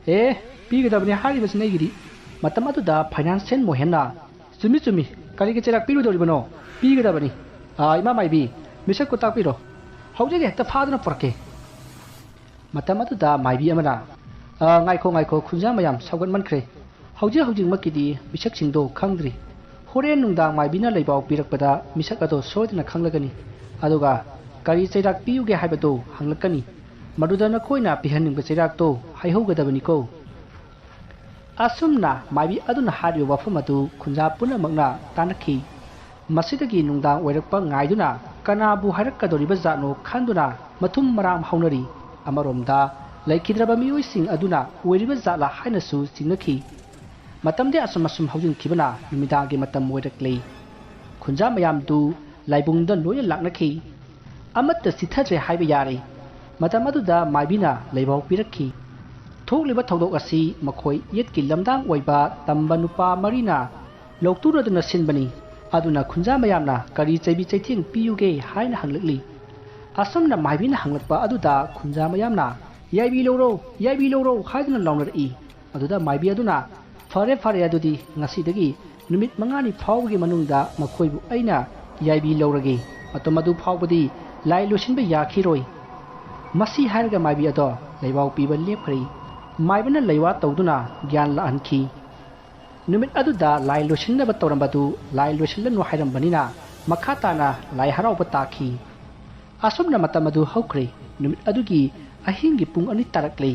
ꯑꯦ, ꯄꯤꯒꯗꯕꯅꯤ ꯍꯥꯏꯔꯤꯕꯁꯤꯅ ꯑꯩꯒꯤꯗꯤ꯫" ꯃꯇꯝ ꯑꯗꯨꯗ ꯐꯥꯏꯅꯥꯟꯁꯤꯌꯦꯜ ꯃꯣꯍꯦꯟꯅ, "ꯆꯨꯝꯃꯤ, ꯆꯨꯝꯃꯤ, ꯀꯔꯤꯒꯤ ꯆꯩꯔꯥꯛ ꯄꯤꯔꯣꯏꯗꯧꯔꯤꯕꯅꯣ? ꯄꯤꯒꯗꯕꯅꯤ꯫ ꯑꯥ, ꯏꯃꯥ ꯃꯥꯏꯕꯤ, ꯃꯤꯁꯛꯄꯨ ꯇꯥꯛꯄꯤꯔꯣ꯫ ꯍꯧꯖꯤꯛ ꯍꯦꯛꯇ ꯐꯥꯗꯨꯅ ꯄꯨꯔꯛꯀꯦ꯫" ꯃꯇꯝ ꯑꯗꯨꯗ ꯃꯥꯏꯕꯤ ꯑꯃꯅ, ꯑ, ꯉꯥꯏꯈꯣ, ꯉꯥꯏꯈꯣ, ꯈꯨꯟꯖꯥ ꯃꯌꯥꯝ ꯁꯧꯒꯠꯃꯟꯈ꯭ꯔꯦ꯫ ꯍꯧꯖꯤꯛ ꯍꯧꯖꯤꯛꯃꯛꯀꯤꯗꯤ ꯃꯤꯁꯛꯁꯤꯡꯗꯣ ꯈꯪꯗ꯭ꯔꯤ꯫ ꯍꯣꯔꯦꯟ ꯅꯨꯡꯗꯥꯡ ꯃꯥꯏꯕꯤꯅ ꯂꯩꯕꯥꯎ ꯄꯤꯔꯛꯄꯗ ꯃꯤꯁꯛ ꯑꯗꯣ ꯁꯣꯏꯗꯅ ꯈꯪꯂꯒꯅꯤ꯫ ꯑꯗꯨꯒ ꯀꯔꯤ ꯆꯩꯔꯥꯛ ꯄꯤꯌꯨꯒꯦ ꯍꯥꯏꯕꯗꯣ ꯍꯪꯂꯛꯀꯅꯤ꯫ ꯃꯗꯨꯗ ꯅꯈꯣꯏꯅ ꯄꯤꯍꯟꯅꯤꯡꯕ ꯆꯩꯔꯥꯛꯇꯣ ꯍꯥꯏꯍꯧꯒꯗꯕꯅꯤꯀꯣ꯫ ꯑꯁꯨꯝꯅ ꯃꯥꯏꯕꯤ ꯑꯗꯨꯅ ꯍꯥꯏꯔꯤꯕ ꯋꯥꯐꯝ ꯑꯗꯨ ꯈꯨꯟꯖꯥ ꯄꯨꯝꯅꯃꯛꯅ ꯇꯥꯅꯈꯤ꯫ ꯃꯁꯤꯗꯒꯤ ꯅꯨꯡꯗꯥꯡ ꯑꯣꯏꯔꯛꯄ ꯉꯥꯏꯗꯨꯅ ꯀꯅꯥꯕꯨ ꯍꯥꯏꯔꯛꯀꯗꯧꯔꯤꯕ ꯖꯥꯠꯅꯣ ꯈꯟꯗꯨꯅ ꯃꯊꯨꯝ ꯃꯔꯥꯝ ꯍꯧꯅꯔꯤ꯫ ꯑꯃꯔꯣꯝꯗ ꯂꯩꯈꯤꯗ꯭ꯔꯕ ꯃꯤꯑꯣꯏꯁꯤꯡ ꯑꯗꯨꯅ ꯑꯣꯏꯔꯤꯕ ꯖꯥꯠꯂꯥ ꯍꯥꯏꯅꯁꯨ ꯆꯤꯡꯅꯈꯤ꯫ ꯃꯇꯝꯗꯤ ꯑꯁꯨꯝ ꯑꯁꯨꯝ ꯍꯧꯖꯤꯟꯈꯤꯕꯅ ꯅꯨꯃꯤꯗꯥꯡꯒꯤ ꯃꯇꯝ ꯑꯣꯏꯔꯛꯂꯦ꯫ ꯈꯨꯟꯖꯥ ꯃꯌꯥꯝꯗꯨ ꯂꯥꯏꯕꯨꯡꯗ ꯂꯣꯏꯅ ꯂꯥꯛꯅꯈꯤ꯫ ꯑꯃꯠꯇ ꯆꯤꯠꯊꯗ꯭ꯔꯦ ꯍꯥꯏꯕ ꯌꯥꯔꯦ꯫ ꯃꯇꯝ ꯑꯗꯨꯗ ꯃꯥꯏꯕꯤꯅ ꯂꯩꯕꯥꯎ ꯄꯤꯔꯛꯈꯤ꯫ ꯊꯣꯛꯂꯤꯕ ꯊꯧꯗꯣꯛ ꯑꯁꯤ ꯃꯈꯣꯏ ꯌꯦꯠꯀꯤ ꯂꯝꯗꯥꯡ ꯑꯣꯏꯕ ꯇꯝꯕ ꯅꯨꯄꯥ ꯃꯔꯤꯅ ꯂꯧꯇꯨꯔꯗꯨꯅ ꯁꯤꯟꯕꯅꯤ꯫ ꯑꯗꯨꯅ ꯈꯨꯟꯖꯥ ꯃꯌꯥꯝꯅ ꯀꯔꯤ ꯆꯩꯕꯤ ꯆꯩꯊꯦꯡ ꯄꯤꯌꯨꯒꯦ ꯍꯥꯏꯅ ꯍꯪꯂꯛꯂꯤ꯫ ꯑꯁꯨꯝꯅ ꯃꯥꯏꯕꯤꯅ ꯍꯪꯂꯛꯄ ꯑꯗꯨꯗ ꯈꯨꯟꯖꯥ ꯃꯌꯥꯝꯅ "ꯌꯥꯏꯕꯤ ꯂꯧꯔꯣ, ꯌꯥꯏꯕꯤ ꯂꯧꯔꯣ" ꯍꯥꯏꯗꯨꯅ ꯂꯥꯎꯅꯔꯛꯏ꯫ ꯑꯗꯨꯗ ꯃꯥꯏꯕꯤ ꯑꯗꯨꯅ, "ꯐꯔꯦ, ꯐꯔꯦ, ꯑꯗꯨꯗꯤ ꯉꯁꯤꯗꯒꯤ ꯅꯨꯃꯤꯠ ꯃꯉꯥꯅꯤ ꯐꯥꯎꯕꯒꯤ ꯃꯅꯨꯡꯗ ꯃꯈꯣꯏꯕꯨ ꯑꯩꯅ ꯌꯥꯏꯕꯤ ꯂꯧꯔꯒꯦ꯫ ꯃꯇꯝ ꯑꯗꯨ ꯐꯥꯎꯕꯗꯤ ꯂꯥꯏ ꯂꯣꯏꯁꯤꯟꯕ ꯌꯥꯈꯤꯔꯣꯏ"꯫ ꯃꯁꯤ ꯍꯥꯏꯔꯒ ꯃꯥꯏꯕꯤ ꯑꯗꯣ ꯂꯩꯕꯥꯎ ꯄꯤꯕ ꯂꯦꯞꯈ꯭ꯔꯦ꯫ ꯃꯥꯏꯕꯅ ꯂꯩꯋꯥ ꯇꯧꯗꯨꯅ ꯒ꯭ꯌꯥꯟ ꯂꯥꯛꯍꯟꯈꯤ꯫ ꯅꯨꯃꯤꯠ ꯑꯗꯨꯗ ꯂꯥꯏ ꯂꯣꯏꯁꯤꯟꯅꯕ ꯇꯧꯔꯝꯕꯗꯨ ꯂꯥꯏ ꯂꯣꯏꯁꯤꯜꯂꯅꯨ ꯍꯥꯏꯔꯝꯕꯅꯤꯅ ꯃꯈꯥ ꯇꯥꯅ ꯂꯥꯏ ꯍꯔꯥꯎꯕ ꯇꯥꯈꯤ꯫ ꯑꯁꯨꯝꯅ ꯃꯇꯝ ꯑꯗꯨ ꯍꯧꯈ꯭ꯔꯦ꯫ ꯅꯨꯃꯤꯠ ꯑꯗꯨꯒꯤ ꯑꯍꯤꯡꯒꯤ ꯄꯨꯡ ꯑꯅꯤ ꯇꯥꯔꯛꯂꯦ꯫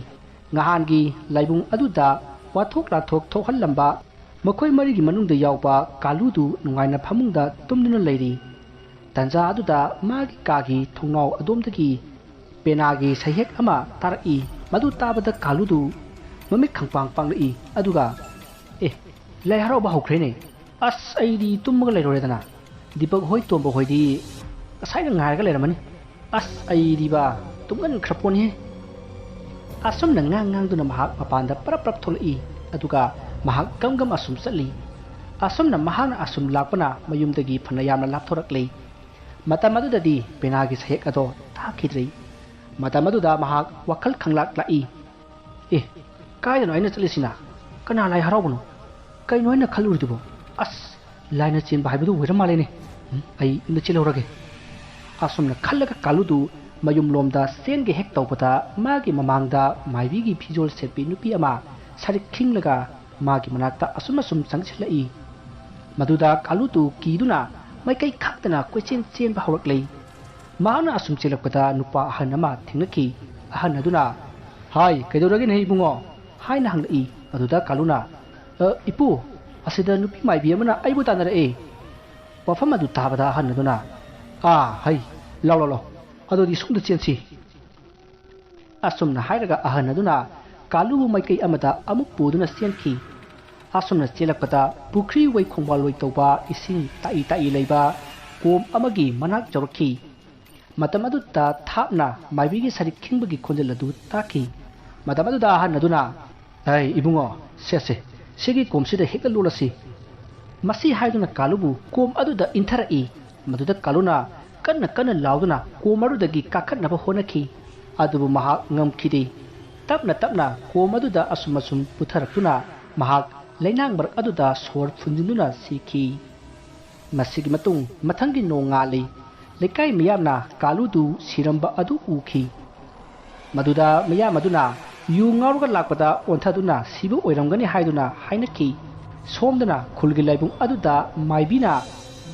ꯅꯍꯥꯟꯒꯤ ꯂꯥꯏꯕꯨꯡ ꯑꯗꯨꯗ ꯋꯥꯊꯣꯛ ꯂꯥꯟꯊꯣꯛ ꯊꯣꯛꯍꯜꯂꯝꯕ ꯃꯈꯣꯏ ꯃꯔꯤꯒꯤ ꯃꯅꯨꯡꯗ ꯌꯥꯎꯕ ꯀꯥꯂꯨꯗꯨ ꯅꯨꯡꯉꯥꯏꯅ ꯐꯃꯨꯡꯗ ꯇꯨꯝꯗꯨꯅ ꯂꯩꯔꯤ꯫ ꯇꯟꯖꯥ ꯑꯗꯨꯗ ꯃꯥꯒꯤ ꯀꯥꯒꯤ ꯊꯣꯡꯅꯥꯎ ꯑꯗꯣꯝꯗꯒꯤ ꯄꯦꯅꯥꯒꯤ ꯁꯩꯍꯦꯛ ꯑꯃ ꯇꯥꯔꯛꯏ꯫ ꯃꯗꯨ ꯇꯥꯕꯗ ꯀꯥꯂꯨꯗꯨ ꯃꯃꯤꯠ ꯈꯪꯄꯥꯡ ꯄꯥꯡꯂꯛꯏ꯫ ꯑꯗꯨꯒ, "ꯑꯦ, ꯂꯥꯏ ꯍꯔꯥꯎꯕ ꯍꯧꯈ꯭ꯔꯦꯅꯦ꯫ ꯑꯁ, ꯑꯩꯗꯤ ꯇꯨꯝꯃꯒ ꯂꯩꯔꯨꯔꯦꯗꯅ꯫ ꯗꯤꯄꯛ ꯍꯣꯏ, ꯇꯣꯝꯕ ꯍꯣꯏꯗꯤ ꯉꯁꯥꯏꯅ ꯉꯥꯏꯔꯒ ꯂꯩꯔꯝꯃꯅꯤ꯫ ꯑꯁ, ꯑꯩꯗꯤꯕ ꯇꯨꯝꯒꯟꯈ꯭ꯔ ꯄꯣꯠꯅꯤꯍꯦ"꯫ ꯑꯁꯨꯝꯅ ꯉꯥꯡ ꯉꯥꯡꯗꯨꯅ ꯃꯍꯥꯛ ꯃꯄꯥꯟꯗ ꯄꯔꯞ ꯄꯔꯞ ꯊꯣꯛꯂꯛꯏ꯫ ꯑꯗꯨꯒ ꯃꯍꯥꯛ ꯒꯝ ꯒꯝ ꯑꯁꯨꯝ ꯆꯠꯂꯤ꯫ ꯑꯁꯨꯝꯅ ꯃꯍꯥꯛꯅ ꯑꯁꯨꯝ ꯂꯥꯛꯄꯅ ꯃꯌꯨꯝꯗꯒꯤ ꯐꯅ ꯌꯥꯝꯅ ꯂꯥꯞꯊꯣꯔꯛꯂꯦ꯫ ꯃꯇꯝ ꯑꯗꯨꯗꯗꯤ ꯄꯦꯅꯥꯒꯤ ꯁꯩꯍꯦꯛ ꯑꯗꯣ ꯇꯥꯈꯤꯗ꯭ꯔꯦ꯫ ꯃꯇꯝ ꯑꯗꯨꯗ ꯃꯍꯥꯛ ꯋꯥꯈꯜ ꯈꯪꯂꯥꯛ ꯂꯥꯛꯏ꯫ "ꯑꯦ, ꯀꯥꯏꯗꯅꯣ ꯑꯩꯅ ꯆꯠꯂꯤꯁꯤꯅ? ꯀꯅꯥ ꯂꯥꯏ ꯍꯔꯥꯎꯕꯅꯣ? ꯀꯩꯅꯣ ꯑꯩꯅ ꯈꯜꯂꯨꯔꯤꯗꯨꯕꯣ? ꯑꯁ, ꯂꯥꯏꯅ ꯆꯦꯟꯕ ꯍꯥꯏꯕꯗꯨ ꯑꯣꯏꯔ ꯃꯥꯜꯂꯦꯅꯦ꯫ ꯎꯝ, ꯑꯩ ꯌꯨꯝꯗ ꯆꯦꯜꯍꯧꯔꯒꯦ"꯫ ꯑꯁꯨꯝꯅ ꯈꯜꯂꯒ ꯀꯥꯂꯨꯗꯨ ꯃꯌꯨꯝꯂꯣꯝꯗ ꯆꯦꯟꯒꯦ ꯍꯦꯛ ꯇꯧꯕꯗ ꯃꯥꯒꯤ ꯃꯃꯥꯡꯗ ꯃꯥꯏꯕꯤꯒꯤ ꯐꯤꯖꯣꯜ ꯁꯦꯠꯄꯤ ꯅꯨꯄꯤ ꯑꯃ ꯁꯔꯤꯛ ꯈꯤꯡꯂꯒ ꯃꯥꯒꯤ ꯃꯅꯥꯛꯇ ꯑꯁꯨꯝ ꯑꯁꯨꯝ ꯆꯪꯁꯤꯜꯂꯛꯏ꯫ ꯃꯗꯨꯗ ꯀꯥꯂꯨꯗꯨ ꯀꯤꯗꯨꯅ ꯃꯥꯏꯀꯩ ꯈꯪꯗꯅ ꯀꯣꯏꯆꯦꯟ ꯆꯦꯟꯕ ꯍꯧꯔꯛꯂꯦ꯫ ꯃꯍꯥꯛꯅ ꯑꯁꯨꯝ ꯆꯦꯜꯂꯛꯄꯗ ꯅꯨꯄꯥ ꯑꯍꯟ ꯑꯃ ꯊꯦꯡꯅꯈꯤ꯫ ꯑꯍꯟ ꯑꯗꯨꯅ, "ꯍꯥꯏ, ꯀꯩꯗꯧꯔꯒꯦꯅꯦ ꯏꯕꯨꯡꯉꯣ?" ꯍꯥꯏꯅ ꯍꯪꯂꯛꯏ꯫ ꯑꯗꯨꯗ ꯀꯥꯂꯨꯅ, "ꯑ, ꯏꯄꯨ, ꯑꯁꯤꯗ ꯅꯨꯄꯤ ꯃꯥꯏꯕꯤ ꯑꯃꯅ ꯑꯩꯕꯨ ꯇꯥꯟꯅꯔꯛꯑꯦ꯫" ꯋꯥꯐꯝ ꯑꯗꯨ ꯇꯥꯕꯗ ꯑꯍꯟ ꯑꯗꯨꯅ, "ꯑꯥ, ꯍꯩ, ꯂꯥꯎ, ꯂꯥꯎ, ꯂꯥꯎ, ꯑꯗꯨꯗꯤ ꯁꯣꯝꯗ ꯆꯦꯟꯁꯤ꯫" ꯑꯁꯨꯝꯅ ꯍꯥꯏꯔꯒ ꯑꯍꯟ ꯑꯗꯨꯅ ꯀꯥꯂꯨꯕꯨ ꯃꯥꯏꯀꯩ ꯑꯃꯗ ꯑꯃꯨꯛ ꯄꯨꯗꯨꯅ ꯆꯦꯟꯈꯤ꯫ ꯑꯁꯨꯝꯅ ꯆꯦꯜꯂꯛꯄꯗ ꯄꯨꯈ꯭ꯔꯤ ꯋꯥꯏ ꯈꯣꯡꯕꯥꯜ ꯋꯥꯏ ꯇꯧꯕ ꯏꯁꯤꯡ ꯇꯥꯛꯏ ꯇꯥꯛꯏ ꯂꯩꯕ ꯀꯣꯝ ꯑꯃꯒꯤ ꯃꯅꯥꯛ ꯌꯧꯔꯛꯈꯤ꯫ ꯃꯇꯝ ꯑꯗꯨꯗ ꯊꯥꯞꯅ ꯃꯥꯏꯕꯤꯒꯤ ꯁꯔꯤꯛ ꯈꯤꯡꯕꯒꯤ ꯈꯣꯟꯖꯦꯜ ꯑꯗꯨ ꯇꯥꯈꯤ꯫ ꯃꯇꯝ ꯑꯗꯨꯗ ꯑꯍꯟ ꯑꯗꯨꯅ, "ꯑꯩ ꯏꯕꯨꯡꯉꯣ, ꯁꯦ, ꯁꯦ, ꯁꯤꯒꯤ ꯀꯣꯝꯁꯤꯗ ꯍꯦꯛꯇ ꯂꯣꯠꯂꯁꯤ꯫" ꯃꯁꯤ ꯍꯥꯏꯗꯨꯅ ꯀꯥꯂꯨꯕꯨ ꯀꯣꯝ ꯑꯗꯨꯗ ꯏꯟꯊꯔꯛꯏ꯫ ꯃꯗꯨꯗ ꯀꯥꯂꯨꯅ ꯀꯟꯅ ꯀꯟꯅ ꯂꯥꯎꯗꯨꯅ ꯀꯣꯝ ꯑꯗꯨꯗꯒꯤ ꯀꯥꯈꯠꯅꯕ ꯍꯣꯠꯅꯈꯤ꯫ ꯑꯗꯨꯕꯨ ꯃꯍꯥꯛ ꯉꯝꯈꯤꯗꯦ꯫ ꯇꯞꯅ ꯇꯞꯅ ꯀꯣꯝ ꯑꯗꯨꯗ ꯑꯁꯨꯝ ꯑꯁꯨꯝ ꯄꯨꯊꯔꯛꯇꯨꯅ ꯃꯍꯥꯛ ꯂꯩꯅꯥꯡ ꯃꯔꯛ ꯑꯗꯨꯗ ꯁꯣꯔ ꯐꯨꯟꯖꯤꯟꯗꯨꯅ ꯁꯤꯈꯤ꯫ ꯃꯁꯤꯒꯤ ꯃꯇꯨꯡ ꯃꯊꯪꯒꯤ ꯅꯣꯡꯉꯥꯜꯂꯤ꯫ ꯂꯩꯀꯥꯏ ꯃꯤꯌꯥꯝꯅ ꯀꯥꯂꯨꯗꯨ ꯁꯤꯔꯝꯕ ꯑꯗꯨ ꯎꯈꯤ꯫ ꯃꯗꯨꯗ ꯃꯤꯌꯥꯝ ꯑꯗꯨꯅ ꯌꯨ ꯉꯥꯎꯔꯒ ꯂꯥꯛꯄꯗ ꯑꯣꯟꯊꯗꯨꯅ ꯁꯤꯕ ꯑꯣꯏꯔꯝꯒꯅꯤ ꯍꯥꯏꯗꯨꯅ ꯍꯥꯏꯅꯈꯤ꯫ ꯁꯣꯝꯗꯅ ꯈꯨꯜꯒꯤ ꯂꯥꯏꯕꯨꯡ ꯑꯗꯨꯗ ꯃꯥꯏꯕꯤꯅ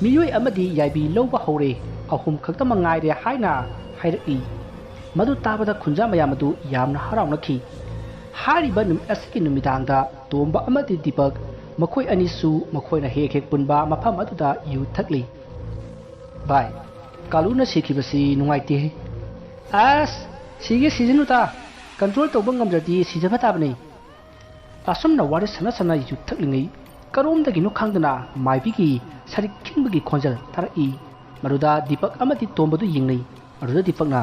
ꯃꯤꯑꯣꯏ ꯑꯃꯗꯤ ꯌꯥꯏꯕꯤ ꯂꯧꯕ ꯍꯧꯔꯦ, ꯑꯍꯨꯝ ꯈꯛꯇꯃꯛ ꯉꯥꯏꯔꯦ ꯍꯥꯏꯅ ꯍꯥꯏꯔꯛꯏ꯫ ꯃꯗꯨ ꯇꯥꯕꯗ ꯈꯨꯟꯖꯥ ꯃꯌꯥꯝ ꯑꯗꯨ ꯌꯥꯝꯅ ꯍꯔꯥꯎꯅꯈꯤ꯫ ꯍꯥꯏꯔꯤꯕ ꯅꯨꯃꯤꯠ ꯑꯁꯤꯒꯤ ꯅꯨꯃꯤꯗꯥꯡꯗ ꯇꯣꯝꯕ ꯑꯃꯗꯤ ꯗꯤꯄꯛ, ꯃꯈꯣꯏ ꯑꯅꯤꯁꯨ ꯃꯈꯣꯏꯅ ꯍꯦꯛ ꯍꯦꯛ ꯄꯨꯟꯕ ꯃꯐꯝ ꯑꯗꯨꯗ ꯌꯨ ꯊꯛꯂꯤ꯫ "ꯚꯥꯏ, ꯀꯥꯂꯨꯅ ꯁꯤꯈꯤꯕꯁꯤ ꯅꯨꯡꯉꯥꯏꯇꯦꯍꯦ꯫" "ꯑꯁ, ꯁꯤꯒꯦ ꯁꯤꯖꯅꯨꯗ, ꯀꯟꯇ꯭ꯔꯣꯜ ꯇꯧꯕ ꯉꯝꯗ꯭ꯔꯗꯤ ꯁꯤꯖꯕ ꯇꯥꯕꯅꯤ꯫" ꯑꯁꯨꯝꯅ ꯋꯥꯔꯤ ꯁꯥꯟꯅ ꯁꯥꯟꯅ ꯌꯨ ꯊꯛꯂꯤꯉꯩ ꯀꯔꯣꯝꯗꯒꯤꯅꯣ ꯈꯪꯗꯅ ꯃꯥꯏꯕꯤꯒꯤ ꯁꯔꯤꯛ ꯈꯤꯡꯕꯒꯤ ꯈꯣꯟꯖꯦꯜ ꯇꯥꯔꯛꯏ꯫ ꯃꯗꯨꯗ ꯗꯤꯄꯛ ꯑꯃꯗꯤ ꯇꯣꯝꯕꯗꯨ ꯌꯦꯡꯅꯩ꯫ ꯃꯗꯨꯗ ꯗꯤꯄꯛꯅ,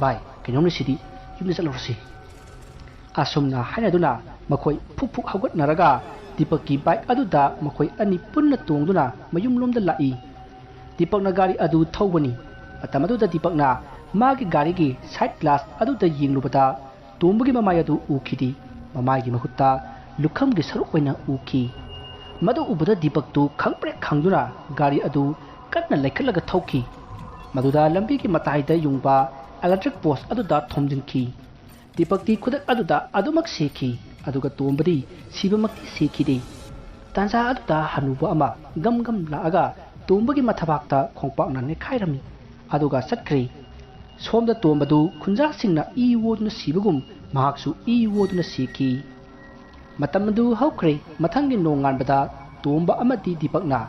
"ꯚꯥꯏ, ꯀꯩꯅꯣꯝꯅꯤ ꯁꯤꯗꯤ, ꯌꯨꯝꯗ ꯆꯠꯂꯨꯔꯁꯤ꯫" ꯑꯁꯨꯝꯅ ꯍꯥꯏꯅꯗꯨꯅ ꯃꯈꯣꯏ ꯐꯨꯛ ꯐꯨꯛ ꯍꯧꯒꯠꯅꯔꯒ ꯗꯤꯄꯛꯀꯤ ꯕꯥꯏꯛ ꯑꯗꯨꯗ ꯃꯈꯣꯏ ꯑꯅꯤ ꯄꯨꯟꯅ ꯇꯣꯡꯗꯨꯅ ꯃꯌꯨꯝꯂꯣꯝꯗ ꯂꯥꯛꯏ꯫ ꯗꯤꯄꯛꯅ ꯒꯥꯔꯤ ꯑꯗꯨ ꯊꯧꯕꯅꯤ꯫ ꯃꯇꯝ ꯑꯗꯨꯗ ꯗꯤꯄꯛꯅ ꯃꯥꯒꯤ ꯒꯥꯔꯤꯒꯤ ꯁꯥꯏꯠ ꯒ꯭ꯂꯥꯁ ꯑꯗꯨꯗ ꯌꯦꯡꯂꯨꯕꯗ ꯇꯣꯝꯕꯒꯤ ꯃꯃꯥꯏ ꯑꯗꯨ ꯎꯈꯤꯗꯦ꯫ ꯃꯃꯥꯏꯒꯤ ꯃꯍꯨꯠꯇ ꯂꯨꯈꯝꯒꯤ ꯁꯔꯨꯛ ꯑꯣꯏꯅ ꯎꯈꯤ꯫ ꯃꯗꯨ ꯎꯕꯗ ꯗꯤꯄꯛꯇꯨ ꯈꯪꯄ꯭ꯔꯦꯛ ꯈꯪꯗꯨꯅ ꯒꯥꯔꯤ ꯑꯗꯨ ꯀꯟꯅ ꯂꯩꯈꯠꯂꯒ ꯊꯧꯈꯤ꯫ ꯃꯗꯨꯗ ꯂꯝꯕꯤꯒꯤ ꯃꯇꯥꯏꯗ ꯌꯨꯡꯕ ꯏꯂꯦꯛꯇ꯭ꯔꯤꯛ ꯄꯣꯁ ꯑꯗꯨꯗ ꯊꯣꯝꯖꯤꯟꯈꯤ꯫ ꯗꯤꯄꯛꯇꯤ ꯈꯨꯗꯛ ꯑꯗꯨꯗ ꯑꯗꯨꯃꯛ ꯁꯤꯈꯤ, ꯑꯗꯨꯒ ꯇꯣꯝꯕꯗꯤ ꯁꯤꯕꯃꯛꯇꯤ ꯁꯤꯈꯤꯗꯦ꯫ ꯇꯥꯟꯖꯥ ꯑꯗꯨꯗ ꯍꯅꯨꯕ ꯑꯃ ꯒꯝ ꯒꯝ ꯂꯥꯛꯑꯒ ꯇꯣꯝꯕꯒꯤ ꯃꯊꯕꯥꯛꯇ ꯈꯣꯡꯄꯥꯛꯅ ꯅꯦꯠꯈꯥꯏꯔꯝꯃꯤ, ꯑꯗꯨꯒ ꯆꯠꯈ꯭ꯔꯦ꯫ ꯁꯣꯝꯗ ꯇꯣꯝꯕꯗꯨ ꯈꯨꯟꯖꯥꯁꯤꯡꯅ ꯏ ꯑꯣꯗꯨꯅ ꯁꯤꯕꯒꯨꯝ ꯃꯍꯥꯛꯁꯨ ꯏ ꯑꯣꯗꯨꯅ ꯁꯤꯈꯤ꯫ ꯃꯇꯝ ꯑꯗꯨ ꯍꯧꯈ꯭ꯔꯦ꯫ ꯃꯊꯪꯒꯤ ꯅꯣꯡꯉꯥꯟꯕꯗ ꯇꯣꯝꯕ ꯑꯃꯗꯤ ꯗꯤꯄꯛꯅ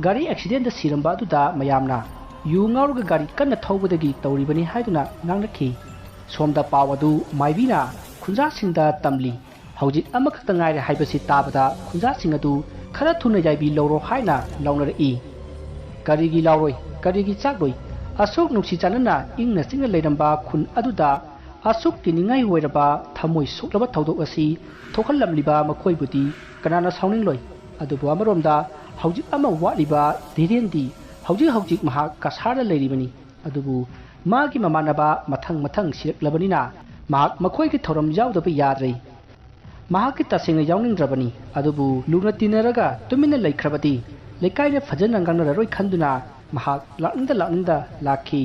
ꯒꯥꯔꯤ ꯑꯦꯛꯁꯤꯗꯦꯟꯗ ꯁꯤꯔꯝꯕ ꯑꯗꯨꯗ ꯃꯌꯥꯝꯅ ꯌꯨ ꯉꯥꯎꯔꯒ ꯒꯥꯔꯤ ꯀꯟꯅ ꯊꯧꯕꯗꯒꯤ ꯇꯧꯔꯤꯕꯅꯤ ꯍꯥꯏꯗꯨꯅ ꯉꯥꯡꯅꯈꯤ꯫ ꯁꯣꯝꯗ ꯄꯥꯎ ꯑꯗꯨ ꯃꯥꯏꯕꯤꯅ ꯈꯨꯟꯖꯥꯁꯤꯡꯗ ꯇꯝꯂꯤ꯫ ꯍꯧꯖꯤꯛ ꯑꯃꯈꯛꯇ ꯉꯥꯏꯔꯦ ꯍꯥꯏꯕꯁꯤ ꯇꯥꯕꯗ ꯈꯨꯟꯖꯥꯁꯤꯡ ꯑꯗꯨ ꯈꯔ ꯊꯨꯅ ꯌꯥꯏꯕꯤ ꯂꯧꯔꯣ ꯍꯥꯏꯅ ꯂꯥꯎꯅꯔꯛꯏ꯫ ꯀꯔꯤꯒꯤ ꯂꯥꯎꯔꯣꯏ, ꯀꯔꯤꯒꯤ ꯆꯥꯛꯂꯣꯏ? ꯑꯁꯨꯛ ꯅꯨꯡꯁꯤ ꯆꯥꯟꯅꯅ ꯏꯪꯅ ꯆꯤꯛꯅ ꯂꯩꯔꯝꯕ ꯈꯨꯟ ꯑꯗꯨꯗ ꯑꯁꯨꯛ ꯀꯤꯅꯤꯡꯉꯥꯏ ꯑꯣꯏꯔꯕ ꯊꯃꯣꯏ ꯁꯣꯛꯂꯕ ꯊꯧꯗꯣꯛ ꯑꯁꯤ ꯊꯣꯛꯍꯜꯂꯝꯂꯤꯕ ꯃꯈꯣꯏꯕꯨꯗꯤ ꯀꯅꯥꯅ ꯁꯥꯎꯅꯤꯡꯂꯣꯏ? ꯑꯗꯨꯕꯨ ꯑꯃꯔꯣꯝꯗ ꯍꯧꯖꯤꯛ ꯑꯃ ꯋꯥꯠꯂꯤꯕ ꯙꯤꯔꯦꯟꯗꯤ ꯍꯧꯖꯤꯛ ꯍꯧꯖꯤꯛ ꯃꯍꯥꯛ ꯀꯁꯥꯔꯗ ꯂꯩꯔꯤꯕꯅꯤ꯫ ꯑꯗꯨꯕꯨ ꯃꯥꯒꯤ ꯃꯃꯥꯟꯅꯕ ꯃꯊꯪ ꯃꯊꯪ ꯁꯤꯔꯛꯂꯕꯅꯤꯅ ꯃꯍꯥꯛ ꯃꯈꯣꯏꯒꯤ ꯊꯧꯔꯝ ꯌꯥꯎꯗꯕ ꯌꯥꯗ꯭ꯔꯦ꯫ ꯃꯍꯥꯛꯀꯤ ꯇꯁꯦꯡꯅ ꯌꯥꯎꯅꯤꯡꯗ꯭ꯔꯕꯅꯤ, ꯑꯗꯨꯕꯨ ꯂꯨꯅ ꯇꯤꯟꯅꯔꯒ ꯇꯨꯃꯤꯟꯅ ꯂꯩꯈ꯭ꯔꯕꯗꯤ ꯂꯩꯀꯥꯏꯅ ꯐꯖꯅ ꯉꯥꯡꯅꯔꯔꯣꯏ ꯈꯟꯗꯨꯅ ꯃꯍꯥꯛ ꯂꯥꯛꯅꯤꯡꯗ ꯂꯥꯛꯅꯤꯡꯗ ꯂꯥꯛꯈꯤ꯫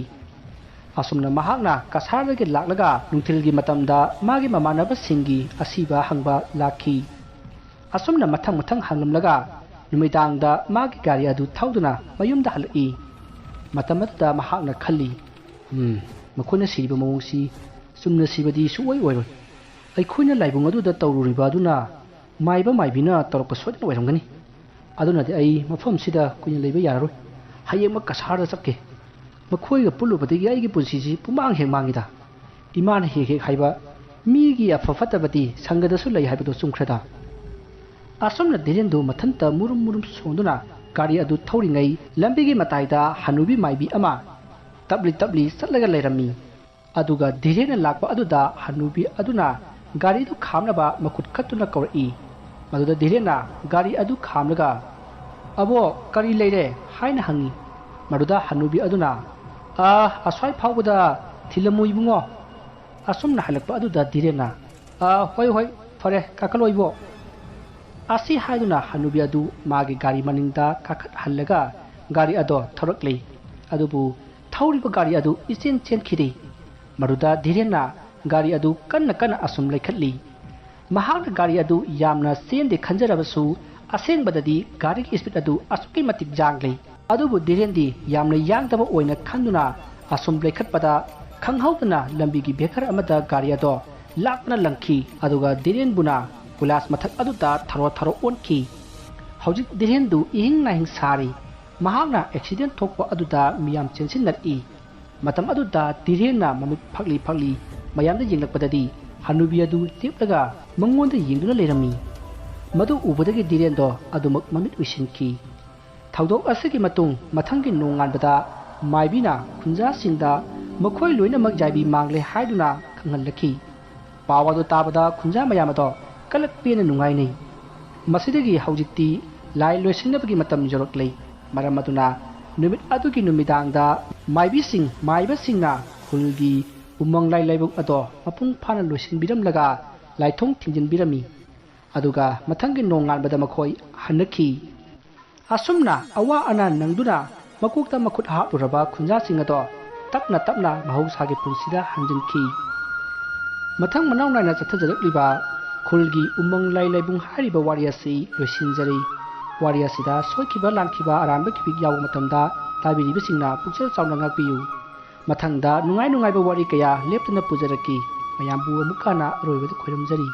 ꯑꯁꯨꯝꯅ ꯃꯍꯥꯛꯅ ꯀꯁꯥꯔꯗꯒꯤ ꯂꯥꯛꯂꯒ ꯅꯨꯡꯊꯤꯜꯒꯤ ꯃꯇꯝꯗ ꯃꯥꯒꯤ ꯃꯃꯥꯟꯅꯕꯁꯤꯡꯒꯤ ꯑꯁꯤꯕ ꯍꯪꯕ ꯂꯥꯛꯈꯤ꯫ ꯑꯁꯨꯝꯅ ꯃꯊꯪ ꯃꯊꯪ ꯍꯪꯂꯝꯂꯒ ꯅꯨꯃꯤꯗꯥꯡꯗ ꯃꯥꯒꯤ ꯒꯥꯔꯤ ꯑꯗꯨ ꯊꯧꯗꯨꯅ ꯃꯌꯨꯝꯗ ꯍꯜꯂꯛꯏ꯫ ꯃꯇꯝ ꯑꯗꯨꯗ ꯃꯍꯥꯛꯅ ꯈꯜꯂꯤ, "ꯎꯝ, ꯃꯈꯣꯏꯅ ꯁꯤꯔꯤꯕ ꯃꯑꯣꯡꯁꯤ ꯆꯨꯝꯅ ꯁꯤꯕꯗꯤ ꯁꯨꯛꯑꯣꯏ ꯑꯣꯏꯔꯣꯏ꯫ ꯑꯩꯈꯣꯏꯅ ꯂꯥꯏꯕꯨꯡ ꯑꯗꯨꯗ ꯇꯧꯔꯨꯔꯤꯕ ꯑꯗꯨꯅ ꯃꯥꯏꯕ ꯃꯥꯏꯕꯤꯅ ꯇꯧꯔꯛꯄ ꯁꯣꯏꯗꯅ ꯑꯣꯏꯔꯝꯒꯅꯤ꯫ ꯑꯗꯨꯅꯗꯤ ꯑꯩ ꯃꯐꯝꯁꯤꯗ ꯀꯨꯏꯅ ꯂꯩꯕ ꯌꯥꯔꯔꯣꯏ꯫ ꯍꯌꯦꯡꯃꯛ ꯀꯁꯥꯔꯗ ꯆꯠꯀꯦ꯫ ꯃꯈꯣꯏꯒ ꯄꯨꯜꯂꯨꯕꯗꯒꯤ ꯑꯩꯒꯤ ꯄꯨꯟꯁꯤꯁꯤ ꯄꯨꯃꯥꯡ ꯍꯦꯛ ꯃꯥꯡꯉꯤꯗ꯫ ꯏꯃꯥꯅ ꯍꯦꯛ ꯍꯦꯛ ꯍꯥꯏꯕ, ꯃꯤꯒꯤ ꯑꯐ ꯐꯠꯇꯕꯗꯤ ꯁꯪꯒꯗꯁꯨ ꯂꯩ ꯍꯥꯏꯕꯗꯨ ꯆꯨꯝꯈ꯭ꯔꯦꯗ"꯫ ꯑꯁꯨꯝꯅ ꯙꯤꯔꯦꯟꯗꯨ ꯃꯊꯟꯇ ꯃꯨꯔꯨꯝ ꯃꯨꯔꯨꯝ ꯁꯣꯟꯗꯨꯅ ꯒꯥꯔꯤ ꯑꯗꯨ ꯊꯧꯔꯤꯉꯩ ꯂꯝꯕꯤꯒꯤ ꯃꯇꯥꯏꯗ ꯍꯅꯨꯕꯤ ꯃꯥꯏꯕꯤ ꯑꯃ ꯇꯞꯂꯤ ꯇꯞꯂꯤ ꯆꯠꯂꯒ ꯂꯩꯔꯝꯃꯤ꯫ ꯑꯗꯨꯒ ꯙꯤꯔꯦꯟꯅ ꯂꯥꯛꯄ ꯑꯗꯨꯗ ꯍꯅꯨꯕꯤ ꯑꯗꯨꯅ ꯒꯥꯔꯤꯗꯨ ꯈꯥꯝꯅꯕ ꯃꯈꯨꯠ ꯀꯠꯇꯨꯅ ꯀꯧꯔꯛꯏ꯫ ꯃꯗꯨꯗ ꯙꯤꯔꯦꯟꯅ ꯒꯥꯔꯤ ꯑꯗꯨ ꯈꯥꯝꯂꯒ, "ꯑꯕꯣ, ꯀꯔꯤ ꯂꯩꯔꯦ?" ꯍꯥꯏꯅ ꯍꯪꯉꯤ꯫ ꯃꯗꯨꯗ ꯍꯅꯨꯕꯤ ꯑꯗꯨꯅ, "ꯑ, ꯑꯁ꯭ꯋꯥꯏ ꯐꯥꯎꯕꯗ ꯊꯤꯜꯂꯝꯃꯨ ꯏꯕꯨꯡꯉꯣ"꯫ ꯑꯁꯨꯝꯅ ꯍꯜꯂꯛꯄ ꯑꯗꯨꯗ ꯙꯤꯔꯦꯟꯅ, "ꯑ, ꯍꯣꯏ ꯍꯣꯏ, ꯐꯔꯦ, ꯀꯥꯈꯠꯂꯣ ꯏꯕꯣ"꯫ ꯑꯁꯤ ꯍꯥꯏꯗꯨꯅ ꯍꯅꯨꯕꯤ ꯑꯗꯨ ꯃꯥꯒꯤ ꯒꯥꯔꯤ ꯃꯅꯤꯡꯗ ꯀꯥꯈꯠꯍꯜꯂꯒ ꯒꯥꯔꯤ ꯑꯗꯣ ꯊꯧꯔꯛꯂꯤ꯫ ꯑꯗꯨꯕꯨ ꯊꯧꯔꯤꯕ ꯒꯥꯔꯤ ꯑꯗꯨ ꯏꯆꯦꯟ ꯆꯦꯟꯈꯤꯗꯦ꯫ ꯃꯗꯨꯗ ꯙꯤꯔꯦꯟꯅ ꯒꯥꯔꯤ ꯑꯗꯨ ꯀꯟꯅ ꯀꯟꯅ ꯑꯁꯨꯝ ꯂꯩꯈꯠꯂꯤ꯫ ꯃꯍꯥꯛꯅ ꯒꯥꯔꯤ ꯑꯗꯨ ꯌꯥꯝꯅ ꯆꯦꯟꯗꯦ ꯈꯟꯖꯔꯕꯁꯨ, ꯑꯁꯦꯡꯕꯗꯗꯤ ꯒꯥꯔꯤꯒꯤ speed ꯑꯗꯨ ꯑꯁꯨꯛꯀꯤ ꯃꯇꯤꯛ ꯌꯥꯡꯂꯤ꯫ ꯑꯗꯨꯕꯨ ꯙꯤꯔꯦꯟꯗꯤ ꯌꯥꯝꯅ ꯌꯥꯡꯗꯕ ꯑꯣꯏꯅ ꯈꯟꯗꯨꯅ ꯑꯁꯨꯝ ꯂꯩꯈꯠꯄꯗ, ꯈꯪꯍꯧꯗꯅ ꯂꯝꯕꯤꯒꯤ ꯕꯦꯀꯔ ꯑꯃꯗ ꯒꯥꯔꯤ ꯑꯗꯣ ꯂꯥꯛꯇꯨꯅ ꯂꯪꯈꯤ꯫ ꯑꯗꯨꯒ ꯙꯤꯔꯦꯟꯕꯨꯅ ꯀꯣꯏꯂꯥꯁ ꯃꯊꯛ ꯑꯗꯨꯗ ꯊꯔꯣ ꯊꯔꯣ ꯑꯣꯟꯈꯤ꯫ ꯍꯧꯖꯤꯛ ꯙꯤꯔꯦꯟꯗꯨ ꯏꯍꯤꯡ ꯅꯥꯍꯤꯡ ꯁꯥꯔꯤ꯫ ꯃꯍꯥꯛꯅ accident ꯊꯣꯛꯄ ꯑꯗꯨꯗ ꯃꯤꯌꯥꯝ ꯆꯦꯟꯁꯤꯟꯅꯔꯛꯏ꯫ ꯃꯇꯝ ꯑꯗꯨꯗ ꯙꯤꯔꯦꯟꯅ ꯃꯃꯤꯠ ꯐꯛꯂꯤ ꯐꯛꯂꯤ ꯃꯌꯥꯝꯗ ꯌꯦꯡꯂꯛꯄꯗꯗꯤ, ꯍꯅꯨꯕꯤ ꯑꯗꯨ ꯂꯦꯞꯂꯒ ꯃꯉꯣꯟꯗ ꯌꯦꯡꯗꯨꯅ ꯂꯩꯔꯝꯃꯤ꯫ ꯃꯗꯨ ꯎꯕꯗꯒꯤ ꯙꯤꯔꯦꯟꯗꯣ ꯑꯗꯨꯃꯛ ꯃꯃꯤꯠ ꯎꯏꯁꯤꯟꯈꯤ꯫ ꯊꯧꯗꯣꯛ ꯑꯁꯤꯒꯤ ꯃꯇꯨꯡ ꯃꯊꯪꯒꯤ ꯅꯣꯡꯉꯥꯟꯕꯗ ꯃꯥꯏꯕꯤꯅ ꯈꯨꯟꯖꯥꯁꯤꯡꯗ ꯃꯈꯣꯏ ꯂꯣꯏꯅꯃꯛ ꯌꯥꯏꯕꯤ ꯃꯥꯡꯂꯦ ꯍꯥꯏꯗꯨꯅ ꯈꯪꯍꯜꯂꯛꯈꯤ꯫ ꯄꯥꯎ ꯑꯗꯨ ꯇꯥꯕꯗ ꯈꯨꯟꯖꯥ ꯃꯌꯥꯝ ꯑꯗꯣ ꯀꯂꯛ ꯄꯦꯟꯅ ꯅꯨꯡꯉꯥꯏꯅꯩ꯫ ꯃꯁꯤꯗꯒꯤ ꯍꯧꯖꯤꯛꯇꯤ ꯂꯥꯏ ꯂꯣꯏꯁꯤꯟꯅꯕꯒꯤ ꯃꯇꯝ ꯌꯧꯔꯛꯂꯦ꯫ ꯃꯔꯝ ꯑꯗꯨꯅ ꯅꯨꯃꯤꯠ ꯑꯗꯨꯒꯤ ꯅꯨꯃꯤꯗꯥꯡꯗ ꯃꯥꯏꯕꯤꯁꯤꯡ, ꯃꯥꯏꯕꯁꯤꯡꯅ ꯈꯨꯜꯒꯤ ꯎꯃꯪ ꯂꯥꯏ ꯂꯥꯏꯕꯨꯡ ꯑꯗꯣ ꯃꯄꯨꯡ ꯐꯥꯅ ꯂꯣꯏꯁꯤꯟꯕꯤꯔꯝꯂꯒ ꯂꯥꯏꯊꯣꯡ ꯊꯤꯡꯖꯤꯟꯕꯤꯔꯝꯃꯤ꯫ ꯑꯗꯨꯒ ꯃꯊꯪꯒꯤ ꯅꯣꯡꯉꯥꯟꯕꯗ ꯃꯈꯣꯏ ꯍꯟꯅꯈꯤ꯫ ꯑꯁꯨꯝꯅ ꯑꯋꯥ ꯑꯅꯥ ꯅꯪꯗꯨꯅ ꯃꯀꯣꯛꯇ ꯃꯈꯨꯠ ꯍꯥꯞꯂꯨꯔꯕ ꯈꯨꯟꯖꯥꯁꯤꯡ ꯑꯗꯣ ꯇꯞꯅ ꯇꯞꯅ ꯃꯍꯧꯁꯥꯒꯤ ꯄꯨꯟꯁꯤꯗ ꯍꯟꯖꯤꯟꯈꯤ꯫ ꯃꯊꯪ ꯃꯅꯥꯎ ꯅꯥꯏꯅ ꯆꯠꯊꯖꯔꯛꯂꯤꯕ ꯈꯨꯜꯒꯤ ꯎꯃꯪ ꯂꯥꯏ ꯂꯥꯏꯕꯨꯡ ꯍꯥꯏꯔꯤꯕ ꯋꯥꯔꯤ ꯑꯁꯤ ꯂꯣꯏꯁꯤꯟꯖꯔꯤ꯫ ꯋꯥꯔꯤ ꯑꯁꯤꯗ ꯁꯣꯏꯈꯤꯕ ꯂꯥꯟꯈꯤꯕ ꯑꯔꯥꯟꯕ ꯀꯤꯕꯤꯛ ꯌꯥꯎꯕ ꯃꯇꯝꯗ ꯇꯥꯕꯤꯔꯤꯕꯁꯤꯡꯅ ꯄꯨꯛꯆꯦꯜ ꯆꯥꯎꯅ ꯉꯥꯛꯄꯤꯌꯨ꯫ ꯃꯊꯪꯗ ꯅꯨꯡꯉꯥꯏ ꯅꯨꯡꯉꯥꯏꯕ ꯋꯥꯔꯤ ꯀꯌꯥ ꯂꯦꯞꯇꯅ ꯄꯨꯖꯔꯛꯀꯦ꯫ ꯃꯌꯥꯝꯕꯨ ꯑꯃꯨꯛ ꯍꯟꯅ ꯑꯔꯣꯏꯕꯗ ꯈꯣꯏꯔꯝꯖꯔꯤ꯫